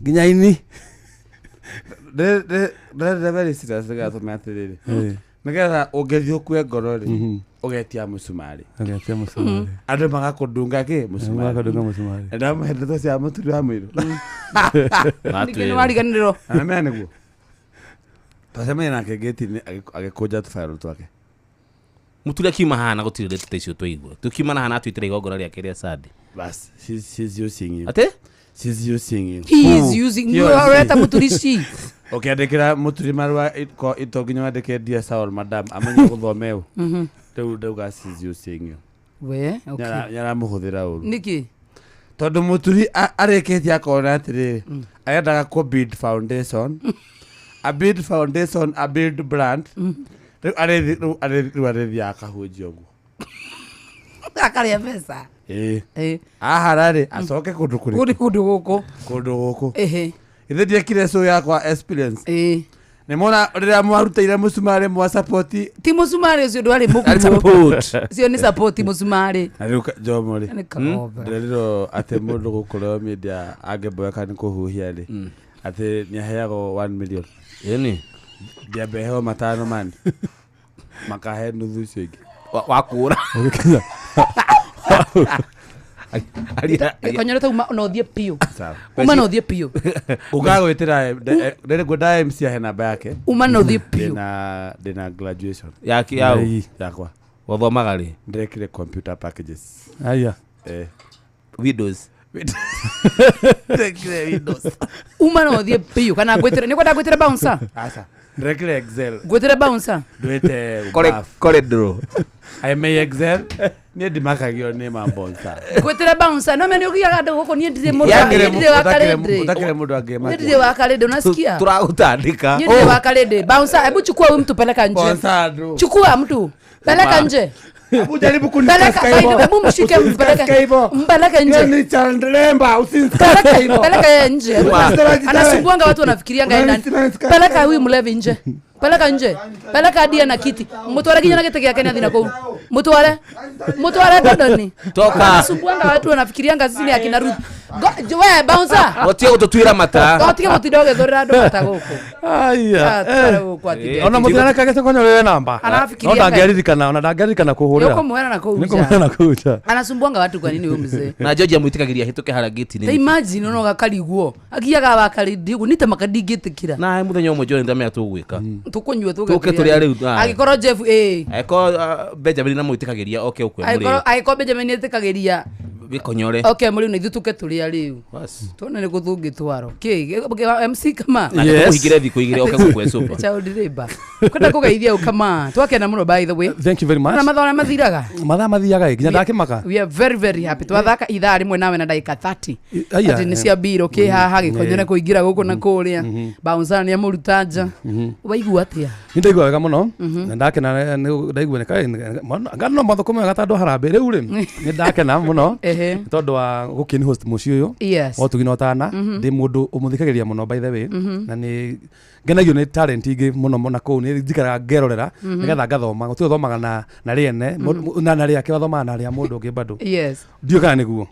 Nginya ini. Ndĩrenda very serious nĩgetha tũmenye atĩrĩrĩ. Nĩgetha ũngĩthiĩ ũkue ngoro rĩ, ũgetia mũcumarĩ. Ũgetia mũcumarĩ. Andũ magakũndunga kĩ? Mũcumarĩ. Magakũndunga mũcumarĩ. Na ndamũhe ndeto cia mũturi wa mũirũ. Ningĩ nĩ wariganĩrwo. Anamenya nĩguo. Twacemania nake gate-inĩ agĩkũnja tũbairũ twake. Mũturi akiuma haha na gũtirĩ ndeto ta icio twaigua. Tũkiuma na haha na atwĩtĩra igongona rĩake rĩa Sunday. Bas, she's using you. Atĩ? She's using you. He is using you. Ũreta mũturi she. Ũkĩandĩkĩra mũturi marũa to nginya wandĩke dear Saul madam amenye gũthoma ũ. Rĩu ndauga she's using you. We, okay. Nĩaramũhũthĩra ũru. Nĩkĩ? Tondũ mũturi arĩkĩtie akona atĩrĩrĩ, arendaga kũ build foundation A build foundation, a build brand. Rĩu arĩthi rĩu arĩthi rĩu arĩthiaga akahunjia ũguo. Akarĩa mbeca. Ĩĩ. Ĩĩ. Ahara rĩ acoke kũndũ kũrĩkũ? Kũndũ kũndũ gũkũ. Kũndũ gũkũ. Ĩhĩ. Ithe ndiekire show yakwa experience. Ĩĩ. Nĩ mona rĩrĩa mwarutĩire mũcumarĩ mwa support. Ti mũcumarĩ ũcio ndwarĩ mũkuo. Support. Ũcio nĩ support mũcumarĩ. Na rĩu Jomo rĩ. Nĩ kagombe. Ndĩrerirwo atĩ mũndũ gũkũ Royal Media angĩmboeka nĩ kũhuhia rĩ. Atĩ nĩ aheagwo 1 million. Ĩni. Ndiambe heo matano mani. Makahe nuthu icio ingĩ. Wakũra. Gĩkonyore ta uma na ũthiĩ biũ. Sawa. Uma na ũthiĩ biũ. Ũgagwĩtĩra rĩrĩ ngwenda MC ahe namba yake. Uma na ũthiĩ biũ. Ndĩna graduation. Yake yau? Yakwa. Wathomaga rĩ? Ndĩrekire computer packages. Aya. Eh. Windows. Ndĩrekire Windows. Uma na ũthiĩ biũ kana ngwĩtĩre nĩ kwenda ngwĩtĩre bouncer. Aca. Ndĩrekire Excel. Ngwĩtĩre bouncer. Ndwĩte Corridor. I may Excel. Niĩ ndimakagio nĩ mabonsa. Ngwĩtĩre bouncer. No mene ũgiaga andũ gũkũ niĩ ndirĩ mũndũ niĩ ndirĩ wa karĩndĩ. Ũtakĩrĩ mũndũ Niĩ ndirĩ wa karĩndĩ unasikia? Turagũtandĩka. Niĩ ndirĩ wa karĩndĩ. Bouncer, hebu chukua huyu mtu peleka nje. Bouncer andũ. Chukua mtu peleka nje. Hebu jaribu Peleka, kunitaka by the way, hivyo. hebu mshike mpeleke. Mpeleke nje. Ni chandlemba usinitake hivyo. Peleka yeye nje. Unasema Anasumbuanga watu wanafikirianga yeye nani. Peleka huyu mlevi nje. Peleka nje. Peleka hadi na kiti. Mutware kinya na gĩtĩ gĩake nĩ athina kũu. Mutware. Mutware Dodoni. Toka. Anasumbuanga watu wanafikirianga sisi ni akina Ruth. We bouncer. Mũtige gũtũtuĩra mata. Otige gũtinda ũgĩthũrĩra andũ mata gũkũ. Aya. Ah, tware gũkũ atinde. Ona mũtiraneka gĩtĩkonyore namba. Arafikiria No ngai. ndangĩririkana, ona ndangĩririkana kũhũrĩra. Nĩũkũmwĩra na kũu nja. Nĩngũmwĩra na kũu nja. Anasumbuanga watu kwa nini huyu mzee? Na George amwĩtĩkagĩria ahĩtũke harĩa gate-inĩ. Ta imagine ono gakarigwo. Agiaga wakarindi ũguo nite makadingĩtĩkĩra. Na mũthenya ũmwe John ndamenya tũgwĩka. Tũkũnyua Tũke tũrĩa rĩu. Ah. Angĩkorwo Jeff ĩĩ. Angĩkorwo Benjamin namwĩtĩkagĩria oke ũkwe Angĩkorwo mũrĩo. angĩkorwo Benjamin nĩetĩkagĩria Gĩkonyore. oke mũrĩu na ithuĩ tũke tũrĩa rĩu. Tuone nĩ kũ tũngĩtwarwo. Kĩ MC kama. Na tũkũhingĩre thikũ igĩrĩ oke gũkwe super. Child labor. Kwenda kũgeithia ũ kama. Twakena mũno by the way. Thank you very much. Na mathaa ũrĩa mathiraga. Mathaa mathiaga ĩ, nginya ndakĩmaka. We are very very happy. Twathaka ithaa rĩmwe nawe na ndagĩka 30. Aya, Atĩ nĩ cia mbiro kĩ haha gĩkonyore kũingĩra gũkũ na kũrĩa. Bouncer nĩ amũruta nja. Waigua atĩa? Nĩ ndaigua wega mũno Mhm. na ndakena nĩ- ndaigua nĩ no mathũkũme wega tondũ harambĩ rĩu rĩ nĩ ndakena mũno Ehe. nĩ tondũ wa gũkĩni host mũciĩ ũyũ Yes. wa ũtugi na ũtana Mhm. ndĩ mũndũ ũmũthikagĩrĩria mũno by the way Mhm. na nĩ ngenagio nĩ talent ingĩ mũno mũno kũu nĩ njikaraga ngerorera Mhm. nĩgetha ngathoma gũtirĩ ũthomaga na na rĩene Mhm. na na rĩake wathomaga na rĩa mũndũ ũngĩ bado Yes. ndiũĩ kana nĩguo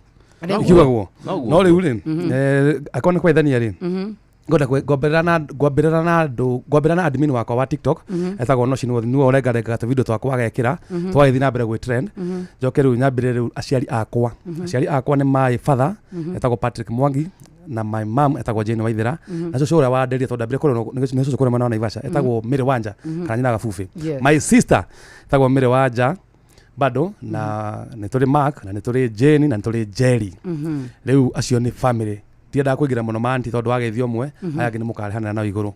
Nĩguo. ikiugagwo Noguo. no rĩu rĩ Mhm. akorwo nĩ kwaithania rĩ Mhm. ngwenda ngwambĩrĩra na ngwambĩrĩra na andũ ngwambĩrĩra na admin wakwa wa TikTok Mhm. etagwo Noshi nĩwe nĩwe ũrengarengaga tũvideo twakwa agekĩra Mhm. twagĩthiĩ na mbere gwĩ trend Mhm. njoke rĩu nyambĩrĩre rĩu aciari akwa Mhm. aciari akwa nĩ my father Mhm. etagwo Patrick Mwangi na my mom etagwo Jane Waithera Mhm. na cũcũ ũrĩa wanderia tondũ ndambire kũrerwo nĩ cũcũ kũrĩa mwena wa Naivasha etagwo Mary Wanja Mhm. kana nyina Gabubi Yes. my sister etagwo Mary Wanja bado na nĩ tũrĩ Mark na nĩ tũrĩ Jane na nĩ tũrĩ Jerry Mhm. rĩu acio nĩ family ndiendaga kũingĩra mũno manti tondũ wageithio ũmwe Mhm. aya angĩ nĩ mũkarehanĩra nao igũrũ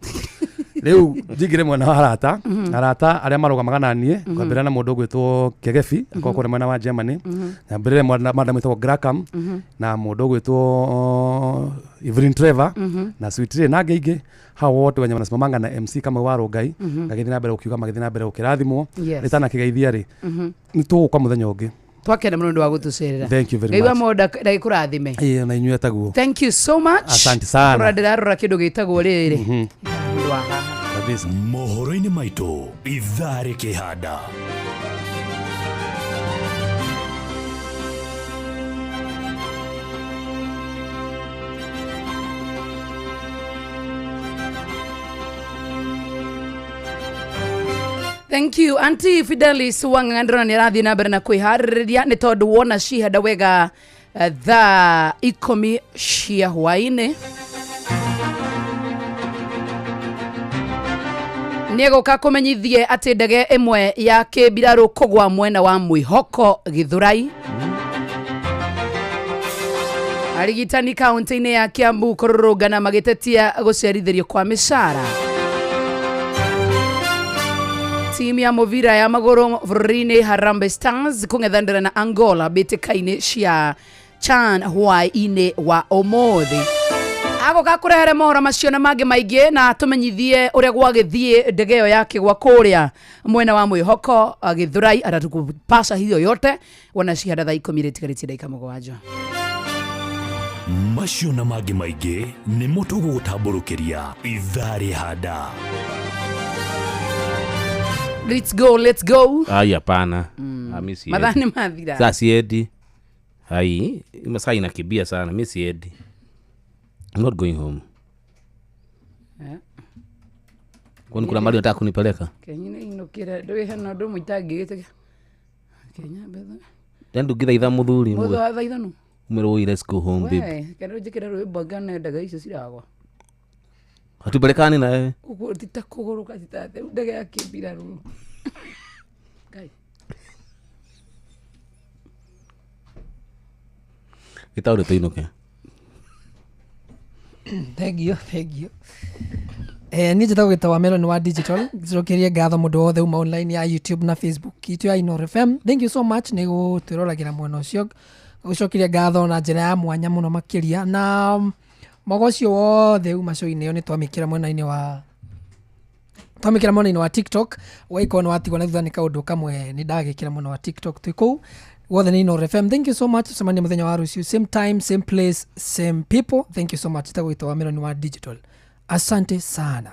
rĩu njingĩre mwena wa arata Mhm. arata arĩa marũgamaga na niĩ Mhm. ngwambĩrĩra na mũndũ ũgwĩtwo Kegebi akorwo kũrĩa mwena wa Germany Mhm. nyambĩrĩre madam wĩtagwo Graham Mhm. na mũndũ ũgwĩtwo Evelyn Trevor Mhm. na Sweet Ray na angĩ aingĩ hao wote wenye wanasimamanga na MC kama wa Rũngai Mhm. ngagĩthiĩ na mbere gũkiuga magĩthiĩ na mbere gũkĩrathimwo Yes. rĩtanakĩgeithia rĩ Mhm. nĩ tũgũka mũthenya ũngĩ Twakena mũno nĩ ũndũ wa gũtũcerera. Thank you very Ngai wa much. monda ndagĩkũrathime. Ĩĩ, na inyuĩ taguo Thank you so much. Asante sana. Rora ndĩrarora kĩndũ gĩtagwo rĩrĩ. Mhm. Ũndũ wa haha. Kabisa. Mohoro-inĩ maitũ ithaa rĩkĩhanda. Thank you Auntie Fidelis Wang'ang'a ndĩrona nĩ arathiĩ na mbere na kwĩharĩrĩria nĩ tondũ wona cihanda wega thaa 10 cia hwaĩ-inĩ nĩ egũka kũmenyithie atĩ ndege ĩmwe ya kĩmbirarũ kũgwa mwena wa mwĩhoko Gĩthũrai. Arigitani kaunti-inĩ ya Kiambu kũrũrũngana magĩtetia gũcerithĩrio kwa mĩcara. Timu ya mũbira ya magũrũ bũrũri-inĩ Harambee Stars kũng'ethanĩra na Angola mbĩtĩka-inĩ cia CHAN hwaĩ-inĩ wa ũmũthĩ. Agoka kũrehere mohoro macio na mangĩ maingĩ na tũmenyithie ũrĩa gwagĩthiĩ ndege ĩyo yakĩgwa kũrĩa mwena wa mwĩhoko Gĩthũrai. Atatukupasha hiyo yote wona cihanda thaa 10 rĩtigarĩtie ndagĩka 7. Macio na mangĩ maingĩ nĩmo tũgũgũtambũrũkĩria ithaa rĩhanda. Let's go, let's go. Ai, hapana. Ah, mi siendi. Madhaa nĩ mathira. Sasa siendi. Ai, masaa inakimbia sana, mi siendi. I'm not going home. Kwani kuna mahali unataka kunipeleka? Kenya inũkĩre ndũĩ hena ũndũ ũmwe itangĩgĩtĩka. Kenya betha. Then ndũngĩthaitha mũthuri Mũthũ wa thaithanu. Mwĩre, "Oi, let's go home, babe." We, kana njĩkĩre rwĩmbo ngane ndege icio ciragwa. Hatupelekani na wewe. Ũguo ti ta kũgũrũka ti ta rĩu ndege ya kĩmbirarũ. Ngai. Gĩtaũre tũinũke. Thank you, thank you. Niĩ njĩtagwo Gĩtawa wa Melon wa digital. Njokerie ngatho mũndũ wothe uma online ya YouTube na Facebook itũ ya Inooro FM. Thank you so much nĩ gũtwĩroragĩra mwena ũcio. Gũcokeria ngatho na njĩra ya mwanya mũno makĩria. Na mwago ũcio wothe uma show-inĩ ĩyo nĩ twamĩkĩra mwena-inĩ wa twamĩkĩra mwena-inĩ wa TikTok. Ũgagĩkorwo nĩ watigwo na thutha nĩ kaũndũ kamwe nĩ ndagĩkĩra mwena wa TikTok twĩ kũu wothe nĩ Inooro FM. Thank you so much. Tucemanie mũthenya wa rũciũ, same time, same place, same people. Thank you so much. Njĩtagwo Gĩtawa wa Melon wa digital. Asante sana.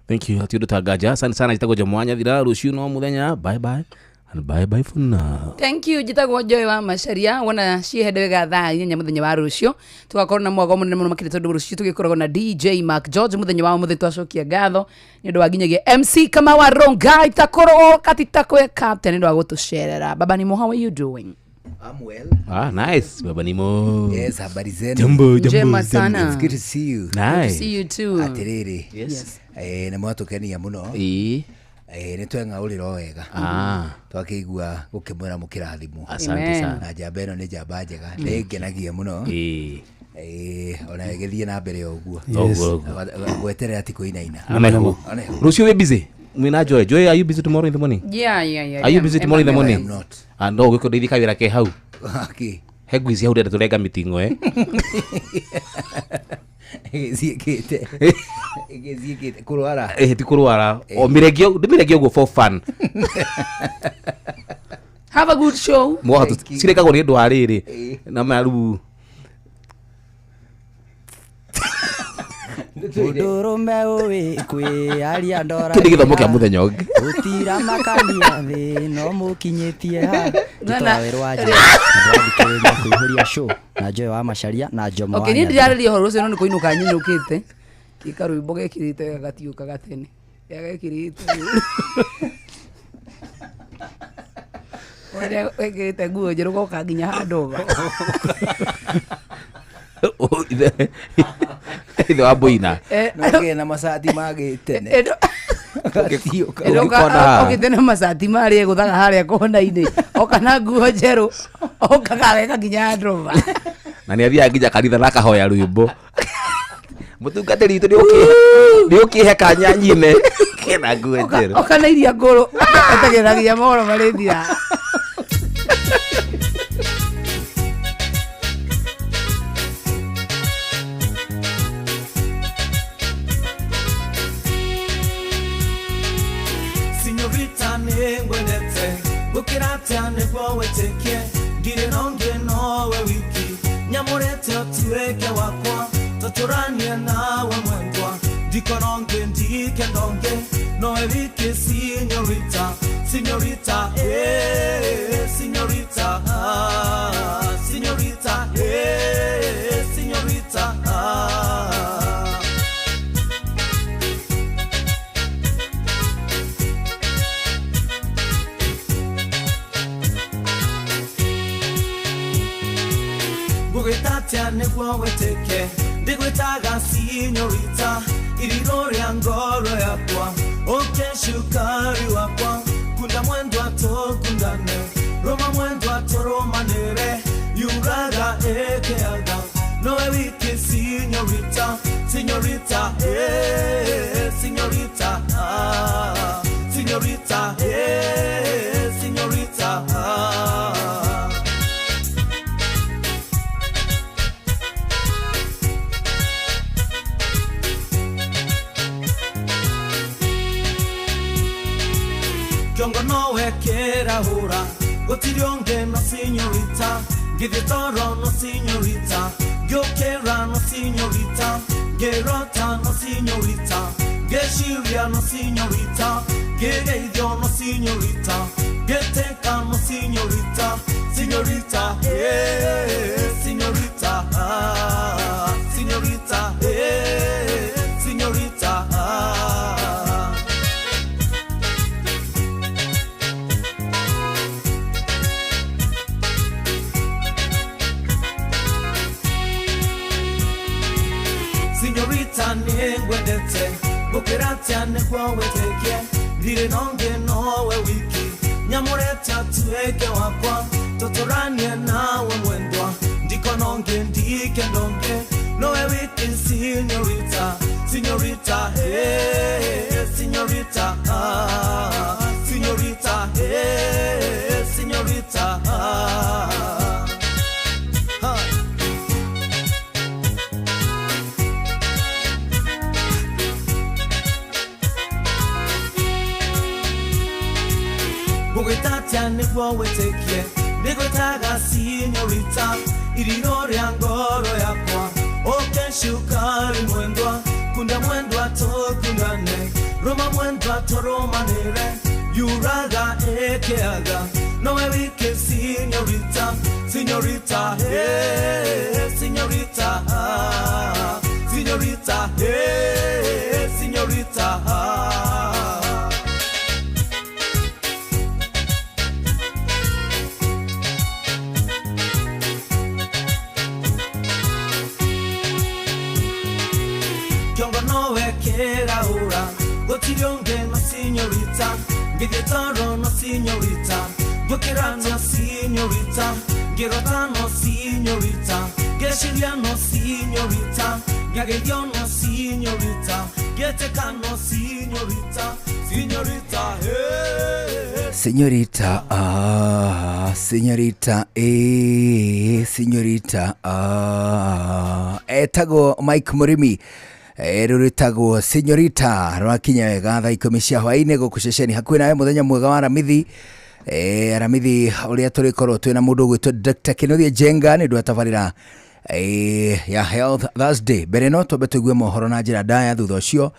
Thank you. Hatirĩ ũndũ ta nganja. Asante sana. Njĩtagwo Jomo Nyathira. Rũciũ no mũthenya. Bye bye and bye bye for now. Thank you. Njĩtagwo Joy wa Macharia. Wona ciĩhende wega thaa 8 mũthenya wa rũciũ tũgakorwo na mwago mũnene mũno makĩria tondũ rũciũ tũgĩkoragwo na DJ Mark George. Mũthenya wa ũmũthĩ twacokia ngatho nĩ ũndũ wa nginyagia MC Kamau wa Rongai takorwo katitakwe captain nĩ ũndũ wa gũtũcerera. Baba Nimo, how are you doing? I'm well. Ah, nice. Baba Nimo. Yes, habari zenu. Jambo, jambo. Njema sana. It's good to see you. Nice. Good to see you too. Atiriri. Yes. Nĩ mwatũkenia mũno. Ĩĩ. Nĩ tweng'aũrĩra o wega. Ah. Twakĩigua gũkĩmwĩra mũkĩrathimwo. Asante Amen. sana. Na njamba ĩno nĩ njamba njega. Nĩ ngenagia mũno. Ĩĩ. Ona ĩgĩthiĩ na mbere o ũguo. Yes. Ũguo, ũguo. Gweterera ti kũinaina. Oneho. Oneho. Rũciũ wĩ busy? Mwĩna Joy. Joy, are you busy tomorrow in the morning? Yeah. Are you busy tomorrow in the morning? I am not. Ah, no, gwĩko ndeithie kawĩra ke hau. Okay. He ngwici hau ndĩrenda tũrenga mĩting'o, eh. Ĩgĩciĩkĩte. Ĩgĩciĩkĩte. Kũrwara. Ti kũrwara. O mĩrengio, ndĩmĩrengie ũguo for fun. Have a good show. Mwaha cirekagwo nĩ ũndũ wa rĩrĩ. Na maru. Mũndũrũme ũĩ kwĩaria ndora. Kĩu nĩ gĩthomo kĩa mũthenya ũngĩ. Gũtira makania thĩ no mũkinyĩtie ha. Njĩtagwo Werũ wa Njera. Ndĩrathikĩrĩria kũihũria show na Joy wa Macharia na Jomo Okay, wa niĩ Nyathira. ndirarĩria ũhoro ũcio no nĩ kũinũka nyinũkĩte. Kĩ karwĩmbo gekĩrĩte wega gatiũkaga tene. Gekĩrĩte. Ũrĩa wekĩrĩte nguo njerũ goka nginya handũ va. Ithe wa Boina. No kĩe na macati magĩtene. Okĩte na macati marĩa egũthaga harĩa kona-inĩ. Oka na nguo njerũ. Okaga wega nginya handũ va. Na nĩ athiaga nginya kanitha na akahoya rwĩmbo. Mũtungatĩri witũ nĩ ũkĩhe kanya nyine. Kena nguo njerũ. Oka na iria ngũrũ. Etagĩrĩra nginya mohoro marĩthira. Signorita nĩngwendete gũkĩra atĩa nĩguo wĩtĩkie ndirĩ na ũngĩ nowe wiki nyamũrĩte ũtuĩke wakwa tũtũranie nawe mwendwa ndikona ũngĩ ndikenda ũngĩ nowe wiki signorita signorita eh, signorita ah, signorita eh, signorita ah. Ngũgĩtatia nĩguo wĩtĩke ndĩgwĩtaga signorita irirũ rĩa ngoro yakwa ũke cukari wakwa kunda mwendwa tũkundane rũma mwendwa tũrũmanĩre yuraga ĩkĩaga nowe wiki signorita signorita eh, signorita ah, signorita eh, signorita ah. kĩrahũra gũtirĩ ũngĩ no sinyorita ngĩthiĩ toro no sinyorita ngĩũkĩra no sinyorita ngĩrota no sinyorita ngĩciria no sinyorita ngĩgeithio no sinyorita ngĩtĩka no sinyorita sinyorita eh, sinyorita ah, sinyorita eh, sinyorita ah. Signorita nĩngwendete gũkĩra atĩa nĩguo wĩtĩkie ndirĩ na ũngĩ nowe wiki nyamũrĩte atuĩke wakwa tũtũranie nawe mwendwa ndikona ũngĩ ndikenda ũngĩ nowe wiki signorita signorita hey, signorita ah, signorita hey, signorita ah. Ha. Ngũgwĩta nĩguo wĩtĩkie nĩgwĩtaga sinyorita iriro rĩa ngoro yakwa ũke cukari mwendwa kunda mwendwa tũkundane rũma mwendwa tũrũmanĩre yuraga ĩkĩaga nowe wiki sinyorita sinyorita hey, sinyorita ah, sinyorita hey, sinyorita ah. Kĩongo nowe kĩrahũra gũtirĩ ũngĩ no sinyorita ngĩthiĩ toro no sinyorita ngĩũkĩra no sinyorita ngĩrota no sinyorita ngĩciria no sinyorita ngĩageithio no sinyorita ngĩtĩka no sinyorita sinyorita hey. Señorita, ah, señorita, eh, señorita, ah. Etagwo Mike Murimi rũrĩtagwo Señorita rwakinya wega thaa ikũmi cia hwaĩ-inĩ gũkũ ceceni hakuhĩ nawe mũthenya mwega wa Aramithi. Aramithi ũrĩa tũrĩkorwo twĩna mũndũ ũgwĩtwo Dr. Kĩnuthia Njenga nĩ ũndũ wa tabarĩra ya Health Thursday. Mbere no twambe tũigue mohoro na njĩra ndaya, thutha ũcio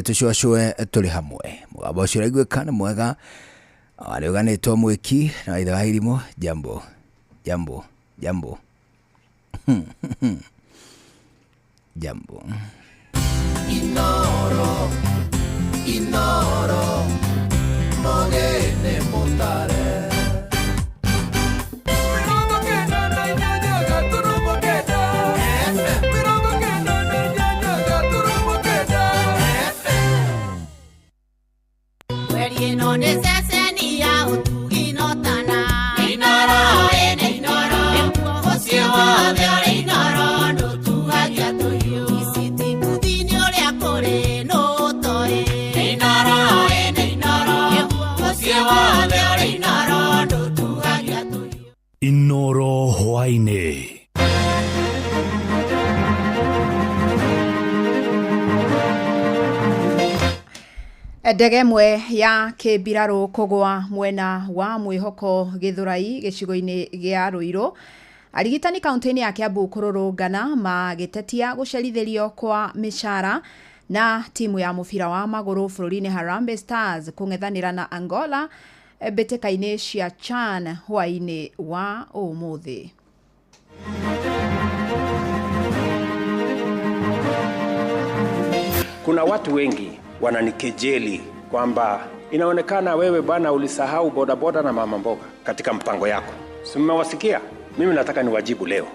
tũcũacũe tũrĩ hamwe. Mũgambo ũcio ũraiguĩka nĩ mwega arĩũganĩtwo mwĩki na ithe wa irimũ. Jambo jambo jambo jambo. Inoro, Inoro, mogene mutare. Ĩno nĩ ceceni ya ũtugi no tana. Inoro, ĩnĩ Inoro. Mũciĩ wothe ũrĩ Inoro ndũtuagia tũhiũ. Ici kuthini ũrĩa kũrĩ nũtoĩ. Inoro, ĩnĩ Inoro. Mũciĩ wothe ũrĩ Inoro ndũtuagia tũhiũ. Inoro hwaĩ-inĩ. Ndege ĩmwe ya kĩmbirarũ kũgwa mwena wa mwĩhoko Gĩthũrai gĩcigo-inĩ gĩa Ruiru. Arigitani kaunti-inĩ ya Kiambu kũrũrũngana magĩtetia gũcerithĩrio kwa mĩcara na timu ya mũbira wa magũrũ bũrũri-inĩ Harambee Stars kũng'ethanĩra na Angola mbĩtĩka-inĩ cia CHAN hwaĩ-inĩ wa ũmũthĩ. Kuna watu wengi wananikejeli kwamba inaonekana wewe bwana ulisahau bodaboda na mama mboga katika mpango yako. Si mmewasikia? Mimi nataka niwajibu leo.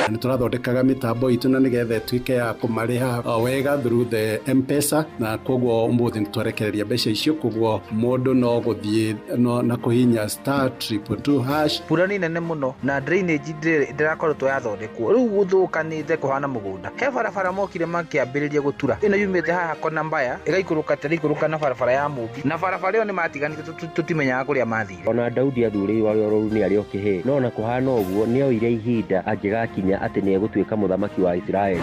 Nĩ tũrathondekaga mĩtambo itũ na nĩgetha ĩtuĩke ya kũmarĩha wega through the M-Pesa, na koguo ũmũthĩ nĩ twarekereria mbeca icio, koguo mũndũ no gũthiĩ na kũhihinya star triple two hash. Mbura nĩ nene mũno na drainage ndĩrakoretwo yathondekwo, rĩu gũthũkanĩte kũhana mũgũnda. He barabara mokire makĩambĩrĩria gũtura, ĩno yumĩte haha kona mbaya ĩgaikũrũka tĩraikũrũka na barabara ya Mũmbi, na barabara ĩyo nĩ matiganĩte, tũtimenyaga kũrĩa mathire. Ona Daudi athurĩirwo arĩ o rũru nĩ arĩ o kĩhĩĩ, no ona kũhana ũguo nĩ oire ihinda angĩgakinya atĩ nĩ egũtuĩka mũthamaki wa Isiraeli.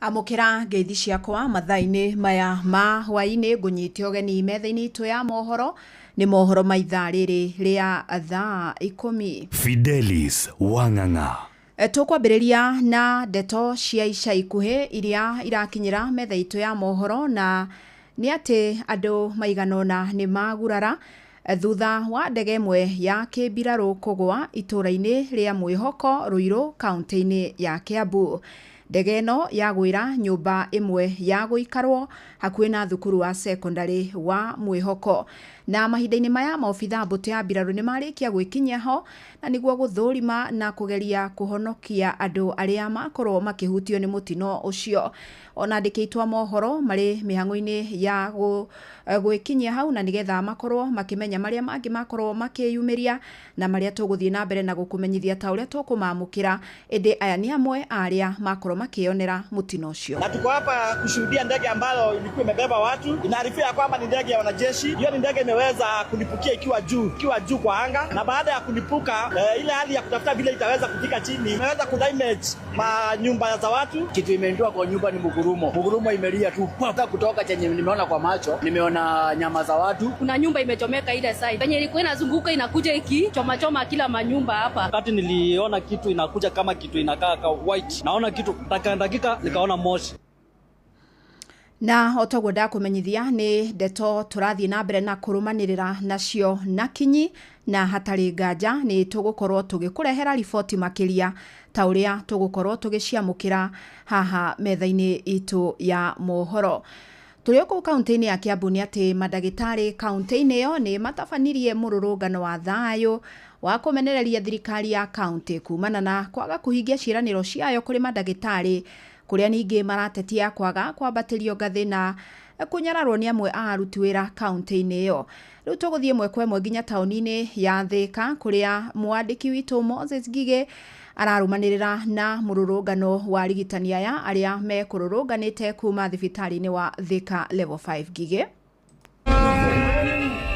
Amũkĩra ngeithi ciakwa mathaa-inĩ maya ma hwaĩ-inĩ, ngũnyite ũgeni metha-inĩ itũ ya mohoro. Nĩ mohoro ma ithaa rĩrĩ rĩa thaa 10. Fidelis Wang'ang'a. Tũkwambĩrĩria na ndeto cia ica ikuhĩ iria irakinyĩra metha itũ ya mohoro, na nĩ atĩ andũ maigana ũna nĩ magurara thutha wa ndege ĩmwe ya kĩmbirarũ kũgwa itũũra-inĩ rĩa Mwĩhoko, Ruiru, kaunti-inĩ ya Kiambu. Ndege ĩno yagwĩra nyũmba ĩmwe ya gũikarwo hakuhĩ na thukuru wa sekondarĩ wa Mwĩhoko. Na mahinda-inĩ maya maobitha mbũtũ ya mbirarũ nĩ marĩkia gwĩkinyia ho na nĩguo gũthũrima na kũgeria kũhonokia andũ arĩa makorwo makĩhutio nĩ mũtino ũcio. Ona andĩki aitũ a mohoro marĩ mĩhang'o-inĩ ya gwĩkinyia hau na nĩgetha makorwo makĩmenya marĩa mangĩ makorwo makĩyumĩria na marĩa tũgũthiĩ na mbere na gũkũmenyithia ta ũrĩa tũkũmamũkĩra. Ĩndĩ aya nĩ amwe a arĩa makorwo makĩonera mũtino ũcio. Na tuko hapa kushuhudia ndege ambayo ilikuwa imebeba watu. Inaarifiwa kwamba ni ndege ya wanajeshi. Hiyo ni ndege imeweza kulipukia ikiwa juu kwa anga, na baada ya kulipuka ile hali ya kutafuta vile itaweza kufika chini imeweza kudamage manyumba za watu. Kitu imeingia kwa nyumba ni mugurumo. Mugurumo imelia tu. Hata kutoka chenye nimeona kwa macho, nimeona nyama za watu. Kuna nyumba imechomeka ile side. Penye ilikuwa inazunguka inakuja ikichoma choma kila manyumba hapa. Wakati niliona kitu inakuja kama kitu inakaa ka white. Naona kitu dakika nikaona moshi. Na otoguo ndakumenyithia nĩ ndeto tũrathiĩ na mbere na kũrũmanĩrĩra nacio na kinyi, na hatarĩ nganja nĩ tũgũkorwo tũgĩkũrehera riboti makĩria ta ũrĩa tũgũkorwo tũgĩciamũkĩra haha metha-inĩ itũ ya mohoro. Tũrĩ o kũu kaunti-inĩ ya Kiambu nĩ atĩ mandagĩtarĩ kaunti-inĩ ĩyo nĩ matabanirie mũrũrũngano wa thayũ wa kũmenereria thirikari ya kaunti kumana na kwaga kũhingia ciĩranĩro ciayo kũrĩ mandagĩtarĩ, kũrĩa ningĩ maratetia kwaga kwambatĩrio ngathĩ na kũnyararwo nĩ amwe a aruti wĩra kaunti-inĩ ĩyo. Rĩu tũgũthiĩ ĩmwe kwa ĩmwe nginya taũni-inĩ ya Thĩka kũrĩa mwandĩki witũ Moses Ngigĩ ararũmanĩrĩra na mũrũrũngano wa arigitani aya arĩa mekũrũrũnganĩte kuma thibitarĩ-inĩ wa Thĩka Level 5. Ngigĩ.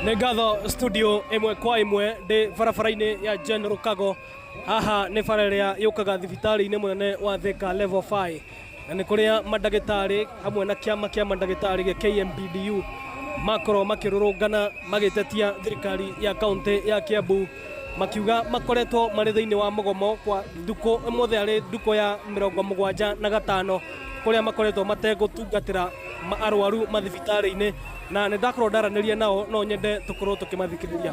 Nĩ ngatho studio ĩmwe kwa ĩmwe ndĩ barabara-inĩ ya General Kago. Haha nĩ bara ĩrĩa yũkaga thibitarĩ-inĩ mũnene wa Thĩka Level 5, na nĩ kũrĩa mandagĩtarĩ hamwe na kĩama kĩa mandagĩtarĩ gĩa KMPDU makorwo makĩrũrũngana magĩtetia thirikari ya kaunti ya Kiambu, makiuga makoretwo marĩ thĩinĩ wa mũgomo kwa ndukũ ĩmũthĩ arĩ ndukũ ya 75 kũrĩa makoretwo mategũtungatĩra arwaru mathibitarĩ-inĩ, na nĩ ndakorwo ndaranĩria nao no nyende tũkorwo tũkĩmathikĩrĩria.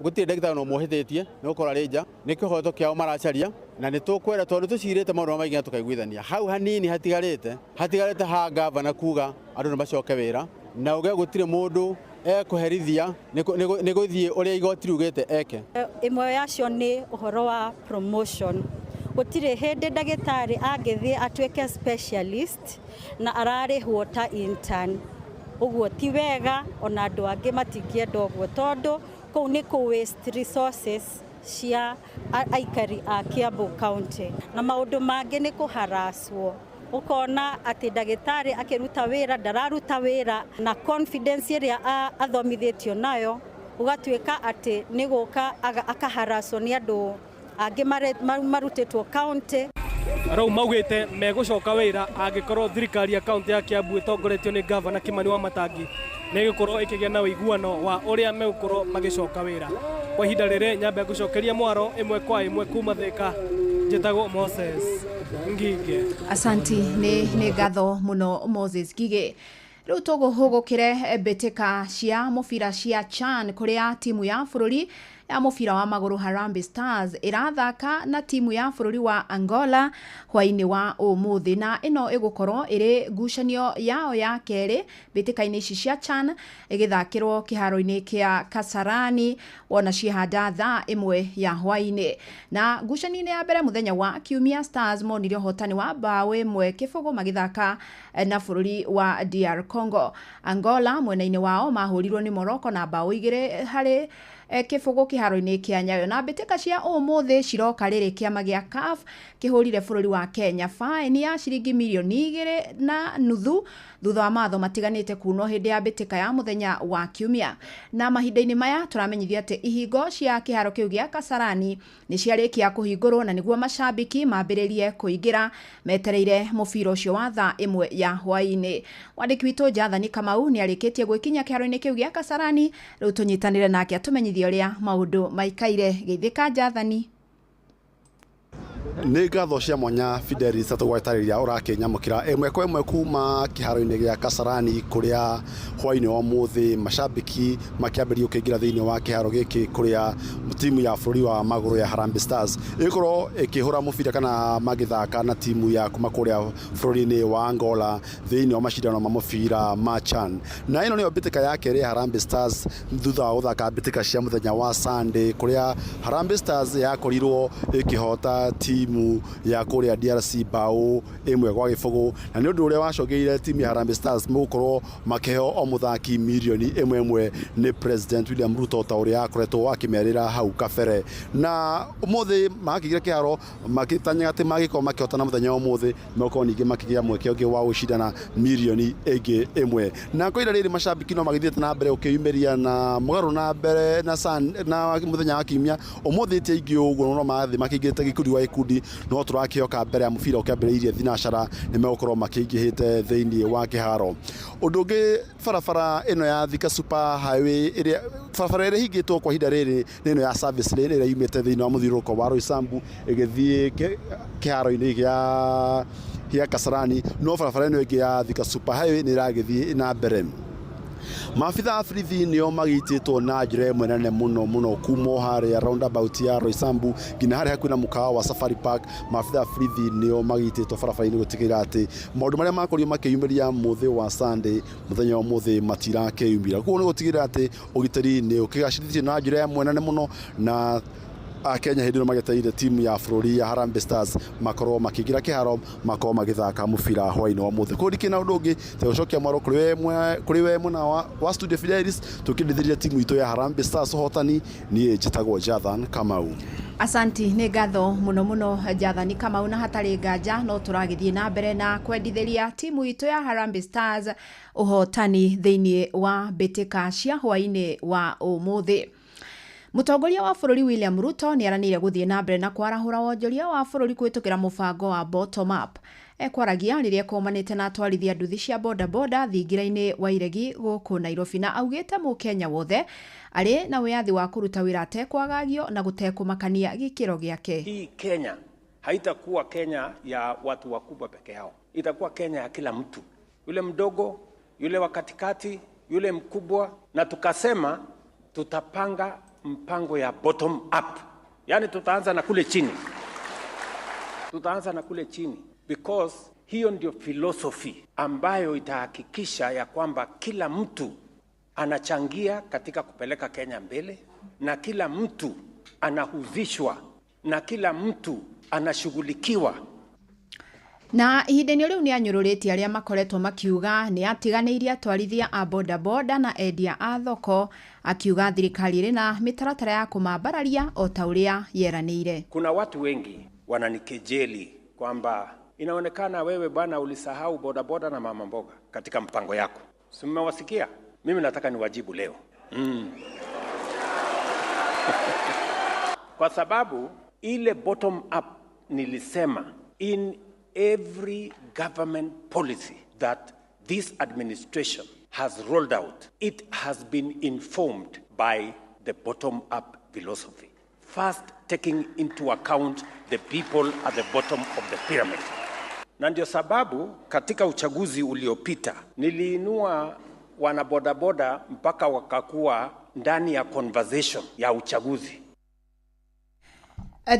Gũtirĩ ndagĩtarĩ no mũhĩtĩtie nĩ gũkorwo arĩ nja, nĩ kĩhoto kĩao maracaria, na nĩ tũkwenda tondũ tũcirĩte maũndũ maingĩ na tũkaiguithania. Hau hanini hatigarĩte ha gavana kuga andũ nĩ macoke wĩra, na uge gũtirĩ mũndũ ekũherithia nĩ gũthiĩ ũrĩa igoti riugĩte eke. Ĩmwe yacio nĩ ũhoro wa promotion. Gũtirĩ hĩndĩ ndagĩtarĩ angĩthiĩ atuĩke specialist na ararĩhwo ta intern. Ũguo ti wega, ona andũ angĩ matingĩenda ũguo tondũ kũu nĩ kũ waste resources cia aikari a Kiambu County. Na maũndũ mangĩ nĩ kũharacwo. Ũkona atĩ ndagĩtarĩ akĩruta wĩra ndararuta wĩra na confidence ĩrĩa athomithĩtio nayo, ũgatuĩka atĩ nĩ gũka akaharacwo nĩ andũ angĩ marutĩtwo county. Rĩu maugĩte megũcoka wĩra angĩkorwo thirikari ya kaunti ya Kiambu ĩtongoretio nĩ gavana Kimani Wamatangi nĩ ĩgũkorwo ĩkĩgĩa na ũiguano wa ũrĩa megũkorwo magĩcoka wĩra. Kwa ihinda rĩrĩ nyambe ngũcokeria mwaro ĩmwe kwa ĩmwe kuma Thĩka, njĩtagwo Moses Ngigĩ. Asanti, nĩ ngatho mũno Moses Ngigĩ. Rĩu tũgũhũgũkĩre mbĩtĩka cia mũbira cia CHAN kũrĩa timu ya bũrũri ya mũbira wa magũrũ Harambee Stars ĩrathaka na timu ya bũrũri wa Angola hwaĩ-inĩ wa ũmũthĩ, na ĩno ĩgũkorwo ĩrĩ ngucanio yao ya kerĩ mbĩtĩka-inĩ ici cia CHAN ĩgĩthakĩrwo kĩharo-inĩ kĩa Kasarani wona ciehanda thaa 1 ya hwaĩ-inĩ. Na ngucanio-inĩ ya mbere mũthenya wa Kiumia, Stars monire ũhotani wa mbaũ 1-0 magĩthaka na bũrũri wa DR Congo. Angola mwena-inĩ wao mahũrirwo nĩ Morocco na mbaũ 2-0 kĩharo-inĩ kĩa Nyayo. Na mbĩtĩka cia ũmũthĩ ciroka rĩrĩ kĩama gĩa CAF kĩhũrire bũrũri wa Kenya faini ya ciringi mirioni 2.5 Thutha wa matho matiganĩte kunwo hĩndĩ ya mbĩtĩka ya mũthenya wa kiumia. Na mahinda-inĩ maya tũramenyithia atĩ ihingo cia kĩharo kĩu gĩa Kasarani nĩ ciarĩkia kũhingũrwo na nĩguo macambĩki mambĩrĩrie kũingĩra metereire mũbira ũcio wa thaa 1 ya hwaĩ-inĩ. Mwandĩki witũ Jathani Kamau nĩ arĩkĩtie gwĩkinya kĩharo-inĩ kĩu gĩa Kasarani, rĩu tũnyitanĩre nake atũmenyithie ũrĩa maũndũ maikaire. Geithĩka Jathani. Nĩ ngatho cia mwanya Fidelis atũgwetarĩria ũrakĩnyamũkĩra ĩmwe kwa ĩmwe kuma kĩharo-inĩ gĩa Kasarani kũrĩa hwaĩ-inĩ wa ũmũthĩ macambĩki makĩambĩrĩria gũkĩingĩra thĩinĩ wa kĩharo gĩkĩ kũrĩa timu ya bũrũri wa magũrũ ya Harambee Stars ĩgũkorwo ĩkĩhũra mũbira kana magĩthaka na timu ya kuma kũrĩa bũrũri-inĩ wa Angola thĩinĩ wa macindano ma mũbira ma CHAN. Na ĩno nĩyo mbĩtĩka ya kerĩ ya Harambee Stars thutha wa gũthaka mbĩtĩka cia mũthenya wa Sunday kũrĩa Harambee Stars yakorirwo ĩkĩhota timu ya kũrĩa DRC bao 1-0, na nĩ ũndũ ũrĩa wacũngĩrĩire timu ya Harambee Stars gũkorwo makĩheo o mũthaki mirioni 1 nĩ President William Ruto ta ũrĩa akoretwo akĩmerĩra hau kabere. Na ũmũthĩ makĩingĩra kĩharo magĩtanyaga atĩ magĩkorwo makĩhotana mũthenya wa ũmũthĩ megũkorwo ningĩ makĩgĩa mweke ũngĩ wa gũcindana mirioni ĩngĩ 1. Na kwa ihinda rĩrĩ macambĩki no magĩthiĩte na mbere gũkĩyumĩria na mũgarũ na mbere na mũthenya wa kiumia ũmũthĩ ti aingĩ ũguo no marathiĩ makĩingĩrĩte gĩkundi gwa gĩkundi, no tũrakĩhoka mbere ya mũbira ũkĩambĩrĩirie thinacara nĩ megũkorwo makĩingĩhĩte thĩinĩ wa kĩharo. Ũndũ ũngĩ barabara ĩno ya Thika Super Highway ĩrĩa barabara ĩrĩa ĩhingĩtwo kwa ihinda rĩrĩ nĩ ĩno ya service lane ĩrĩa yumĩte thĩinĩ wa mũthiũrũrũko wa Roysambu ĩgĩthiĩ kĩharo-inĩ gĩa Kasarani, no barabara ĩno ĩngĩ ya Thika Super Highway nĩ ĩragĩthiĩ na mbere. Maabitha a borithi nĩo magitĩtwo na njĩra ĩmwe nene mũno mũno kuma harĩa roundabout ya Roysambu nginya harĩa hakuhĩ na mũkawa wa Safari Park. Maabitha a borithi nĩo magitĩtwo barabara-inĩ gũtigĩrĩra atĩ maũndũ marĩa makorirwo makĩyumĩria mũthĩ wa Sunday mũthenya wa ũmũthĩ matirakĩyumĩra. Koguo nĩ gũtigĩrĩra atĩ ũgitĩri nĩ ũkĩgacĩrithĩtio na njĩra ĩmwe nene mũno na Akenya hĩndĩ ĩno magĩetereire timu ya bũrũri ya Harambee Stars makorwo makĩingĩra kĩharo makorwo magĩthaka mũbira hwaĩ-inĩ wa ũmũthĩ. Koguo ndikĩrĩ na ũndũ ũngĩ tiga gũcokia mwaro kũrĩ we mwena wa studio Fidelis tũkĩendithĩria timu itũ ya Harambee Stars ũhotani. Niĩ njĩtagwo Jathan Kamau. Asanti, nĩ ngatho mũno mũno Jathani Kamau, na hatarĩ nganja no tũragĩthiĩ na mbere na kwendithĩria timu itũ ya Harambee Stars ũhotani thĩinĩ wa mbĩtĩka cia hwaĩ-inĩ wa ũmũthĩ. Mũtongoria wa bũrũri William Ruto nĩ aranĩire gũthiĩ na mbere na kwarahũra wonjoria wa bũrũri kũhĩtũkĩra mũbango wa bottom up. Ekwaragia rĩrĩa ekomanĩte na atwarithia nduthi cia bodaboda thingira-inĩ wa Iregi gũkũ Nairobi, na augĩte mũkenya wothe arĩ na wĩyathi wa kũruta wĩra atekwagagio na gũtekũmakania gĩkĩro gĩake. Hii Kenya haitakuwa Kenya ya watu wakubwa peke yao, itakuwa Kenya ya kila mtu, yule mdogo, yule wa katikati, yule mkubwa. Na tukasema tutapanga mpango ya bottom up, yani tutaanza na kule chini, tutaanza na kule chini because hiyo ndio philosophy ambayo itahakikisha ya kwamba kila mtu anachangia katika kupeleka Kenya mbele, na kila mtu anahuzishwa, na kila mtu anashughulikiwa. Na ihinda-inĩ rĩu nĩ anyũrũrĩtie arĩa makoretwo makiuga nĩ atiganĩirie atwarithia a bodaboda na endia a thoko, akiuga thirikari ĩrĩ na mĩtaratara ya kũmambararia o ta ũrĩa yeranĩire. Kuna watu wengi wananikejeli kwamba inaonekana wewe bwana ulisahau bodaboda na mama mboga katika mpango yako. Si mmewasikia? Mimi nataka niwajibu leo. Kwa sababu ile bottom up nilisema in every government policy that this administration has rolled out, it has been informed by the bottom-up philosophy. First, taking into account the people at the bottom of the pyramid. Na ndio sababu katika uchaguzi uliopita niliinua wanabodaboda mpaka wakakuwa ndani ya conversation ya uchaguzi.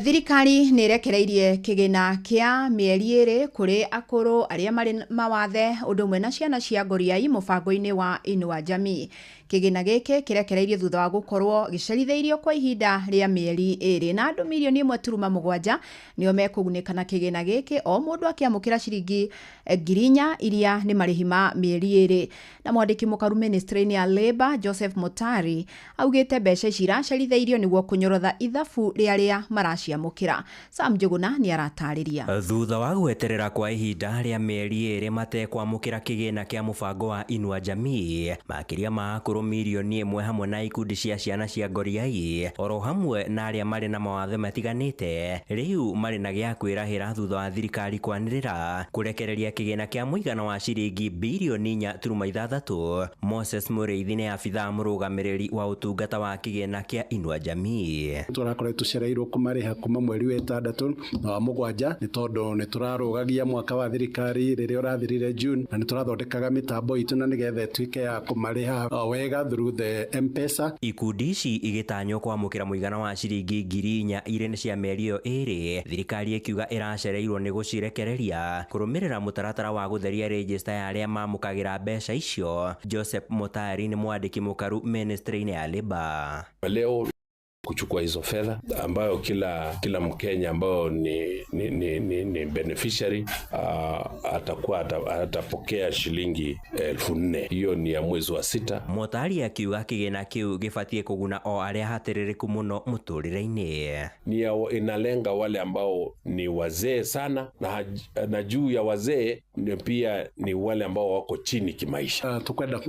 Thirikari nĩ ĩrekereirie kĩgĩna kĩa mĩeri 2 kũrĩ akũrũ arĩa marĩ mawathe ũndũ ũmwe na ciana cia ngoriai mũbango-inĩ wa Inua Jamii. Kĩgĩna gĩkĩ kĩrekereirio thutha wa gũkorwo gĩcerithĩirio kwa ihinda rĩa mĩeri 2, na andũ mirioni 1.7 nĩo mekũgunĩka na kĩgĩna gĩkĩ, o mũndũ akĩamũkĩra ciringi 4,000 iria nĩ marĩhi ma mĩeri 2. Na mwandĩki mũkaru ministry-inĩ ya Labour Joseph Mutari augĩte mbeca ici iracerithĩirio nĩguo kũnyorotha ithabu rĩa arĩa maraciamũkĩra. Sam Njũgũna nĩ aratarĩria. Thutha wa gweterera kwa ihinda rĩa mĩeri 2 matekwamũkĩra kĩgĩna kĩa mũbango wa Inua Jamii, makĩria ma akũrũ mirioni 1 hamwe na ikundi cia ciana cia ngoriai oro hamwe na arĩa marĩ na mawathe matiganĩte rĩu marĩ na gĩa kwĩrahĩra thutha wa thirikari kwanĩrĩra kũrekereria kĩgĩna kĩa mũigana wa ciringi birioni 4.6. Moses Mũrĩithi nĩ abithaa mũrũgamĩrĩri wa ũtungata wa kĩgĩna kĩa Inua Jamii. Tũrakoretwo tũcereirwo kũmarĩha kuma mweri wa 6 na wa 7 nĩ tondũ nĩ tũrarũgagia mwaka wa thirikari rĩrĩa ũrathirire June, na nĩ tũrathondekaga mĩtambo itũ na nĩgetha ĩtuĩke ya kũmarĩha wega through the M-Pesa. Ikundi ici igĩtanywo kwamũkĩra mũigana wa ciringi 4,000 irĩ nĩ cia mĩeri ĩyo 2, thirikari ĩkiuga ĩracereirwo nĩ gũcirekereria kũrũmĩrĩra mũtaratara wa gũtheria rejista ya arĩa mamũkagĩra mbeca icio. Joseph Motari nĩ mwandĩki mũkaru ministry-inĩ ya Labour. Leo kuchukua hizo fedha ambayo kila Mkenya ambayo ni beneficiary atakuwa atapokea shilingi 4,000. Hiyo ni ya mwezi wa 6. Motari akiuga kĩgĩna kĩu gĩbatiĩ kũguna o arĩa hatĩrĩrĩku mũno mũtũrĩre-inĩ. Ni inalenga wale ambao ni wazee sana na juu ya wazee ni pia ni wale ambao wako chini kimaisha.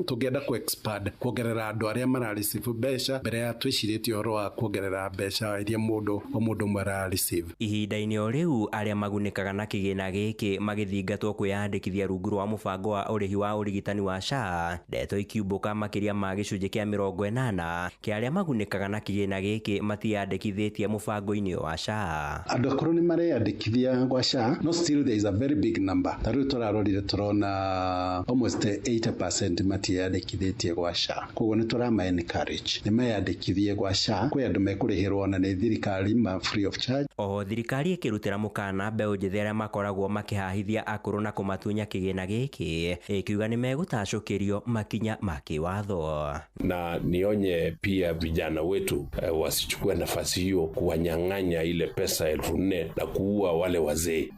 Tukwenda ku expand kuongerera andũ arĩa mara receive mbeca mbere ya twĩcirĩtie ũhoro wa kuongerera mbeca iria mũndũ o mũndũ ũmwe ara receive. Ihinda-inĩ o rĩu arĩa magunĩkaga na kĩgĩna gĩkĩ magĩthingatwo kwĩyandĩkithia rungu rwa mũbango wa ũrĩhi wa ũrigitani wa SHA, ndeto ikiumbũka makĩria ma gĩcunjĩ kĩa 80 kĩa arĩa magunĩkaga na kĩgĩna gĩkĩ matiyandĩkithĩtie mũbango-inĩ wa SHA. Andũ akũrũ nĩ mareyandĩkithia gwa SHA, no still there is a very big number. Ta rĩu tũrarorire tũrona almost 80% matiyandĩkithĩtie gwa SHA. Koguo nĩ tũrama encourage nĩ meyandĩkithie gwa SHA, kwĩ andũ mekũrĩhĩrwo na nĩ thirikari ma free of charge. Oho thirikari ĩkĩrutĩra mũkana mbeũ njĩthĩ arĩa makoragwo makĩhahithia akũrũ na kũmatunya kĩgĩna gĩkĩ, ĩkiuga nĩ megũtacũkĩrio makinya ma kĩwatho. Na nionye pia vijana wetu wasichukue nafasi hiyo kuwanyang'anya ile pesa 4,000 na kuua wale wazee.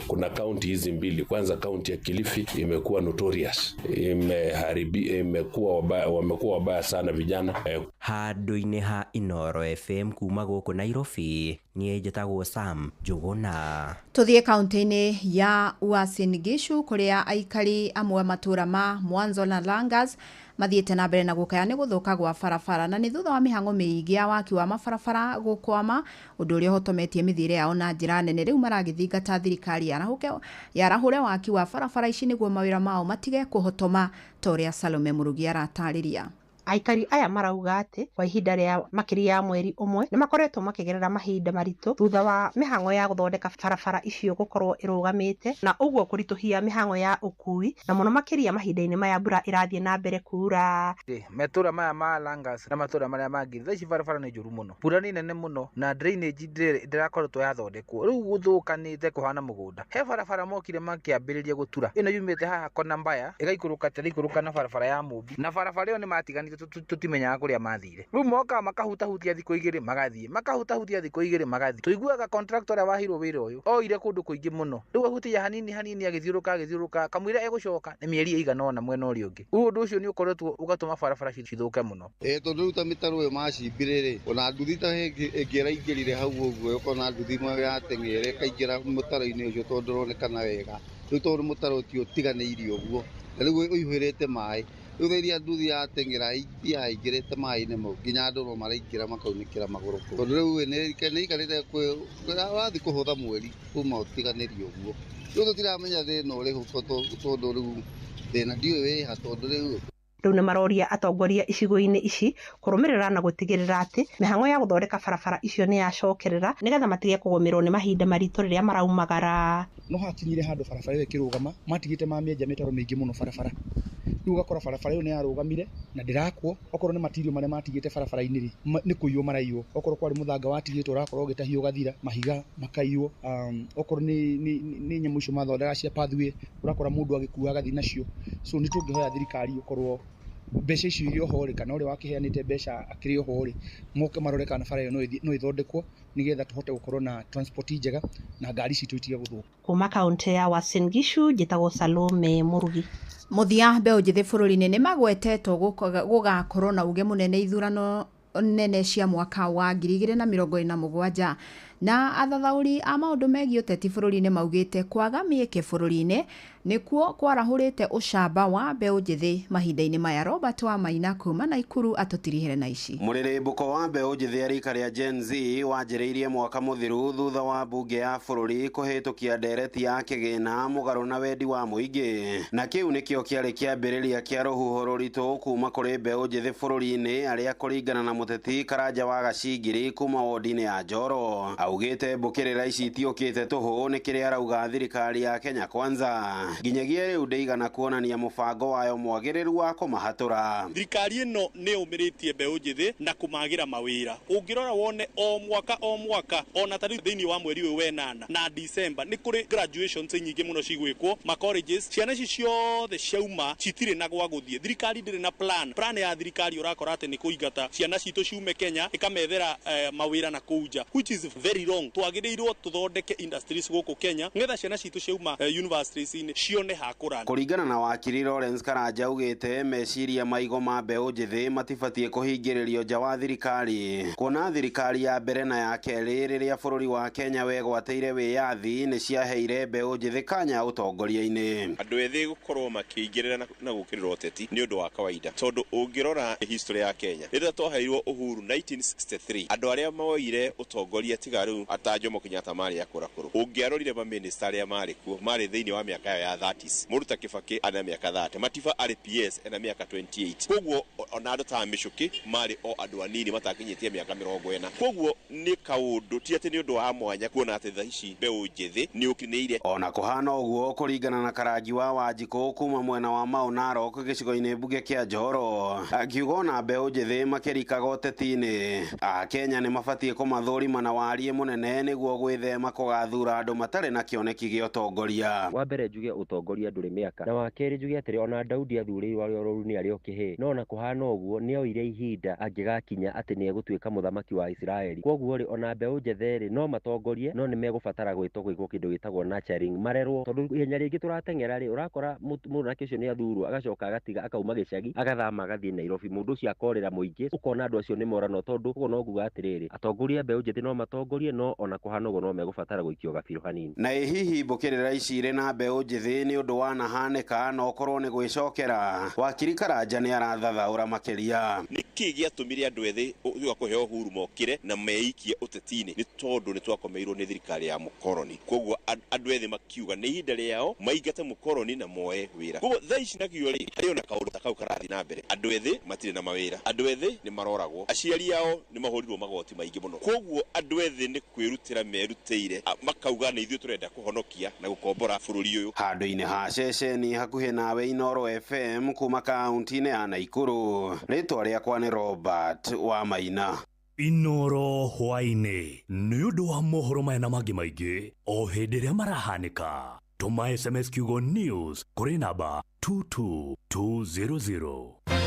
Kuna kaunti hizi mbili, kwanza kaunti ya Kilifi imekuwa notorious, wamekuwa wabaya sana vijana. Handũ-inĩ ha Inoro FM kuma gũkũ Nairobi, niĩ njĩtagwo Sam Njũgũna. Tuthiĩ kaunti-inĩ ya Uasin Gishu kũrĩa aikari amwe matũra ma Mwanzo na Langas mathiĩte na mbere na gũkaya nĩ gũthũka gwa barabara, na nĩ thutha wa mĩhang'o mĩingĩ ya waki wa mabarabara gũkwama, ũndũ ũrĩa ũhotometie mĩthiĩre yao na njĩra nene. Rĩu maragĩthingata thirikari yarahũre waki wa barabara ici nĩguo mawĩra mao matige kũhotoma, ta ũrĩa Salome Mũrugi aratarĩria. Aikari aya marauga atĩ kwa ihinda rĩa makĩria ya mweri ũmwe nĩ makoretwo makĩgerera mahinda maritũ thutha wa mĩhang'o ya gũthondeka barabara icio gũkorwo ĩrũgamĩte, na ũguo kũritũhia mĩhang'o ya ũkui, na mũno makĩria mahinda-inĩ maya mbura ĩrathiĩ na mbere kuura. Matũra maya ma Langas na matũra marĩa mangĩ thaa ici barabara nĩ njũru mũno, mbura nĩ nene mũno na drainage ndĩrakoretwo yathondekwo, rĩu gũthũkanĩte kũhana mũgũnda. He barabara mokire makĩambĩrĩria gũtura, ĩno yumĩte haha kona mbaya ĩgaikũrũka tĩraikũrũka na barabara ya Mũmbi, na barabara ĩyo nĩ matiganĩte tũtimenyaga kũrĩa mathire. Rĩu mokaga makahutahutia thikũ 2 magathiĩ, makahutahutia thikũ 2 magathiĩ. Tũiguaga contractor ũrĩa waheirwo wĩra ũyũ oire kũndũ kũingĩ mũno, rĩu ahutia hanini hanini agĩthiũrũrũka kamũira egũcoka nĩ mĩeri ĩigana ũna mwena ũrĩa ũngĩ. Rĩu ũndũ ũcio nĩ ũkoretwo ũgatũma barabara cithũke mũno. Tondũ rĩu ta mĩtaro ĩyo macimbire rĩ, ona nduthi ta ĩngĩ ĩraingĩrire hau ũguo, ũkona nduthi ĩmwe yateng'ere ĩkaingĩra mũtaro-inĩ ũcio tondũ ndũronekana wega. Rĩu tondũ mũtaro ti ũtiganĩirio ũguo, na rĩu ũihũrĩte maĩ, rĩu thaa iria nduthi yateng'era yaingĩrĩte maĩ-inĩ mau nginya andũ no maraingĩra makaunĩkĩra magũrũ kũu. Tondũ rĩu nĩ ĩikarĩte ũrathiĩ kũhũtha mweri kuma ũtiganĩrio ũguo. Rĩu tũtiramenya thĩna ũrĩ hũ tondũ rĩu thĩna ndiũĩ wĩha tondũ rĩu Rĩu nĩ maroria atongoria icigo-inĩ ici kũrũmĩrĩra na gũtigĩrĩra atĩ mĩhang'o ya gũthondeka barabara icio nĩ yacokerera nĩgetha matige kũgũmĩrwo nĩ mahinda maritũ rĩrĩa maraumagara. No hakinyire handũ barabara ĩyo ĩkĩrũgama, matigĩte mamĩenja mĩtaro mĩingĩ mũno barabara. Rĩu ũgakora barabara ĩyo nĩ yarũgamire na ndĩrakwo, okorwo nĩ matirio marĩa matigĩte barabara-inĩ rĩ, nĩ kũiywo maraiywo, okorwo kwarĩ mũthanga watigĩtwo ũrakorwo ũgĩtahio ũgathira, mahiga makaiywo, okorwo nĩ nyamũ icio mathondekaga cia pathway, ũrakora mũndũ agĩkua agathiĩ nacio. So nĩ tũngĩhoya thirikari ũkorwo mbeca icio irĩ oho rĩ, kana ũrĩa wakĩheanĩte mbeca akĩrĩ oho rĩ, moke marore kana bara ĩyo no ĩthondekwo nĩgetha tũhote gũkorwo na transport njega na ngari citũ itige gũthũka. Kuma kaunti ya Uasin Gishu njĩtagwo Salome Mũrugi. Mũthia mbeũ njĩthĩ bũrũri-inĩ nĩ magwetetwo gũgakorwo na uge mũnene ithurano nene cia mwaka wa 2027. Na athathaũri a maũndũ megiĩ ũteti bũrũri-inĩ maugĩte kwaga mĩeke bũrũri-inĩ nĩkuo kwarahũrĩte ũcamba wa mbeũ njĩthĩ mahinda-inĩ maya. Robert Wamaina kuma Naikuru atũtirihere na ici. Mũrĩrĩmbũko wa mbeũ njĩthĩ ya rika rĩa Gen Z wanjĩrĩirie mwaka mũthiru thutha wa mbunge ya bũrũri kũhĩtũkia ndereti ya kĩgĩna mũgarũ na wendi wa mũingĩ, na kĩu nĩkĩo kĩarĩ kĩambĩrĩria kĩa rũhuho rũritũ kuma kũrĩ mbeũ njĩthĩ bũrũri-inĩ arĩa kũringana na mũteti Karanja wa Gacingiri kuma wodi-inĩ ya Njoro augĩte mbũkĩrĩra ici itiũkĩte tũhũ nĩ kĩrĩa arauga thirikari ya Kenya Kwanza nginyagia rĩu ndĩigana kuonania mũbango wayo mwagĩrĩru wa kũmahatũra. Thirikari ĩno nĩ ũmĩrĩtie mbeũ njĩthĩ na kũmagĩra mawĩra. Ũngĩrora wone o mwaka o mwaka, ona ta rĩu thĩinĩ wa mweri ũyũ wenana na December nĩ kũrĩ graduations nyingĩ mũno cigwĩkwo ma colleges. Ciana ici ciothe ciauma citirĩ na gwa gũthiĩ. Thirikari ndĩrĩ na plan. Plan ya thirikari ũrakora atĩ nĩ kũingata ciana citũ ciume Kenya ĩkamethera mawĩra na kũu nja, which is very wrong. Twagĩrĩirwo tũthondeke industries gũkũ Kenya nĩgetha ciana citũ ciauma universities-inĩ cione ha kũrana. Kũringana na wakiri Lawrence Karanja augĩte meciria maigo ma mbeũ njĩthĩ matibatiĩ kũhingĩrĩrio nja wa thirikari, kuona thirikari ya mbere na ya kerĩ rĩrĩa bũrũri wa Kenya wegwatĩire wĩyathi nĩ ciaheire mbeũ njĩthĩ kanya ũtongoria-inĩ. Andũ ethĩ gũkorwo makĩingĩrĩra na gũkĩrĩra ũteti nĩ ũndũ wa kawaida, tondũ ũngĩrora history ya Kenya rĩrĩa twaheirwo uhuru 1963 andũ arĩa moire ũtongoria tiga rĩu ata Jomo Kenyatta marĩ akũrakũrũ, ũngĩarorire mamĩnĩsta arĩa marĩ kuo marĩ thĩinĩ wa mĩaka yao ya 30s. Mũndũ ta Kibaki ana mĩaka 30, Matiba arĩ PS ena mĩaka 28. Koguo ona andũ ta Michuki marĩ o andũ anini matakinyĩtie mĩaka 40. Koguo nĩ kaũndũ ti atĩ nĩ ũndũ wa mwanya kuona atĩ thaa ici mbeũ njĩthĩ nĩ ũkinĩire. Ona kũhana ũguo, kũringana na Karangi wa Wanjikũ kuma mwena wa Mau Narok gĩcigo-inĩ mbunge kĩa Njoro, akiuga ona mbeũ njĩthĩ makĩrikaga ũteti-inĩ Akenya nĩ mabatiĩ kũmathũrima na warie mũnene nĩguo gwĩthema kũgathura andũ matarĩ na kĩoneki gĩa ũtongoria. Wa mbere njuge ũtongoria ndũrĩ mĩaka, na wa kerĩ njuge atĩrĩ, ona Daudi athurĩirwo arĩ o rũru nĩ arĩ o kĩhĩĩ, no ona kũhana ũguo nĩ oire ihinda angĩgakinya atĩ nĩ egũtuĩka mũthamaki wa Isiraeli. Koguo rĩ, ona mbeũ njĩthĩ rĩ no matongorie, no nĩ megũbatara gwĩtwo gwĩkwo kĩndũ gĩtagwo nurturing, marerwo, tondũ ihenya rĩngĩ tũrateng'era rĩ, ũrakora mũnake ũcio nĩ athurwo agacoka agatiga akauma gĩcagi agathama agathiĩ Nairobi, mũndũ ũcio akorĩra mũingĩ, ũkona andũ acio nĩ morano. Tondũ ũguo no nguga atĩrĩrĩ, atongoria mbeũ njĩthĩ no matongorie, no ona kũhana ũguo no megũbatara gũikio gabirũ hanini. Na ĩ hihi mbũkĩrĩra ici irĩ na mbeũ njĩthĩ nĩ ũndũ wanahanĩka no ũkorwo nĩ gwĩcokera? Wakiri Karanja nĩ arathathaũra makĩria. Nĩkĩ gĩatũmire andũ ethĩ thutha kũheo uhuru mokĩre na meikie ũteti-inĩ? Nĩ tondũ nĩ twakomeirwo nĩ thirikari ya mũkoroni. Koguo andũ ethĩ makiuga nĩ ihinda rĩao maingate mũkoroni na moe wĩra. Koguo thaa ici nakĩo rĩ, harĩ ona kaũndũ ta kau karathiĩ na mbere. Andũ ethĩ matirĩ na mawĩra, andũ ethĩ nĩ maroragwo, aciari ao nĩ mahũrirwo magoti maingĩ mũno. Koguo andũ ethĩ nĩ kwĩrutĩra merutĩire, makauga nĩ ithuĩ tũrenda kũhonokia na gũkombora bũrũri ũyũ. Handũ-inĩ ha ceceni hakuhĩ nawe Inooro FM kuma kaunti-inĩ ya Naikuru, rĩtwa rĩakwa nĩ Robert Wamaina. Inooro hwaĩ-inĩ nĩ ũndũ wa mohoro maya na mangĩ maingĩ o hĩndĩ ĩrĩa marahanĩka. Tũma SMS kiugo news kũrĩ namba 22200.